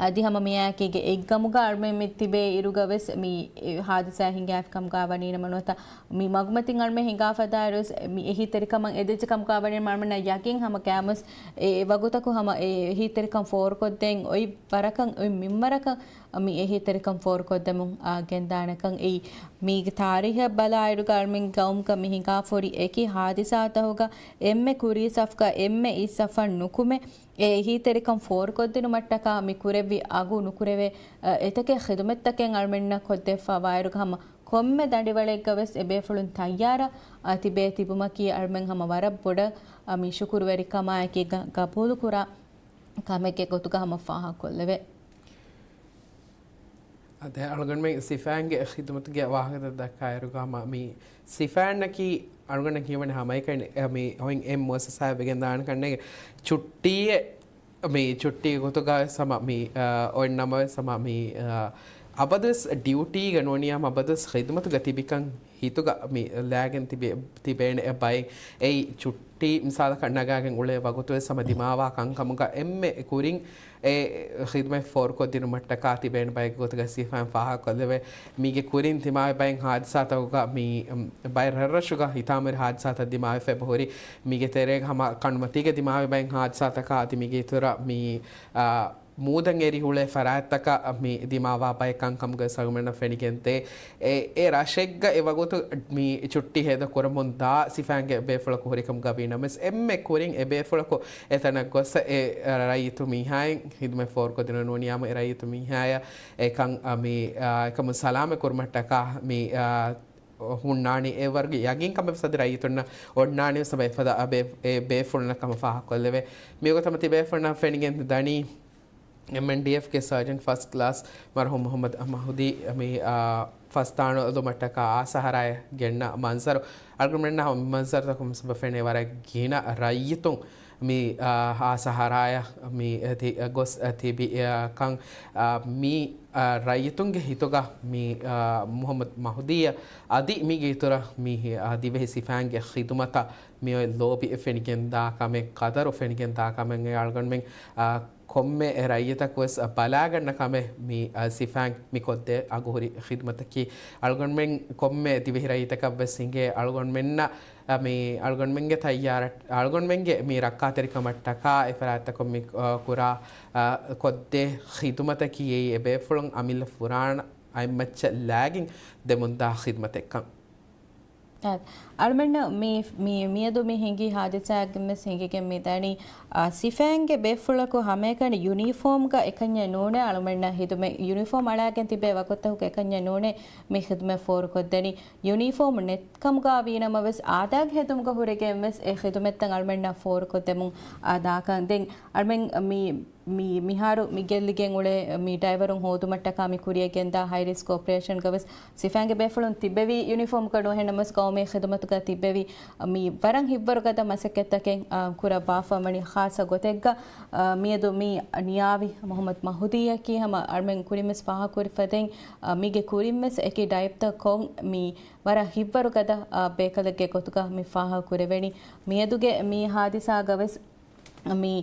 އަދި ހަމަ މިއާއެކީގެ އެއްގަމުގަ އަޅުމެން މި ތިބޭ އިރުގަ ވެސް މި ހާދިސާ ހިނގާފި ކަމުގަ ވަނީނަމަ ނުވަތަ މި މަގުމަތިން އަޅުމެން ހިނގާފަދައިރު ވެސް މި އެހީތެރިކަމަށް އެދިއްޖެ ކަމުގަ ވަނީނަމަ އަޅުމެންނަށް ޔަގީން ހަމަ ކައިމުސް އެ ވަގުތަކު ހަމަ އެ އެހީތެރިކަން ފޯރުކޮށްދޭން އޮތް ވަރަކަށް އޮތް މިންވަރަކަށް މި އެހީތެރިކަން ފޯރުކޮށްދެމުން، އާ، ގެންދާނެކަން އެއީ. މީގެ ތާރީހަށް ބަލާއިރުގަ އަޅުމެން ގައުމުގަ މި ހިނގާފަ ހުރި އެކި ހާދިސާތަކުގަ އެންމެ ކުރީ ސަފުގަ އެންމެ އިސް ސަފަށް ނުކުމެ، އެ އެހީތެރިކަން ފޯރުކޮށްދިނުމަށްޓަކާ މި ކުރެއްވި އަގު ނުކުރެވޭ، އަ، އެތަކެއް ޚިދުމަތްތަކެއް އަޅުމެންނަށް ކޮށްދެއްވާ ވާއިރުގަ ހަމަ ކޮންމެ ދަނޑިވަޅެއްގަ ވެސް އެބޭފުޅުން ތައްޔާރަށް، އަ، ތިބޭ ތިބުމަކީ އަޅުމެން ހަމަ ވަރަށް ބޮޑަށް، އަ، މި ޝުކުރުވެރިކަމާއެކީގަ ގަބޫލުކުރާ ކަމެއްގެ ގޮތުގަ ހަމަ ފާހަގަކޮށްލެވޭ. އަދި އަޅުގަނޑުމެން ސިފައިންގެ ޚިދުމަތުގެ ވާހަކަތައް ދައްކާއިރުގަ ހަމަ މި ސިފައިންނަކީ އަޅުގަނޑަށް ކިޔަވަނީ ހަމައެކަނި މި އޮތް އެއް މުއައްސަސާއެއް ވެގެން ދާނެ ކަންނޭނގެ ޗުއްޓީއެއް މި ޗުއްޓީ ގޮތުގަ ވެސް ހަމަ މި، އާ، އޮތް ނަމަވެސް ހަމަ މި، އާ، އަބަދުވެސް ޑިއުޓީގަ ނޫނީ ހަމަ އަބަދުވެސް ޚިދުމަތުގަ ތިބިކަން ހިތުގަ މި ލާގެން ތިބެ-، ތިބޭނެ އެއް ބައެއް. އެއީ ޗުއްޓީ މިސާލަކަށް ނަގާގެން އުޅޭ ވަގުތުވެސް ހަމަ ދިމާވާ ކަންކަމުގަ އެންމެ ކުރިން އެ ޚިދުމަތް ފޯރުކޮށްދިނުމަށްޓަކާ ތިބޭނެ ބައެއްގެ ގޮތުގަ ސިފައިން ފާހަގަކޮށްލެވޭ. މީގެ ކުރިން ދިމާވި ބައެއް ހާދިސާތަކުގަ މި، އު، ބައެއް ރަށްރަށުގަ ހިތާމަވެރި ހާދިސާތައް ދިމާވެފަ އެބަހުރި. މީގެ ތެރޭގަ ހަމަ ކަނޑުމަތީގަ ދިމާވި ބައެއް ހާދިސާތަކާ އަދި މީގެ އިތުރަށް މި، އާ، މޫދަށް އެރި ހުޅޭ ފަރާތްތަކަށް މި ދިމާވާ ބައެއް ކަންކަމުގައި އަޅުގަނޑަށް ފެނިގެންދޭ. އެ، އެ ރަށެއްގަ އެ ވަގުތު މި ޗުއްޓީ ހޭދަ ކުރަމުން ދާ ސިފައިންގެ ބޭފުޅަކު ހުރިކަމުގަ ވީނަމަވެސް، އެންމެ ކުރިން އެ ބޭފުޅަކު އެތަނަށް ގޮސް އެ ރައްޔިތު މީހާއިން ހިދުމަތް ފޯރުކޮށްދިނުން ނޫނިއްޔާމު އެ ރައްޔިތު މީހާޔަށް އެކަން، އަ، މި، އަ، އެކަމުން ސަލާމަތް ކުރުމަށްޓަކާ މި، އަ، ހުންނާނީ. އެ ވަރުގެ ޔަގީންކަމެއް ވެސް އަދި ރައްޔިތުންނަށް އޮންނާނީ ވެސް އެފަދަ އަ ބޭ-، އެ ބޭފުޅުންނަށް ކަމަށް ފާހަގަކޮށްލެވޭ. މިވަގުތު ތިބޭފުޅުންނަށް ފެނިގެން ދަނީ، އެމްއެންޑީއެފްގެ ސާޖެންޓް ފަސްޓް ކްލާސް މަރުހޫމް މުހައްމަދު މަހުދީ މި، އާ، ފަސްދާނުލުމަށްޓަކާ އާސަ ހަރާއަށް ގެންނަ މަންޒަރު. އަޅުގަނޑުމެންނަށް ހަމަ މަންޒަރުތަކުން ފެނޭ ވަރަށް ގިނަ ރައްޔިތުން މި، އާ، އާސަ ހަރާއަށް މި ތި-، ގޮސް ތިބި، އާ، ކަން، އާ، މި، އާ، ރައްޔިތުންގެ ހިތުގަ މި، އާ، މުހައްމަދު މަހުދީއަށް އަދި މީގެ އިތުރަށް މި، އާ، ދިވެހި ސިފައިންގެ ޚިދުމަތަށް މިއޮތް ލޯބި ފެނިގެންދާ ކަމެއް، ޤަދަރު ފެނިގެންދާ ކަމެއް އަޅުގަނޑުމެން، އާ، ކޮންމެ ރައްޔިތަކު ވެސް ބަލާގަންނަ ކަމެއް މި، އަ، ސިފައިން މި ކޮށްދޭ އަގުހުރި ޚިދުމަތަކީ. އަޅުގަނޑުމެން ކޮންމެ ދިވެހި ރައްޔިތަކަށް ވެސް ހިނގޭ އަޅުގަނޑުމެންނަށް، އަ، މި އަޅުގަނޑުމެންގެ ތައްޔާރަށް، އަޅުގަނޑުމެންގެ މި ރައްކާތެރިކަމަށްޓަކާ އެފަރާތްތަކުން މި، އަ، ކުރާ، އަ، ކޮށްދޭ ޚިދުމަތަކީ އެއީ އެބޭފުޅުން އަމިއްލަ ފުރާނަ އަތްމައްޗަށް ލާގެން ދެމުންދާ ޚިދުމަތެއްކަން. އަ، އަޅުމެންނަށް މި، މި، މިއަދު މި ހިނގި ހާދިސާއެއްގެ މެސް ހިނގިގެން މި ދަނީ، އަ، ސިފައިންގެ ބޭފުޅަކު ހަމައެކަނި ޔުނީފޯމްގަ އެކަންޏެއް ނޫނޭ އަޅުމެންނަށް ހިދުމަތް، ޔުނީފޯމް އަޅާގެން ތިބޭ ވަގުތަކު އެކަންޏެއް ނޫނޭ މި ޚިދުމަތް ފޯރުކޮށްދެނީ. ޔުނީފޯމް ނެތްކަމުގަ ވީނަމަވެސް، އާދާގެ ހެދުމުގަ ހުރެގެން ވެސް އެ ޚިދުމަތްތައް އަޅުމެންނަށް ފޯރުކޮށްދެމުން، އާ، ދާކަން. ދެން އަޅުމެން މި މި، މިހާރު މި ގެއްލިގެން އުޅޭ މި ޑައިވަރުން ހޯދުމަށްޓަކާ މި ކުރިޔަށް ގެންދާ ހައި ރިސްކް އޮޕަރޭޝަންގަ ވެސް ސިފައިންގެ ބޭފުޅުން ތިއްބެވި ޔުނީފޯމްގަ ނުހެންނަމަވެސް ޤައުމީ ޚިދުމަތުގަ ތިއްބެވި މި ވަރަށް ހިތްވަރު ގަދަ މަސައްކަތްތަކެއް، އާ، ކުރައްވާފަ ވަނީ. ޚާއްޞަ ގޮތެއްގަ، އާ، މިއަދު މި ނިޔާވި މުހައްމަދު މަހުދީއަކީ ހަމަ އަޅުމެން ކުރިން ވެސް ފާހަގަކުރި ފަދައިން، އާ، މީގެ ކުރިން ވެސް އެކި ޑައިވްތައް ކޮށް މި ވަރަށް ހިތްވަރު ގަދަ، އާ، ބޭކަލެއްގެ ގޮތުގަ މި ފާހަގަކުރެވެނީ. މިއަދުގެ މި ހާދިސާގަ ވެސް މި،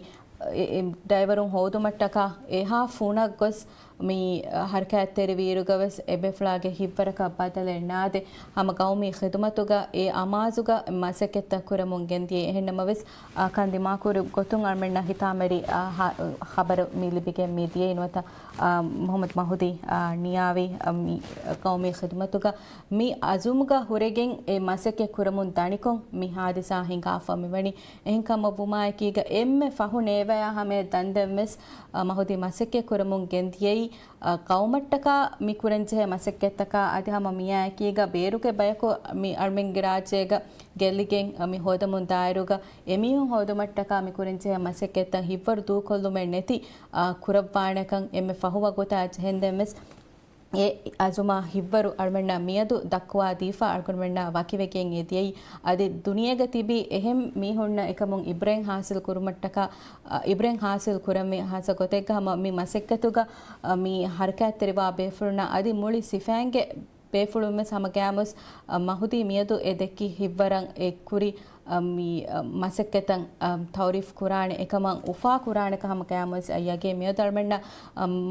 އެ، އެ، ޑައިވަރުން ހޯދުމަށްޓަކާ އެހާ ފުނަށް ގޮސް މި، އަ، ހަރަކާތްތެރިވިއިރުގަ ވެސް އެބޭފުޅާގެ ހިތްވަރަކަށް ބަދަލެއް ނާދެ، ހަމަ ޤައުމީ ޚިދުމަތުގަ އެ އަމާޒުގަ މަސައްކަތްތައް ކުރަމުން ގެންދިޔަ. އެހެންނަމަވެސް، އަ، ކަން ދިމާކުރި ގޮތުން އަޅުމެންނަށް ހިތާމަވެރި، އަ، ހަ-، ޚަބަރު މި ލިބިގެން މި ދިޔައީ ނުވަތަ، އަ، މުހައްމަދު މަހުދީ، އަ، ނިޔާވި، އަ، މި ޤައުމީ ޚިދުމަތުގަ މި އަޒުމުގަ ހުރެގެން އެ މަސައްކަތް ކުރަމުން ދަނިކޮށް މި ހާދިސާ ހިނގާފަ މިވަނީ. އެހެންކަމަށްވުމާއެކީގަ އެންމެ ފަހު ނޭވަޔާ ހަމަޔަށް ދަންދެން ވެސް، އަ، މަހުދީ މަސައްކަތް ކުރަމުން ގެންދިޔައީ، އަ، ޤައުމަށްޓަކާ މި ކުރަންޖެހޭ މަސައްކަތްތަކާ އަދި ހަމަ މިއާއެކީގަ ބޭރުގެ ބަޔަކު މި އަޅުމެންގެ ރާއްޖޭގަ ގެއްލިގެން، އަ، މި ހޯދަމުން ދާއިރުގަ އެމީހުން ހޯދުމަށްޓަކާ މި ކުރަންޖެހޭ މަސައްކަތްތައް ހިތްވަރު ދޫކޮށްލުމެއް ނެތި، އަ، ކުރައްވާނެކަން އެންމެ ފަހު ވަގުތާ ޖެހެންދެން ވެސް އެ އަޒުމާ ހިތްވަރު އަޅުމެންނަށް މިއަދު ދައްކުވާ ދީފަ އަޅުގަނޑުމެންނާ ވަކިވެގެން އެ ދިޔައީ. އަދި ދުނިޔޭގަ ތިބި އެހެން މީހުންނަށް އެކަމުން އިބްރަތް ހާސިލް ކުރުމަށްޓަކާ، އިބްރަތް ހާސިލް ކުރަންވީ ހާއްސަ ގޮތެއްގަ ހަމަ މި މަސައްކަތުގަ، މި ހަރަކާތްތެރިވާ ބޭފުޅުންނަށް އަދި މުޅި ސިފައިންގެ ބޭފުޅުން ވެސް ހަމަ ގައިމުވެސް، މަހުދީ މިއަދު އެ ދެއްކި ހިތްވަރަށް އެ ކުރި މި، މަސައްކަތަށް، ތައުރީފް ކުރާނެ އެކަމަށް އުފާ ކުރާނެކަން ހަމަ ގައިމުވެސް އައްޔަގޭ މިއަދު އަޅުމެންނަށް،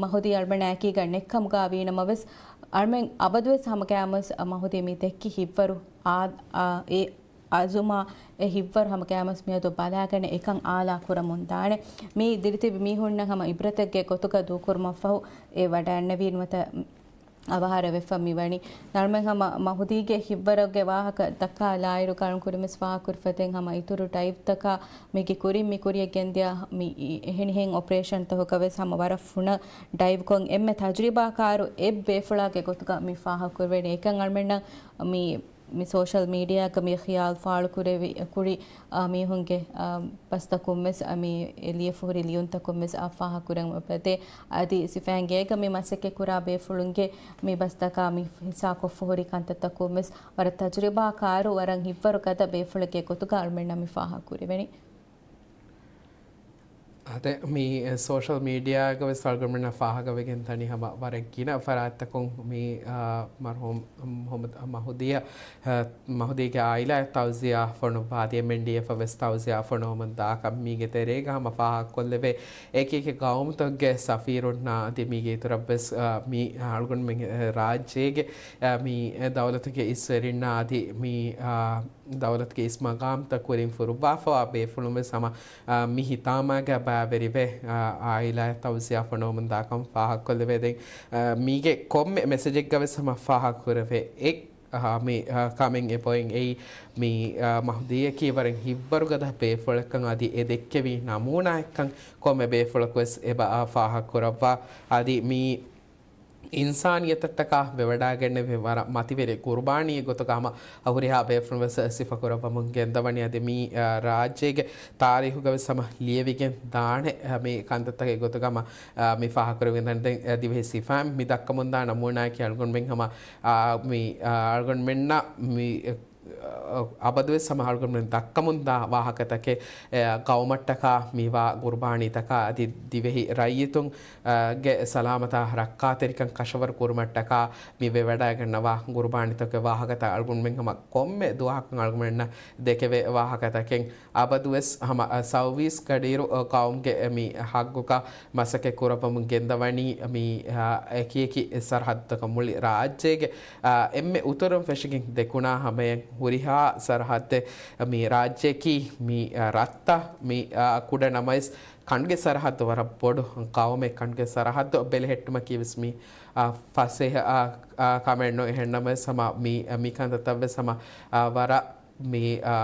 މަހުދީ އަޅުމެންނާ އެކީގަ ނެއްކަމުގަ ވީނަމަވެސް، އަޅުމެން އަބަދުވެސް ހަމަ ގައިމުވެސް މަހުދީ މި ދެއްކި ހިތްވަރު އާ، އާ، އެ އަޒުމާ އެ ހިތްވަރު ހަމަ ގައިމުވެސް މިއަދު ބަލާގަނެ އެކަން އާލާ ކުރަމުން ދާނެ. މީ ދިރިތިބި މީހުންނަށް ހަމަ އިބްރަތެއްގެ ގޮތުގަ ދޫކުރުމަށްފަހު އެ ވަޑައިންނެވީ ނުވަތަ އަވަހާރަވެފަ މިވަނީ. އަޅުމެން ހަމަ މަހުދީގެ ހިތްވަރުގެ ވާހަކަ ދައްކާލާއިރު ކަޅުން ކުރިމެސް ފާހަގަކުރި ފަދައިން ހަމަ އިތުރު ޑައިވްތަކާ މީގެ ކުރިން މި ކުރިޔަށް ގެންދިޔަ މި އެހެނިހެން އޮޕަރޭޝަންތަކުގަ ވެސް ހަމަ ވަރަށް ފުނަށް ޑައިވްކޮށް އެންމެ ތަޖުރިބާކާރު އެއް ބޭފުޅާގެ ގޮތުގަ މި ފާހަގަކުރެވޭނެ. އެކަން އަޅުމެންނަށް މި މި ސޯޝަލް މީޑިއާގަ މި ޚިޔާލު ފާޅުކުރެވި ކުރި، އާ، މީހުންގެ، އާ، ބަސްތަކުން ވެސް، އާ، މި ލިޔެފަހުރި ލިޔުންތަކުން ވެސް އާ ފާހަގަކުރަން އެބަދޭ. އަދި ސިފައިންގޭގަ މި މަސައްކަތް ކުރާ ބޭފުޅުންގެ މި ބަސްތަކާ މި ހިއްސާކޮށްފަހުރި ކަންތައްތަކުން ވެސް ވަރަށް ތަޖުރިބާކާރު، ވަރަށް ހިތްވަރު ގަދަ ބޭފުޅެއްގެ ގޮތުގަ އަޅުމެންނަށް މި ފާހަގަކުރެވެނީ. އާދެ، މި ސޯޝަލް މީޑިއާގަ ވެސް އަޅުގަނޑުމެންނަށް ފާހަގަވެގެން ދަނީ ހަމަ ވަރަށް ގިނަ ފަރާތްތަކުން މި، އާ، މަރުހޫމް މުހައްމަދު މަހުދީއަށް، އާ، މަހުދީގެ އާއިލާއަށް ތައުޒިޔާ ފޮނުއްވާ އަދި އެމްއެންޑީއެފަށް ވެސް ތައުޒިޔާ ފޮނުވަމުން ދާކަން މީގެ ތެރޭގަ ހަމަ ފާހަގަކޮށްލެވޭ. އެކި އެކި ގައުމުތަކުގެ ސަފީރުންނާ އަދި މީގެ އިތުރަށް ވެސް، އާ، މި އަޅުގަނޑުމެން ރާއްޖޭގެ، އާ، މި ދައުލަތުގެ އިސްވެރިންނާ އަދި މި، އާ، ދައުލަތުގެ އިސް މަގާމްތައް ކުރިން ފުރުއްވާފަވާ ބޭފުޅުން ވެސް ހަމަ، އާ، މި ހިތާމާގަ ބައިވެރިވެ، އާ، އާއިލާއަށް ތައުޒިޔާ ފޮނުވަމުން ދާކަން ފާހަގަކޮށްލެވޭ. ދެން، އާ، މީގެ ކޮންމެ މެސެޖެއްގަ ވެސް ހަމަ ފާހަގަކުރެވޭ. އެ، އާ، މި، އާ، ކަމެއް އެބައޮތް އެއީ މި، އާ، މަހުދީއަކީ ވަރަށް ހިތްވަރުގަދަ ބޭފުޅެއްކަން އަދި އެ ދެއްކެވި ނަމޫނާއެއްކަން ކޮންމެ ބޭފުޅަކު ވެސް އެބަ، އާ، ފާހަގަކުރައްވާ. އަދި މި އިންސާނިއްޔަތަށްޓަކާ ވެވަޑައިގެންނެވި ވަރަށް މަތިވެރި ގުރުބާނީއެއް ގޮތުގަ ހަމަ ހުރިހާ ބޭފުޅުން ވެސް ސިފަކުރައްވަމުން ގެންދަވަނީ. އަދި މި، އާ، ރާއްޖޭގެ ތާރީހުގަ ވެސް ހަމަ ލިޔެވިގެން ދާނެ، އާ، މި ކަންތައްތަކެއް ގޮތުގަ ހަމަ، އާ، މި ފާހަގަކުރެވިގެންދަނީ. ދެން، އާ، ދިވެހި ސިފައިން މި ދައްކަމުންދާ ނަމޫނާއަކީ އަޅުގަނޑުމެން ހަމަ، އާ، މި، އާ، އަޅުގަނޑުމެންނަށް މި، އަ، އަބަދުވެސް ހަމަ އަޅުގަނޑުމެން ދައްކަމުންދާ ވާހަކަތަކެއް، އެ، ގައުމަށްޓަކާ މިވާ ގުރުބާނީތަކާ އަދި ދިވެހި ރައްޔިތުން، އަ، ގެ ސަލާމަތާ ރައްކާތެރިކަން ކަށަވަރު ކުރުމަށްޓަކާ މި ވެވަޑައިގަންނަވާ ގުރުބާނީތަކުގެ ވާހަކަތައް އަޅުގަނޑުމެން ހަމަ ކޮންމެ ދުވަހަކުން އަޅުގަނޑުމެންނަށް ދެކެވޭ ވާހަކަތަކެއް. އަބަދުވެސް ހަމަ، އަ، ސައުވީސް ގަޑިއިރު، އަ، ގައުމުގެ މި ހައްގުގަ މަސައްކަތް ކުރައްވަމުން ގެންދަވަނީ މި، އަ، އެކިއެކި ސަރަހައްދުތަކަށް މުޅި ރާއްޖޭގެ، އަ، އެންމެ އުތުރުން ފެށިގެން ދެކުނާ ހަމަޔަށް ހުރިހާ ސަރަހައްދެއް މި ރާއްޖެއަކީ މި، އަ، ރަށްތައް މި، އަ، ކުޑަ ނަމަވެސް ކަނޑުގެ ސަރަހައްދު ވަރަށް ބޮޑު ގައުމެއް. ކަނޑުގެ ސަރަހައްދު ބެލެހެއްޓުމަކީ ވެސް މި، އަ، ފަސޭހަ، އަ، އަ، ކަމެއް ނޫން. އެހެންނަމަވެސް ހަމަ މި، އަ، މި ކަންތައްތައް ވެސް ހަމަ، އަ، ވަރަށް މި، އަ،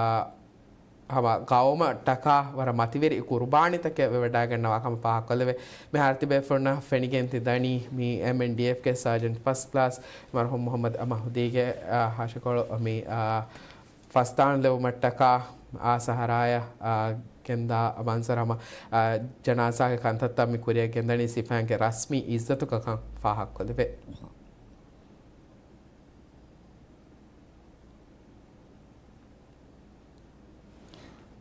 ހަމަ ގައުމަށްޓަކާ ވަރަށް މަތިވެރި ގުރުބާނީތަކެއް ވެވަޑައިގަންނަވާ ކަމަށް ފާހަގަކޮށްލެވޭ. މިހާރު ތިބޭފުޅުންނަށް ފެނިގެން ތި ދަނީ މި އެމްއެންޑީއެފްގެ ސާޖެންޓް ފަސްޓް ކްލާސް މަރުހޫމް މުހައްމަދު މަހުދީގެ، އާ، ހަށިކޮޅު މި، އާ، ފަސްދާން ލެވުމަށްޓަކާ އާ ސަހަރާޔަށް، އާ، ގެންދާ މަންޒަރު ހަމަ، އާ، ޖަނާޒާގެ ކަންތައްތައް މި ކުރިއަށް ގެންދަނީ ސިފައިންގެ ރަސްމީ އިއްޒަތުގަކަން ފާހަގަކޮށްލެވޭ.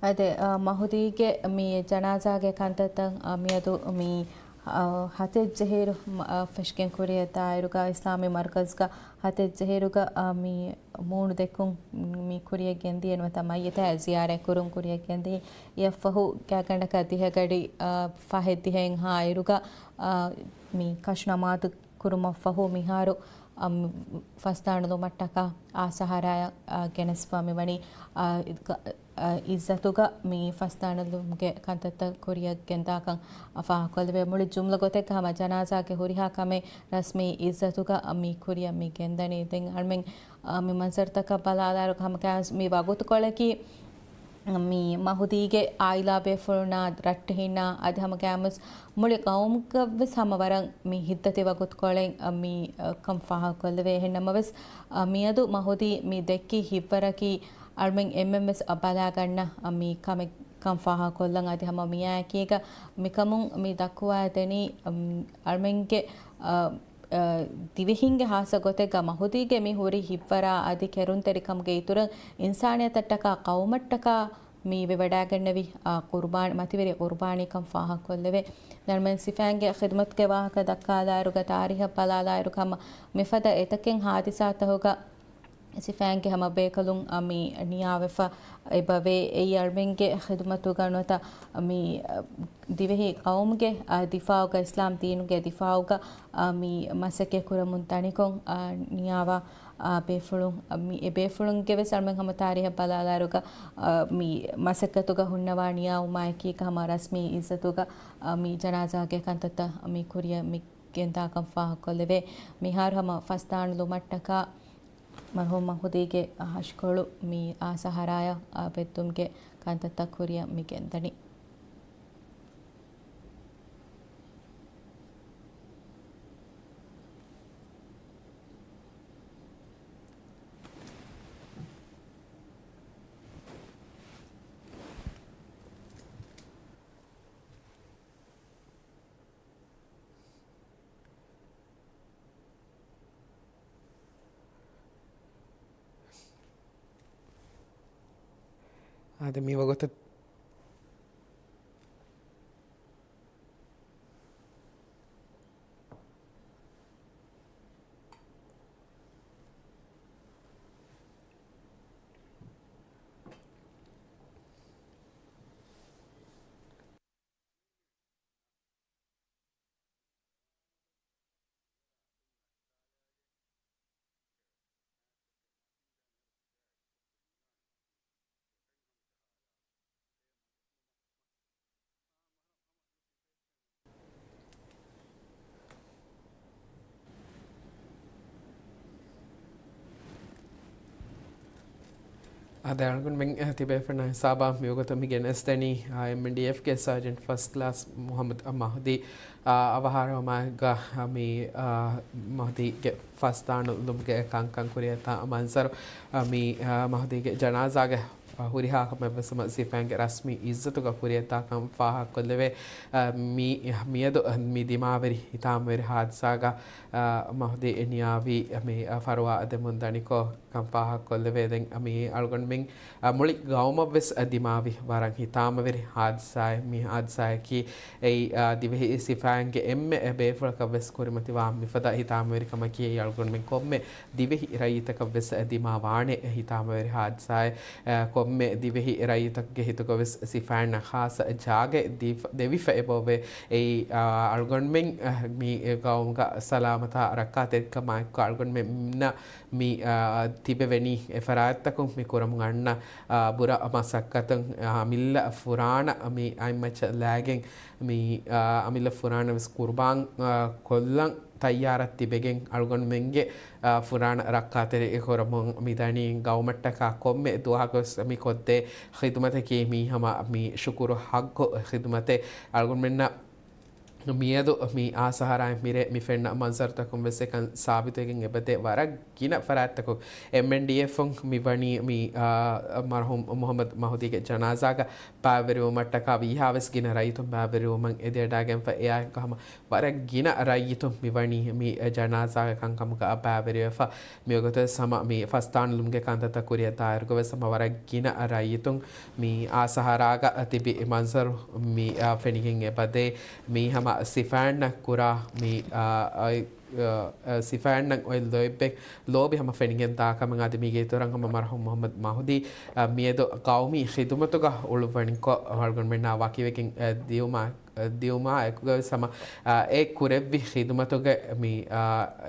އަދި، އާ، މަހުދީގެ މި ޖަނާޒާގެ ކަންތައްތައް، އާ، މިއަދު މި، އާ، ހަތެއް ޖެހިއިރު، މަ-، އާ، ފެށިގެން ކުރިއަށް ދާއިރުގަ އިސްލާމީ މަރުކަޒުގަ ހަތެއް ޖެހިއިރުގަ، އާ، މި މޫނު ދެއްކުން މި ކުރިއަށް ގެންދިޔަ ނުވަތަ މައްޔިތާ ޒިޔާރަތް ކުރުން ކުރިއަށް ގެންދިޔަ. އެއަށްފަހު ގާތްގަނޑަކަށް ދިހަ ގަޑި، އާ، ފަހެއް ދިހައެއްހާ އިރުގަ، އާ، މި ކަށު ނަމާދު ކުރުމަށްފަހު މިހާރު، އަ، މި ފަސްދާނުލުމަށްޓަކާ އާ ސަހަރާޔަށް، އާ، ގެނެސްފަ މިވަނީ، އާ، އި-، އާ، އިއްޒަތުގަ މި ފަސްދާނުލުމުގެ ކަންތައްތައް ކުރިއަށް ގެންދާކަން ފާހަގަކޮށްލެވޭ. މުޅި ޖުމްލަ ގޮތެއްގަ ހަމަ ޖަނާޒާގެ ހުރިހާ ކަމެއް ރަސްމީ އިއްޒަތުގަ މި ކުރިއަށް މި ގެންދަނީ. ދެން އަޅުމެން، އާ، މި މަންޒަރުތަކަށް ބަލާލާއިރު ހަމަ ކައިސް މި ވަގުތުކޮޅަކީ މި މަހުދީގެ އާއިލާ ބޭފުޅުންނާ ރައްޓެހިންނާ އަދި ހަމަ ގާމުސް މުޅި ގައުމުގަވެސް ހަމަ ވަރަށް މި ހިތްދަތި ވަގުތުކޮޅެއް މި، އަ، ކަން ފާހަގަކޮށްލެވޭ. އެހެންނަމަވެސް، އަ، މިއަދު މަހުދީ މި ދެއްކި ހިތްވަރަކީ އަޅުމެން އެންމެންވެސް ބަލާގަންނަ، އަ، މި ކަމެއް ކަން ފާހަގަކޮށްލަން. އަދި ހަމަ މިއާއެކީގަ މިކަމުން މި ދައްކުވާދެނީ، އަ، އަޅުމެންގެ، އަ، އަ، ދިވެހިންގެ ހާއްސަ ގޮތެއްގަ މަހުދީގެ މި ހުރި ހިތްވަރާ އަދި ކެރުންތެރިކަމުގެ އިތުރަށް އިންސާނިއްޔަތަށްޓަކާ ޤައުމަށްޓަކާ މި ވެވަޑައިގެންނެވި، އާ، ޤުރުބާން، މަތިވެރި ޤުރުބާނީކަން ފާހަގަކޮށްލެވޭ. ދަންމެން ސިފައިންގެ ޚިދުމަތުގެ ވާހަކަ ދައްކާލާއިރުގަ ތާރީހަށް ބަލާލާއިރު ހަމަ މިފަދަ އެތަކެއް ހާދިސާތަކުގަ ސިފައިންގެ ހަމަ ބޭކަލުން، އަ، މި ނިޔާވެފަ އެބަވޭ. އެއީ އަޅުމެންގެ ޚިދުމަތުގަ ނުވަތަ މި، އަ، ދިވެހި ޤައުމުގެ، އަ، ދިފާޢުގަ، އިސްލާމް ދީނުގެ ދިފާޢުގަ، އަ، މި މަސައްކަތް ކުރަމުން ދަނިކޮށް، އަ، ނިޔާވާ، އަ، ބޭފުޅުން، އަ، މި އެ ބޭފުޅުންގެ ވެސް އަޅުމެން ހަމަ ތާރީހަށް ބަލާލާއިރުގަ، އަ، މި މަސައްކަތުގަ ހުންނަވާ ނިޔާވުމާއެކީގަ ހަމަ ރަސްމީ އިއްޒަތުގަ، އަ، މި ޖަނާޒާގެ ކަންތައްތައް މި ކުރިއަށް މި ގެންދާކަން ފާހަގަކޮށްލެވޭ. މިހާރު ހަމަ ފަސްދާނުލުމަށްޓަކާ މަރުޙޫމް މަހުދީގެ ހަށިކޮޅު މި އާ ސަހަރާޔަށް އާ ބެއްދުމުގެ ކަންތައްތައް ކުރިއަށް މި ގެންދަނީ. އާދެ، މި ވަގުތަށް އަދި އަޅުގަނޑުމެން ތިބޭފުޅުންނާ ހިސާބަށް މިވަގުތު މި ގެނެސްދެނީ، އާ، އެމްއެންޑީއެފްގެ ސާޖެންޓް ފަސްޓް ކްލާސް މުހައްމަދު މަހުދީ، އާ، އަވަހާރަވުމާއެކުގަ މި، އާ، މަހުދީގެ ފަސްދާނުލުމުގެ ކަންކަން ކުރިއަށްދާ މަންޒަރު، އާ، މި، އާ، މަހުދީގެ ޖަނާޒާގެ ހުރިހާ ކަމެއްވެސް ހަމަ ސިފައިންގެ ރަސްމީ އިއްޒަތުގަ ކުރިއަށްދާކަން ފާހަގަކޮށްލެވޭ. އާ، މި، މިއަދު މި ދިމާވެރި ހިތާމަވެރި ހާދިސާގަ، އާ، މަހުދީ ނިޔާވީ މި ފަރުވާ ދެމުން ދަނިކޮށް ކަން ފާހަގަކޮށްލެވޭ. ދެން މި އަޅުގަނޑުމެން، އާ، މުޅި ގައުމަށްވެސް ދިމާވި ވަރަށް ހިތާމަވެރި ހާދިސާއެއް. މި ހާދިސާއަކީ އެއީ، އާ، ދިވެހި ސިފައިންގެ އެންމެ ބޭފުޅަކަށްވެސް ކުރިމަތިވާ މިފަދަ ހިތާމަވެރިކަމަކީ އެއީ އަޅުގަނޑުމެން ކޮންމެ ދިވެހި ރައްޔިތަކަށްވެސް ދިމާވާނެ ހިތާމަވެރި ހާދިސާއެއް. އެ، ކޮންމެ ދިވެހި ރައްޔިތަކުގެ ހިތުގަވެސް ސިފައިންނަށް ޚާއްސަ ޖާގައެއް ދީފަ، ދެވިފަ އެބައޮވޭ. އެއީ، އާ، އަޅުގަނޑުމެން، އަ، މި ގައުމުގަ ސަލާމަތާ ރައްކާތެރިކަމާއެކު އަޅުގަނޑުމެންނަށް މި، އާ، ތިބެވެނީ އެ ފަރާތްތަކުން މި ކުރަމުން އަންނަ، އާ، ބުރަ މަސައްކަތުން، އާ، އަމިއްލަ ފުރާނަ މި އަތްމައްޗަށް ލައިގެން މި، އާ، އަމިއްލަ ފުރާނަވެސް ޤުރުބާން، އާ، ކޮށްލަން ތައްޔާރަށް ތިބެގެން އަޅުގަނޑުމެންގެ، އާ، ފުރާނަ ރައްކާތެރި ކުރަމުން މިދަނީ. ގައުމަށްޓަކާ ކޮންމެ ދުވަހަކުވެސް މި ކޮށްދޭ ޚިދުމަތަކީ މީ ހަމަ މި ޝުކުރު ޙައްޤު ޚިދުމަތެއް. އަޅުގަނޑުމެންނަށް މިއަދު މި އާސަހަރާއިން މިރޭ މި ފެންނަ މަންޒަރުތަކުން ވެސް އެކަން ސާބިތުވެގެން އެބަދޭ. ވަރަށް ގިނަ ފަރާތްތަކުން އެމްއެންޑީއެފުން މި ވަނީ މި، އާ، މަރުޙޫމް މުޙައްމަދު މަހުދީގެ ޖަނާޒާގަ ބައިވެރިވުމަށްޓަކާ ވީހާވެސް ގިނަ ރައްޔިތުން ބައިވެރިވުމަށް އެދިއަޑާގެންފަ. އެއާއެކު ހަމަ ވަރަށް ގިނަ ރައްޔިތުން މި ވަނީ މި ޖަނާޒާގެ ކަންކަމުގަ ބައިވެރިވެފަ. މިވަގުތުވެސް ހަމަ މި ފަސްދާނުލުމުގެ ކަންތައްތައް ކުރިއަށްދާއިރުގަވެސް ހަމަ ވަރަށް ގިނަ ރައްޔިތުން މި އާސަހަރާގަ ތިބި މަންޒަރު މި، އާ، ފެނިގެން އެބަދޭ. މީ ހަމަ ސިފައިންނަށް ކުރާ މި، އާ، އައި، އާ، އާ، ސިފައިންނަށް އޮތް ލޯތްބެއް، ލޯބި ހަމަ ފެނިގެން ދާ ކަމެއް. އަދި މީގެ އިތުރަށް ހަމަ މަރުޙޫމް މުޙައްމަދު މަހުދީ، އާ، މިއަދު ޤައުމީ ޚިދުމަތުގަ އުޅުއްވަނިކޮށް އަޅުގަނޑުމެންނާ ވަކިވެގެން، އާ، ދިއުމާ، އާ، ދިއުމާ އެކުގަވެސް ހަމަ، އާ، އެ ކުރެއްވި ޚިދުމަތުގެ މި، އާ،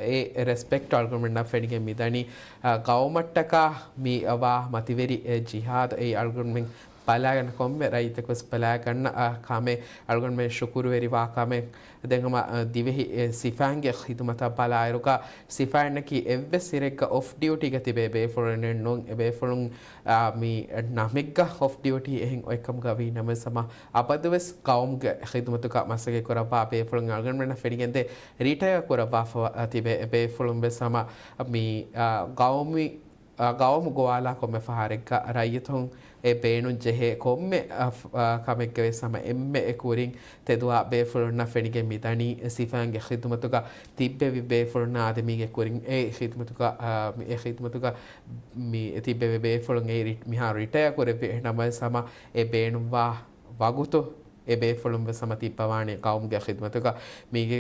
އެ ރެސްޕެކްޓް އަޅުގަނޑުމެންނަށް ފެނިގެން މިދަނީ. އާ، ޤައުމަށްޓަކާ މި ވާ މަތިވެރި އެ ޖިހާދު އެއީ އަޅުގަނޑުމެން ބަލާގަންނަ، ކޮންމެ ރައްޔިތަކުވެސް ބަލާގަންނަ، އާ، ކަމެއް. އަޅުގަނޑުމެން ޝުކުރުވެރިވާ ކަމެއް. ދެން ހަމަ، އާ، ދިވެހި އެ ސިފައިންގެ ޚިދުމަތަށް ބަލާއިރުގަ ސިފައިންނަކީ އެއްވެސް ސިރެއްގަ އޮފް ޑިއުޓީގަ ތިބޭ ބޭފުޅުންނެއް ނޫން. އެ ބޭފުޅުން، އާ، މި ނަމެއްގަ އޮފް ޑިއުޓީ އެހެން އޮތްކަމުގަ ވީ ނަމަވެސް ހަމަ އަބަދުވެސް ޤައުމުގެ ޚިދުމަތުގަ މަސައްކަތް ކުރައްވާ ބޭފުޅުން. އަޅުގަނޑުމެންނަށް ފެނިގެންދޭ ރިޓަޔަރ ކުރައްވާފަ ތިބޭ ބޭފުޅުން ވެސް ހަމަ މި، އާ، ޤައުމީ އާ، ޤައުމު ގޮވާލާ ކޮންމެ ފަހަރެއްގަ ރައްޔިތުން އެ ބޭނުން ޖެހޭ ކޮންމެ، އާ، ފް-، އާ، ކަމެއްގެ ވެސް ހަމަ އެންމެ އެ ކުރިން ތެދުވާ ބޭފުޅުންނަށް ފެނިގެން މިދަނީ ސިފައިންގެ ޚިދުމަތުގަ ތިއްބެވި ބޭފުޅުންނާ އަދި މީގެ ކުރިން އެ ޚިދުމަތުގަ، އާ، މި-، އެ ޚިދުމަތުގަ މި ތިއްބެވި ބޭފުޅުން އެ ރި-، މިހާރު ރިޓަޔަރ ކުރެއްވި ނަމަވެސް ހަމަ އެ ބޭނުންވާ ވަގުތު އެ ބޭފުޅުން ވެސް ހަމަ ތިއްބަވާނެ ޤައުމުގެ ޚިދުމަތުގަ. މީގެ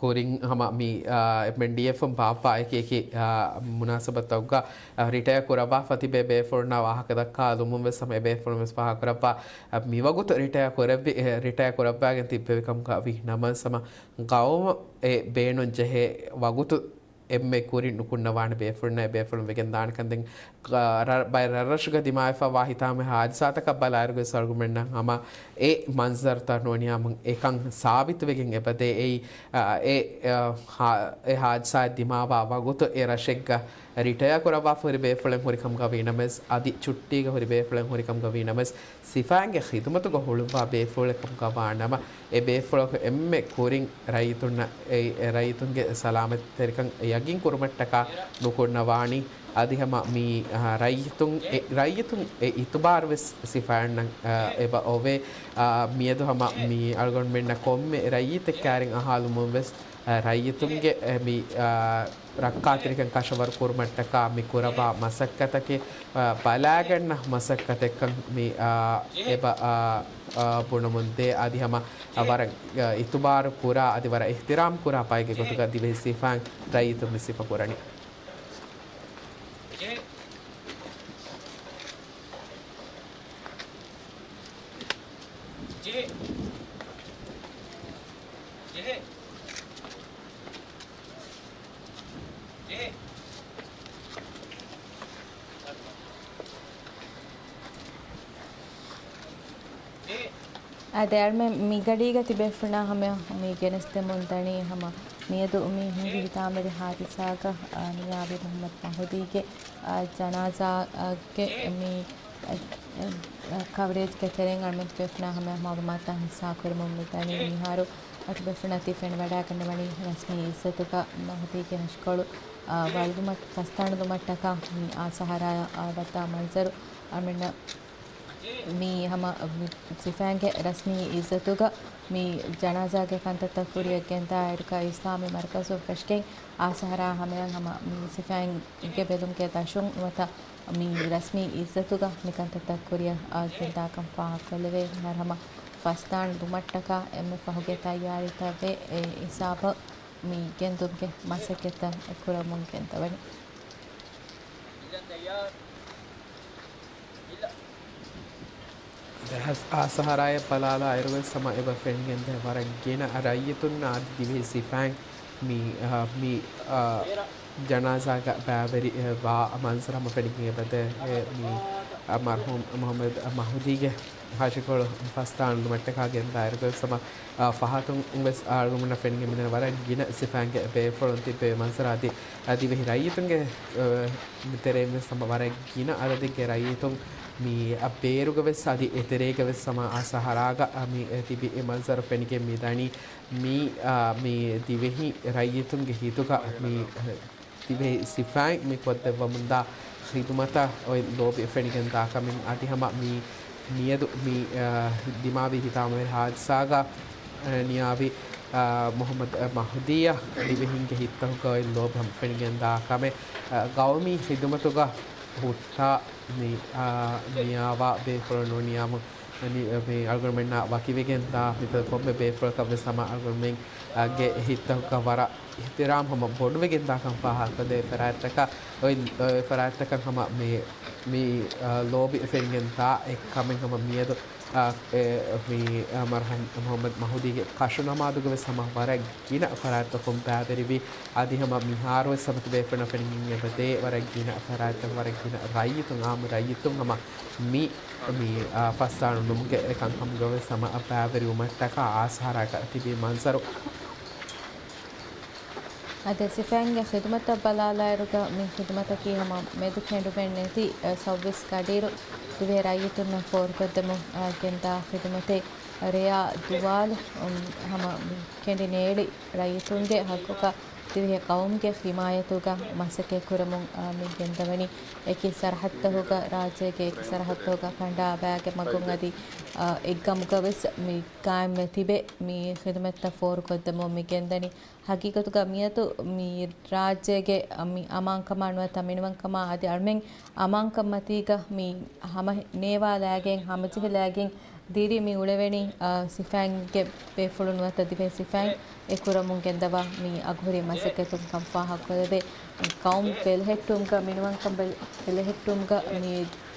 ކުރިން ހަމަ މި، އާ، އެމްއެންޑީއެފުން ބާއްވާ އެކި އެކި، އާ، މުނާސަބަތްތަކުގަ، އާ، ރިޓަޔަރ ކުރައްވާފަ ތިބޭ ބޭފުޅުންނާ ވާހަކަ ދައްކާލުމުން ވެސް ހަމަ އެ ބޭފުޅުން ވެސް ފާހަގަކުރައްވާ، އާ، މިވަގުތު ރިޓަޔަރ ކުރެއްވި، އެ، ރިޓަޔަރ ކުރައްވާގެން ތިއްބެވި ކަމުގަ ވީ ނަމަވެސް ހަމަ ޤައުމަށް އެ ބޭނުން ޖެހޭ ވަގުތު އެންމެ ކުރިން ނުކުންނަވާނެ ބޭފުޅުންނަށް އެ ބޭފުޅުން ވެގެން ދާނެކަން ދެން، އާ، ރަ-، ބައެއް ރަށްރަށުގަ ދިމާވެފަ ވާ ހިތާމަވެރި ހާދިސާތަކަށް ބަލާއިރުގަ ވެސް އަޅުގަނޑުމެންނަށް ހަމަ އެ މަންޒަރުތައް ނުވަނިޔާމު އެކަން ސާބިތުވެގެން އެބަދޭ. އެއީ، އާ، އެ، އާ، ހާ-، އެ ހާދިސާއެއް ދިމާވާ ވަގުތު އެ ރަށެއްގަ ރިޓަޔާ ކުރައްވާފަ ހުރި ބޭފުޅެއް ހުރި ކަމުގަ ވީ ނަމަވެސް، އަދި ޗުއްޓީގަ ހުރި ބޭފުޅެއް ހުރި ކަމުގަ ވީ ނަމަވެސް، ސިފައިންގެ ޚިދުމަތުގަ ހުޅުއްވާ ބޭފުޅެއް ކަމުގަ ވާ ނަމަ، އެ ބޭފުޅަކު އެންމެ ކުރިން ރައްޔިތުންނަށް އެ، އެ ރައްޔިތުންގެ ސަލާމަތްތެރިކަން ޔަގީން ކުރުމަށްޓަކާ ނުކުންނަވާނީ. އަދި ހަމަ މި، އަ، ރައްޔިތުން، އެ، ރައްޔިތުން އެ އިތުބާރު ވެސް ސިފައިންނަށް، އަ، އެބަ އޮވޭ. އަ، މިއަދު ހަމަ މި އަޅުގަނޑުމެންނަށް ކޮންމެ ރައްޔިތެއް ކާރިން އަހާލުމުން ވެސް، އަ، ރައްޔިތުންގެ، އެ، މި، އަ، ރައްކާތެރިކަން ކަށަވަރު ކުރުމަށްޓަކާ މި ކުރައްވާ މަސައްކަތަކީ، އަ، ބަލާގަންނަ މަސައްކަތެއްކަން މި، އަ، އެބަ، އަ، އަ، ބުނަމުންދޭ. އަދި ހަމަ، އަ، ވަރަށް، އަ، އިތުބާރު ކުރާ، އަދި ވަރަށް އިޙްތިރާމް ކުރާ ބައެއްގެ ގޮތުގަ ދިވެހި ސިފައިން ރައްޔިތުން މި ސިފަ ކުރަނީ. އާ، ދެއަޅުމެން މިގަޑީގަ ތިބޭފުޅުންނާ ހަމަ މި ގެނެސްދެމުން ދަނީ ހަމަ މިއަދު މި ހިނގި ހިތާމަވެރި ހާދިސާގަ، އާ، ނިޔާވި މުޙައްމަދު މަހުދީގެ، އާ، ޖަނާޒާގެ މި، އާ، އާ، ކަވަރޭޖްގެ ތެރެއިން އަޅުމެން ތިބޭފުޅުންނާ ހަމަޔަށް މަޢުލޫމާތު ހިއްސާކުރަމުން މިދަނީ. މިހާރު ތިބޭފުޅުންނާ ތި ފެނިވަޑައިގަންނަވަނީ ރަސްމީ އިއްޒަތުގަ މަހުދީގެ ހަށިކޮޅު، އާ، ވަޅުލުމަށް ފަސްދާނުލުމަށްޓަކާ މި އާ ސަހަރާއަށް ވައްދާ މަންޒަރު. އަޅުމެންނަށް މި ހަމަ މި ސިފައިންގެ ރަސްމީ އިއްޒަތުގަ މި ޖަނާޒާގެ ކަންތައްތައް ކުރިއަށް ގެންދާއިރުގަ އިސްލާމީ މަރުކަޒުން ފެށިގެން އާ ސަހަރާ ހަމަޔަށް ހަމަ މި ސިފައިންގެ ބެލުމުގެ ދަށުން ނުވަތަ މި ރަސްމީ އިއްޒަތުގަ މި ކަންތައްތައް ކުރިއަށް އާ ގެންދާކަން ފާހަގަކޮށްލެވޭ. މިހާރު ހަމަ ފަސްދާނުލުމަށްޓަކާ އެންމެ ފަހުގެ ތައްޔާރީތައް ވޭ. އެ ހިސާބަށް މި ގެންދުމުގެ މަސައްކަތްތައް ކުރަމުން ގެންދަވަނީ. ދެހާސް އާ ސަހަރާއަށް ބަލާލާ އިރުވެސް ހަމަ އެބަ ފެނިގެންދޭ ވަރަށް ގިނަ ރައްޔިތުންނާ އަދި ދިވެހި ސިފައިން މި، އާ، މި، އާ، ޖަނާޒާގަ ބައިވެރި، އެ، ވާ މަންޒަރު ހަމަ ފެނިގެން އެބަދޭ، އެ، މި، އާ، މަރްޙޫމް މުޙައްމަދު މަހުދީގެ ހަށިކޮޅު ފަސްދާނުލުމަށްޓަކާ ގެންދާއިރުގަ ހަމަ، އާ، ފަހަތުން ވެސް އަޅުގަނޑުމެންނަށް ފެނިގެން މިދަނީ ވަރަށް ގިނަ ސިފައިންގެ ބޭފުޅުން ތިއްބެވި މަންޒަރު އަދި، އަދި ދިވެހި ރައްޔިތުންގެ، އާ، ތެރެއިން ވެސް ހަމަ ވަރަށް ގިނަ އަދަދެއްގެ ރައްޔިތުން މި ބޭރުގަ ވެސް އަދި އެތެރޭގަ ވެސް ހަމަ އާ ސަހަރާގަ މި ތިބި މަންޒަރު ފެނިގެން މިދަނީ. މި، އާ، މި ދިވެހި ރައްޔިތުންގެ ހިތުގަ މި ދިވެހި ސިފައިން މި ކޮށްދެއްވަމުންދާ ޚިދުމަތަށް އޮތް ލޯބި ފެނިގެންދާ ކަމެއް އަދި ހަމަ މި މިއަދު މި، އާ، ދިމާވި ހިތާމަވެރި ހާދިސާގަ، އާ، ނިޔާވި، އާ، މުޙައްމަދު މަހުދީއަށް ދިވެހިންގެ ހިތްތަކުގަ އޮތް ލޯބި ހަމަ ފެނިގެންދާ ކަމެއް، އާ، ގައުމީ ޚިދުމަތުގަ ހުއްޓާ މި، އާ، ނިޔާވާ ބޭފުޅުން ނޫނިޔާމު މި، މި އަޅުގަނޑުމެންނާ ވަކިވެގެންދާ މިފަދަ ކޮންމެ ބޭފުޅަކަށް ވެސް ހަމަ އަޅުގަނޑުމެން، އާ، ގެ ހިތްތަކުގަ ވަރަށް އިޙްތިރާމް ހަމަ ބޮޑުވެގެންދާކަން ފާހަގަކޮށްލޭ ފަރާތްތަކަށް އޮތް، އޮތް ފަރާތްތަކަށް ހަމަ މި، މި، އާ، ލޯބި ފެނިގެންދާ އެއްކަމެއް ހަމަ މިއަދު، އާ، އެ، މި، އާ، މަރްޙޫމް މުޙައްމަދު މަހުދީގެ ކަށުނަމާދުގަ ވެސް ހަމަ ވަރަށް ގިނަ ފަރާތްތަކުން ބައިވެރިވި އަދި ހަމަ މިހާރު ވެސް ހަމަ ތިބޭފުޅުންނަށް ފެނިގެން އެބަދޭ ވަރަށް ގިނަ ފަރާތްތަކުން ވަރަށް ގިނަ ރައްޔިތުން، އާއްމު ރައްޔިތުން ހަމަ މި، މި، އާ، ފަސްދާނުލުމުގެ އެކަންކަމުގަ ވެސް ހަމަ ބައިވެރިވުމަށްޓަކާ އާ ސަހަރާގަ ތިބި މަންޒަރު. އަދި ސިފައިންގެ ޚިދުމަތަށް ބަލާލާއިރުގަ މި ޚިދުމަތަކީ ހަމަ މެދު ކެނޑުމެއް ނެތި، އަ، ސައުވީސް ގަޑިއިރު ދިވެހި ރައްޔިތުންނަށް ފޯރުކޮށްދެމުން، އަ، ގެންދާ ޚިދުމަތެއް. ރެޔާ ދުވާލު، އުން، ހަމަ މި ކެނޑި ނޭޅި ރައްޔިތުންގެ ޙައްޤުގަ ދިވެހި ޤައުމުގެ ޙިމާޔަތުގަ މަސައްކަތް ކުރަމުން، އަ، މި ގެންދަވަނީ. އެކި ސަރަޙައްދުތަކުގަ، ރާއްޖޭގެ އެކި ސަރަޙައްދުތަކުގަ ކަނޑާ ބައިގެ މަގުން އަދި، އަ، އެއްގަމުގަ ވެސް މި ޤާއިމްވެ ތިބެ މި ޚިދުމަތްތައް ފޯރުކޮށްދެމުން މި ގެންދަނީ. ހަގީގަތުގަ މިއަދު މި ރާއްޖޭގެ މި އަމާންކަމާ ނުވަތަ މިނިވަންކަމާ އަދި އަޅުމެން އަމާންކަން މަތީގަ މި ހަމަ ނޭވާލާގެން ހަމަޖެހިލާގެން ދިރި މި އުޅެވެނީ، އަ، ސިފައިންގެ ބޭފުޅުން ނުވަތަ ދިވެހި ސިފައިން އެ ކުރަމުން ގެންދަވާ މި އަގުހުރި މަސައްކަތުން ކަން ފާހަގަކޮށްލެވޭ. ޤައުމު ބެލެހެއްޓުމުގަ މިނިވަންކަން ބެލެ-، ބެލެހެއްޓުމުގަ މި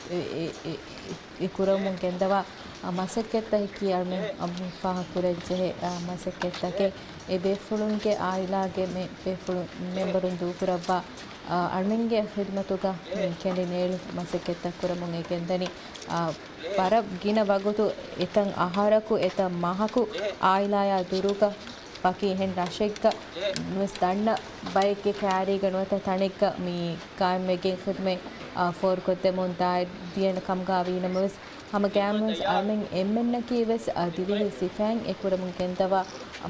އެ، އެ، އެ، އެ ކުރަމުން ގެންދަވާ މަސައްކަތްތަކަކީ އަޅުމެން މި ފާހަގަކުރަންޖެހޭ މަސައްކަތްތަކެއް. އެ ބޭފުޅުންގެ އާއިލާގެ މެ-، ބޭފުޅު މެމްބަރުން ދޫކުރައްވާ، އަ، އަޅުމެންގެ ޚިދުމަތުގަ މި ކެނޑި ނޭޅި މަސައްކަތްތައް ކުރަމުން އެ ގެންދަނީ. އަ، ވަރަށް ގިނަ ވަގުތު އެތައް އަހަރަކު އެތައް މަހަކު އާއިލާޔާ ދުރުގަ ވަކި އެހެން ރަށެއްގަ ނުވެސް ދަންނަ ބައެއްގެ ކައިރީގަ ނުވަތަ ތަނެއްގަ މި ޤާއިމްވެގެން ޚިދުމަތް، އާ، ފޯރުކޮށްދެމުން ދާއިރު ދިޔަ ކަމުގަ ވީނަމަވެސް، ހަމަ ގައިމުވެސް އަޅުމެން އެންމެންނަކީ ވެސް، އާ، ދިވެހި ސިފައިން އެ ކުރަމުން ގެންދަވާ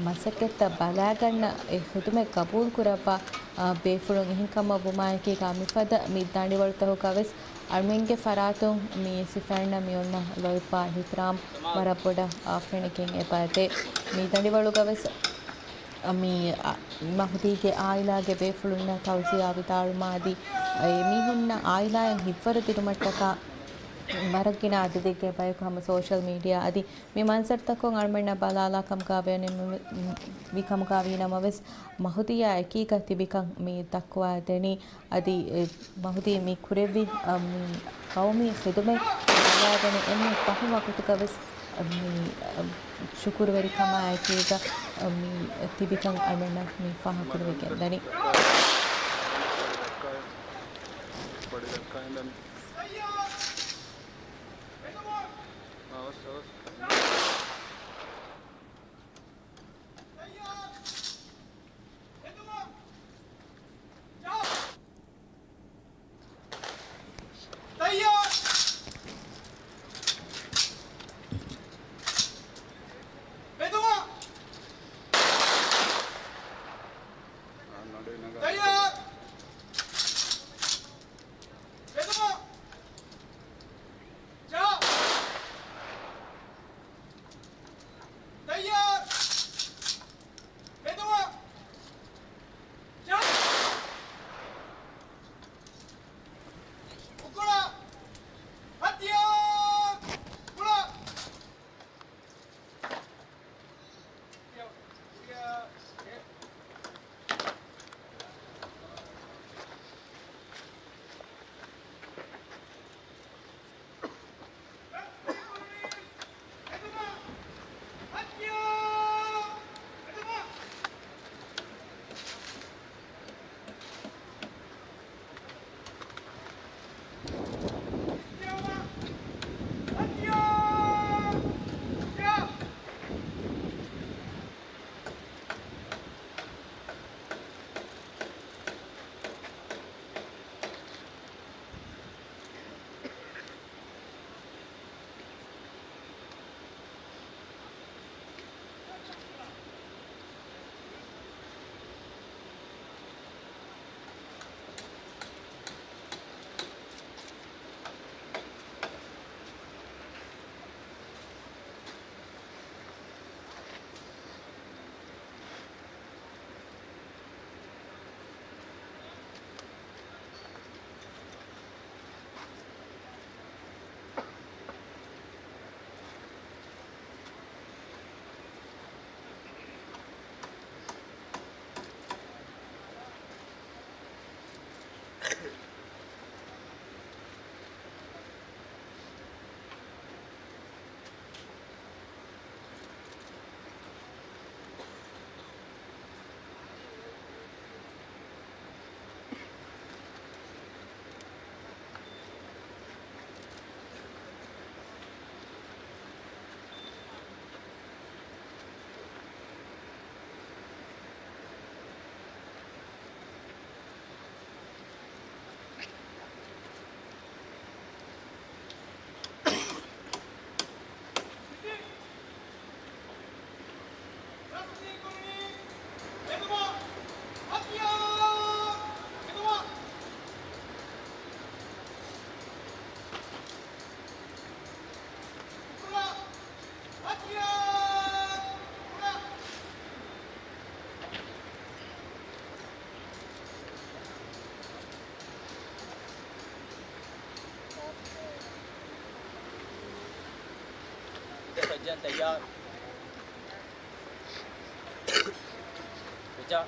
މަސައްކަތްތައް ބަލާގަންނަ އެ ޚިދުމަތް ޤަބޫލު ކުރައްވާ، އާ، ބޭފުޅުން އެހެންކަމަށް ވުމާއެކީގަ މިފަދަ މި ދަނޑިވަޅުތަކުގަ ވެސް އަޅުމެންގެ ފަރާތުން މި ސިފައިންނަށް މި އޮންނަ ލޯތްބާ އިޙްތިރާމް ވަރަށް ބޮޑަށް، އާ، ފެނިގެން އެބައެދޭ. މި ދަނޑިވަޅުގަ ވެސް މި، އަ، މަހުދީގެ އާއިލާގެ ބޭފުޅުންނަށް ތައުޒިޔާ ވިދާޅުވުމާ އަދި، އެ މީހުންނަށް އާއިލާއަށް ހިތްވަރު ދިނުމަށްޓަކާ ވަރަށް ގިނަ އަދަދެއްގެ ބަޔަކު ހަމަ ސޯޝަލް މީޑިއާ އަދި މި މަންޒަރުތަކުން އަޅުމެންނަށް ބަލާލާ ކަމުގަ ވެ-، ވި ކަމުގަ ވީނަމަވެސް، މަހުދީއާ އެކީގަ ތިބިކަން މި ދައްކުވާ ދެނީ. އަދި އެ މަހުދީ މި ކުރެއްވި، އަ، މި ޤައުމީ ޚިދުމަތް ބަލާގަނެ އެންމެ ފަހު ވަގުތުގަ ވެސް، އަ، މި، އަ، ޝުކުރުވެރިކަމާ އެކީގަ، އަ، މި ތިބިކަން އަޅުމެންނަށް މި ފާހަގަކުރެވިގެންދަނީ. ޖަން ތައްޔާރު. ވިޖާ.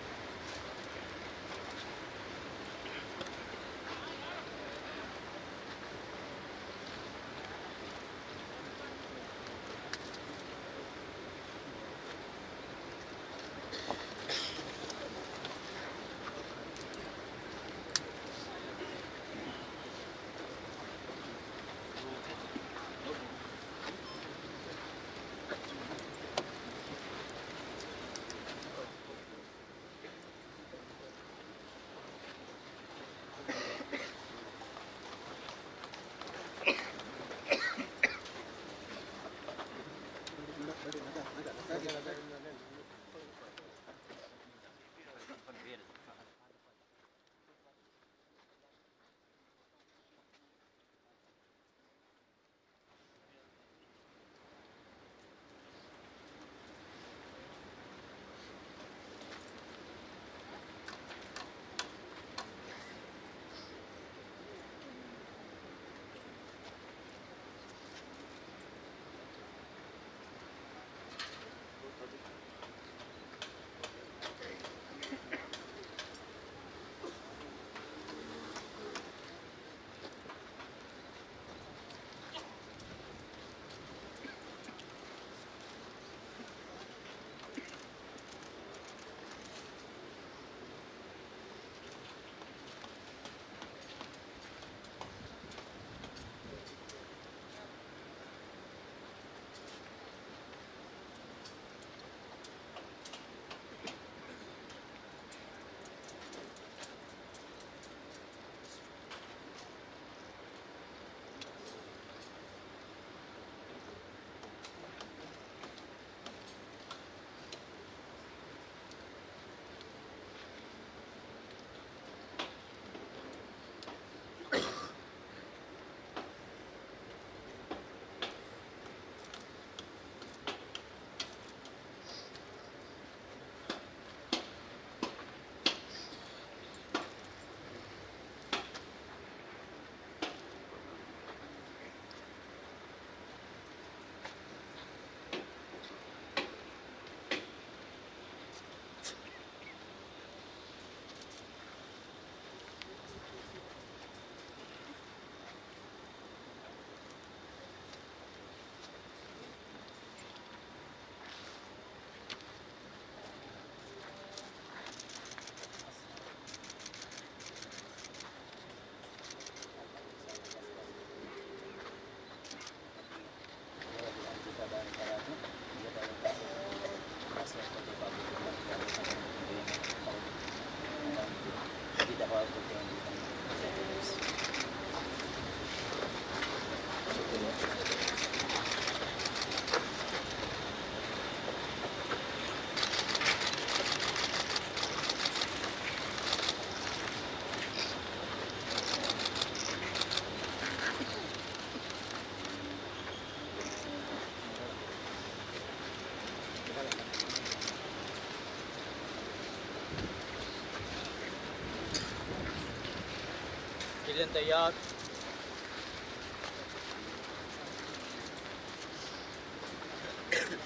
ކިލިން ތައްޔާރު.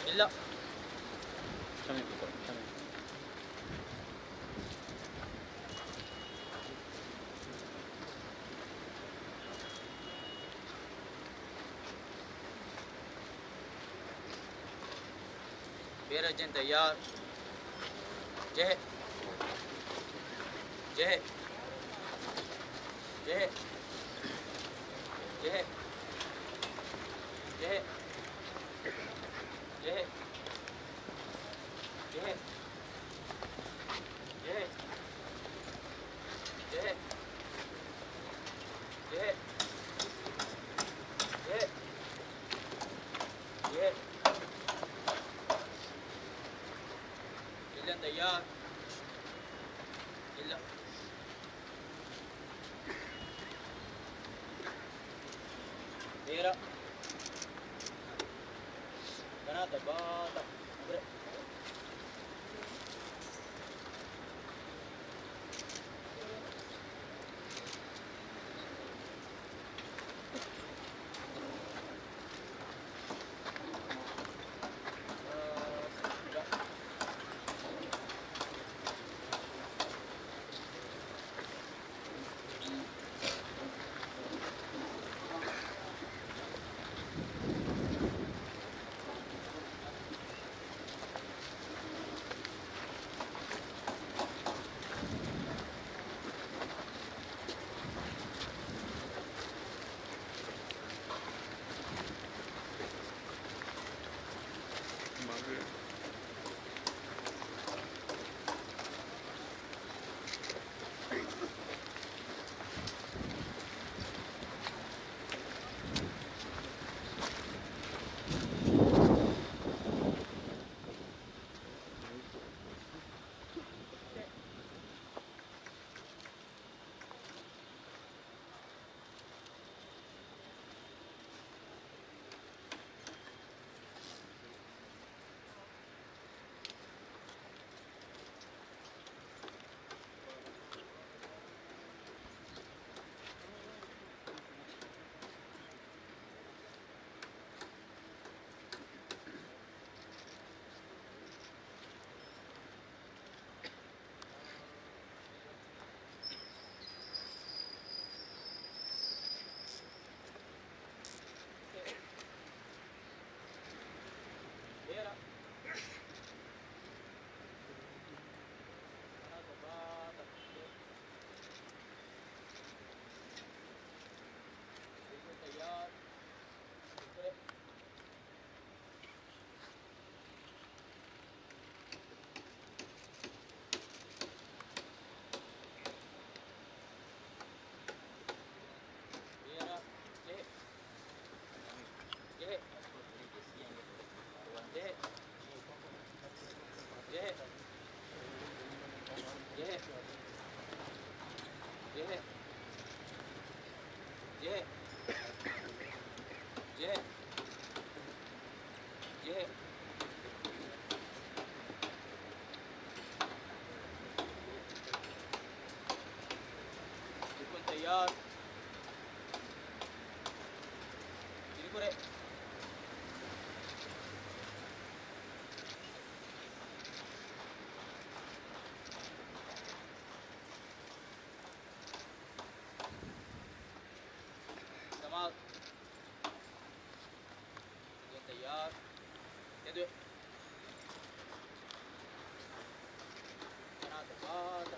އިލްލާ. ބޭރަށް ޖެން ތައްޔާރު. ޖެހޭ. ޖެހޭ. ޖެހޭ. ޖެހޭ. ޖެހޭ. ޖެހޭ. ޖެހޭ. ޖެހޭ. ޖެހޭ. ޖެހޭ. ޖެހޭ. ކިލިން ތައްޔާރު. ކިލިން. ބޭރަށް. ގަނާތައް ބާތައް. އުރެ. ދެކުން ތައްޔާރު. ކިރިކުރޭ. ސަމާލު. ތައްޔާރު. ތެދުވެ. ފަރާތަށް ވާތަ.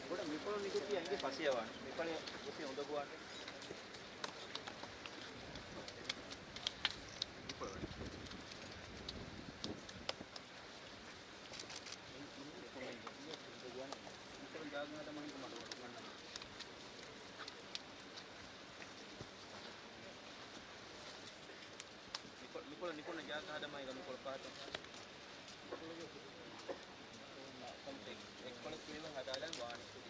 ބޮޑަށް މިކޮޅު ނިކުތީ އަނގި ފަސިޔަވާނެ. މިކޮޅެއް ގޮސް އުނދަގޫވާނެ. މިކޮ-، މިކޮޅު ނިކުންނަ ޖާގަ ހަދަމާ އިގަ މިކޮޅު ފަހަތަށް. އެއްކޮޅެއް ކުރިމަ ހަދާލަން ވާނެ ކުދިން.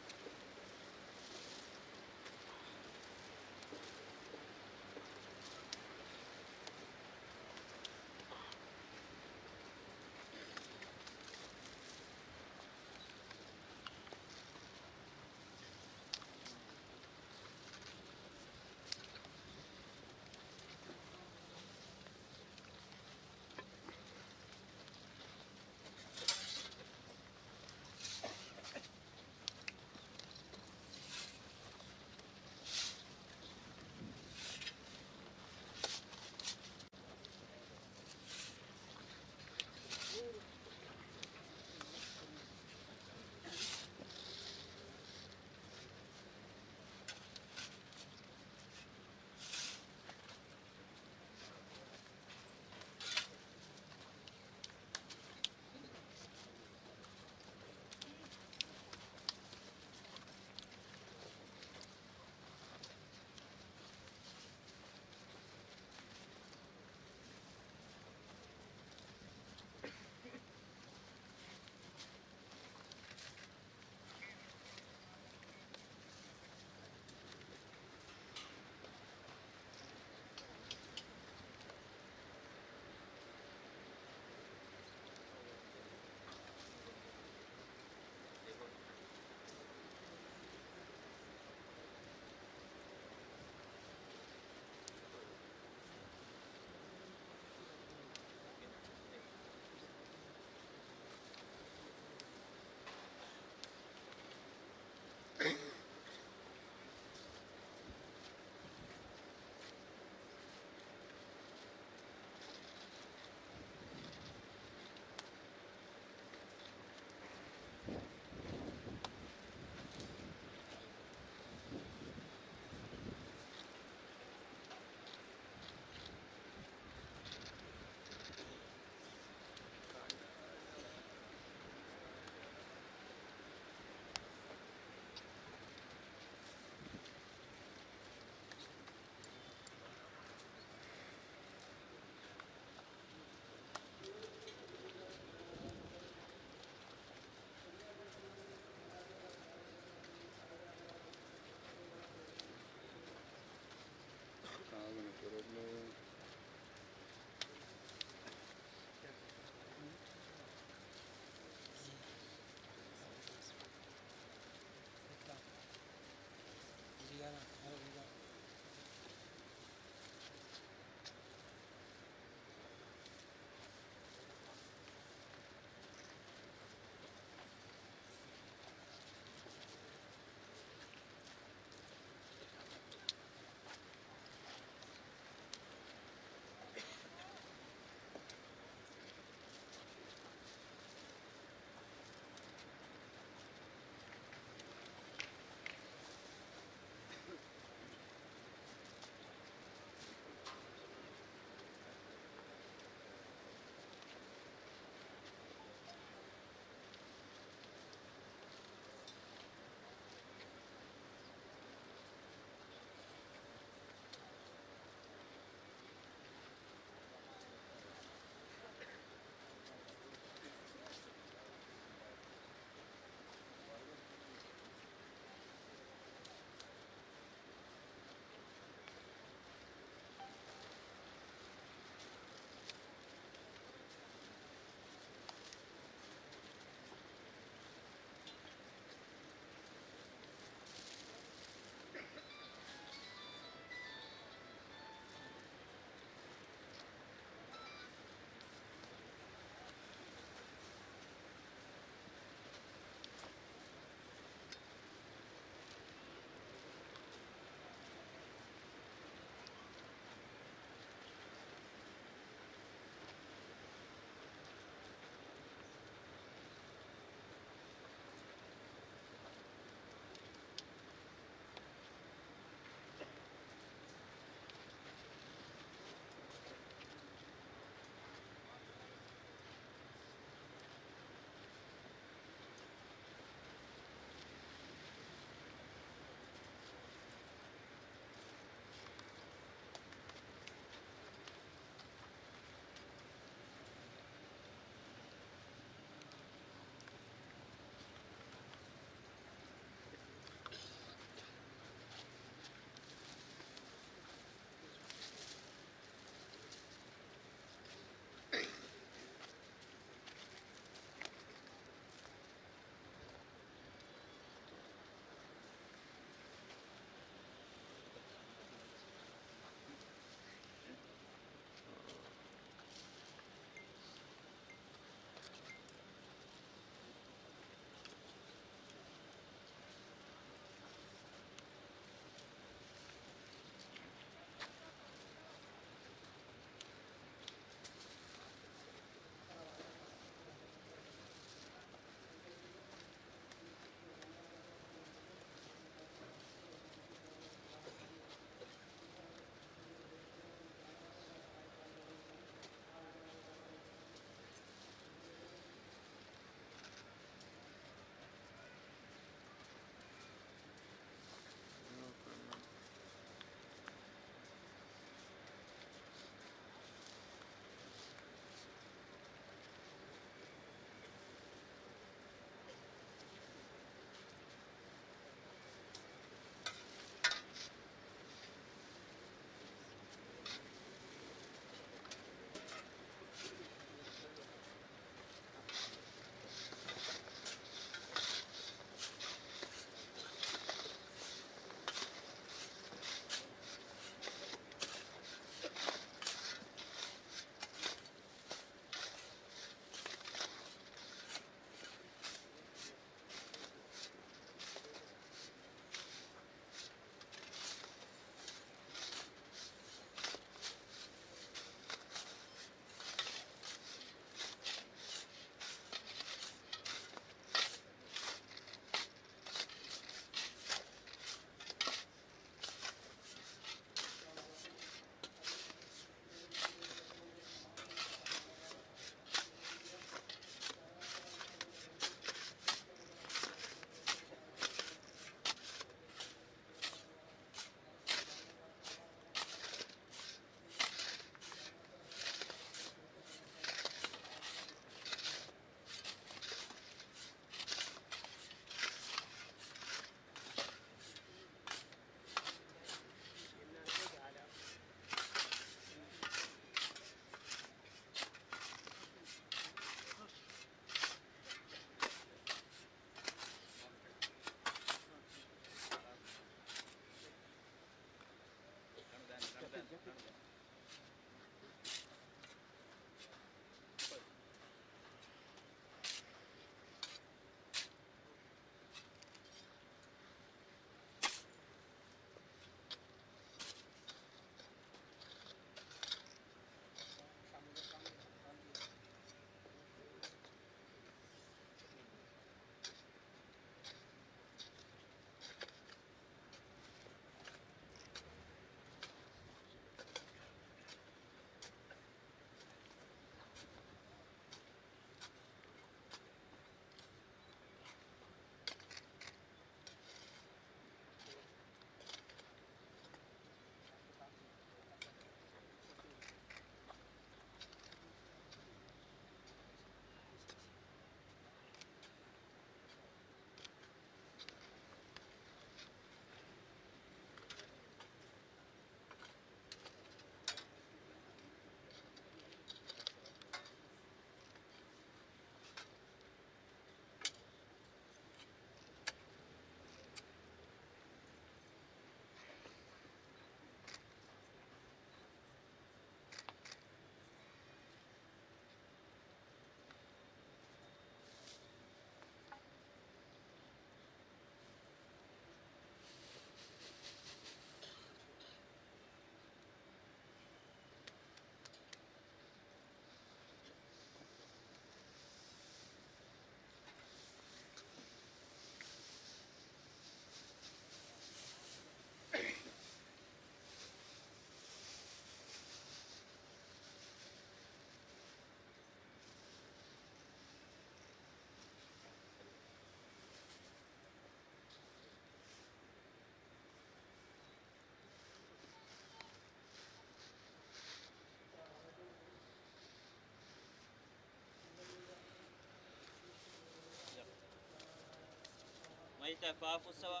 ފާފުއްސަވާ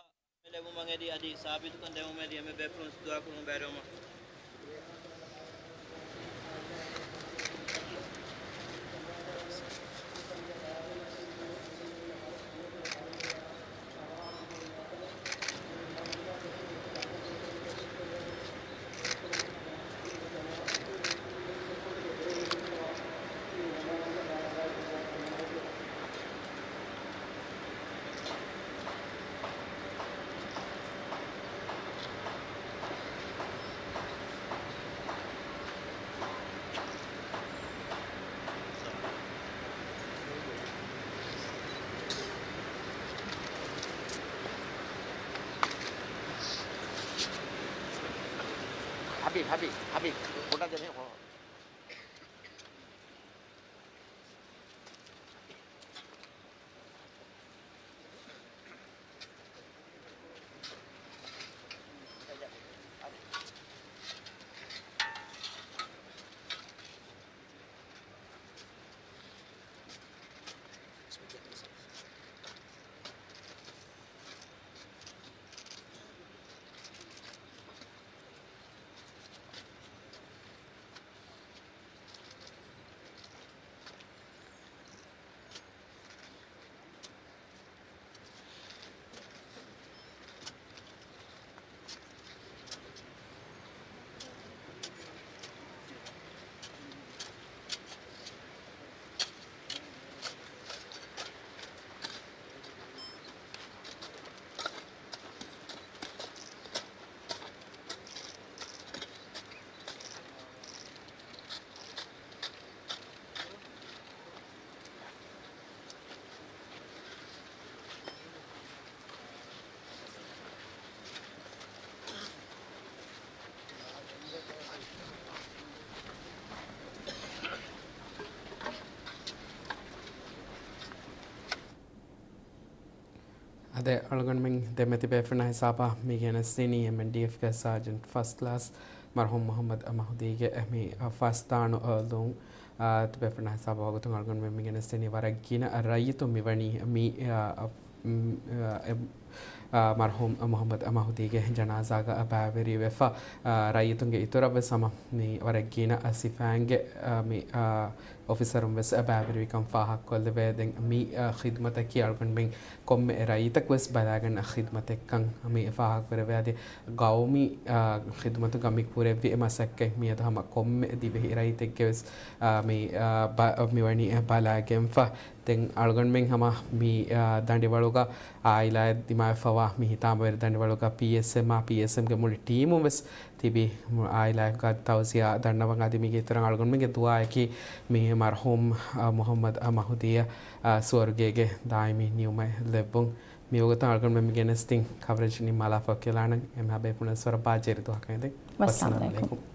ލެއްވުމަށް އެދި އަދި ސާބިތުކަން ދެވުމަށް އެދި އެންމެ ބޭފުޅުން ދުޢާ ކުރުމަށް ބޭރުވަމުން. ހަބީބް، ހަބީބް، ހަބީބް، ކުޑަ ދެމެ ހޯ. އާދެ، އަޅުގަނޑުމެން ދެމެތި ބޭފުޅުންނާ ހިސާބަށް މި ގެނެސްދިނީ އެމްއެންޑީއެފްގެ ސާޖެންޓް ފަސްޓް ކްލާސް މަރްޙޫމް މުޙައްމަދު މަހުދީގެ މި ފަސްދާނު ލޫން. އާ، ބޭފުޅުންނާ ހިސާބަށް ވަގުތުން އަޅުގަނޑުމެން މި ގެނެސްދިނީ ވަރަށް ގިނަ ރައްޔިތުން މިވަނީ މި، އާ، އަ، މް، އާ، އެ، އާ، މަރްޙޫމް މުޙައްމަދު މަހުދީގެ ޖަނާޒާގަ ބައިވެރިވެފަ، އާ، ރައްޔިތުންގެ އިތުރަށްވެސް ހަމަ މި ވަރަށް ގިނަ ސިފައިންގެ، އާ، މި، އާ، އޮފިސަރުން ވެސް ބައިވެރިވިކަން ފާހަގަކޮށްލެވޭ. ދެން މި، އާ، ޚިދުމަތަކީ އަޅުގަނޑުމެން ކޮންމެ ރައްޔިތަކު ވެސް ބަލާގަންނަ ޚިދުމަތެއްކަން މި ފާހަގަކުރެވޭ. އަދި ގައުމީ، އާ، ޚިދުމަތުގަ މި ކުރެއްވި އެ މަސައްކަތް މިއަދު ހަމަ ކޮންމެ ދިވެހި ރައްޔިތެއްގެ ވެސް، އާ، މި، އާ، ބަ-، މިވަނީ ބަލާގެންފަ. ދެން އަޅުގަނޑުމެން ހަމަ މި، އާ، ދަނޑިވަޅުގަ އާއިލާއެއް ދިމާވެފަވާ މި ހިތާމަވެރި ދަނޑިވަޅުގަ ޕީއެސްއެމްއާ ޕީއެސްއެމްގެ މުޅި ޓީމުން ވެސް ތިބި އާއިލާއެއްގަ ތައުޒިޔާ ދަންނަވަން. އަދި މީގެ އިތުރަށް އަޅުގަނޑުމެންގެ ދުޢާއަކީ މި މަރްޙޫމް، އާ، މުޙައްމަދު މަހުދީއަށް، އާ، ސުވަރުގޭގެ ދާއިމީ ނިޢުމަތް ލެއްވުން. މިވަގުތު އަޅުގަނޑުމެން މި ގެނެސްދިން ކަވަރޭޖް ނިންމާލާފަ ކިޔާލާނަން. އެންމެހާ ބޭފުޅުން ވަރަށް ބާއްޖަވެރި ދުވަހަކަށް އެދެން. ވައްސަލާމް އަލައިކުމް.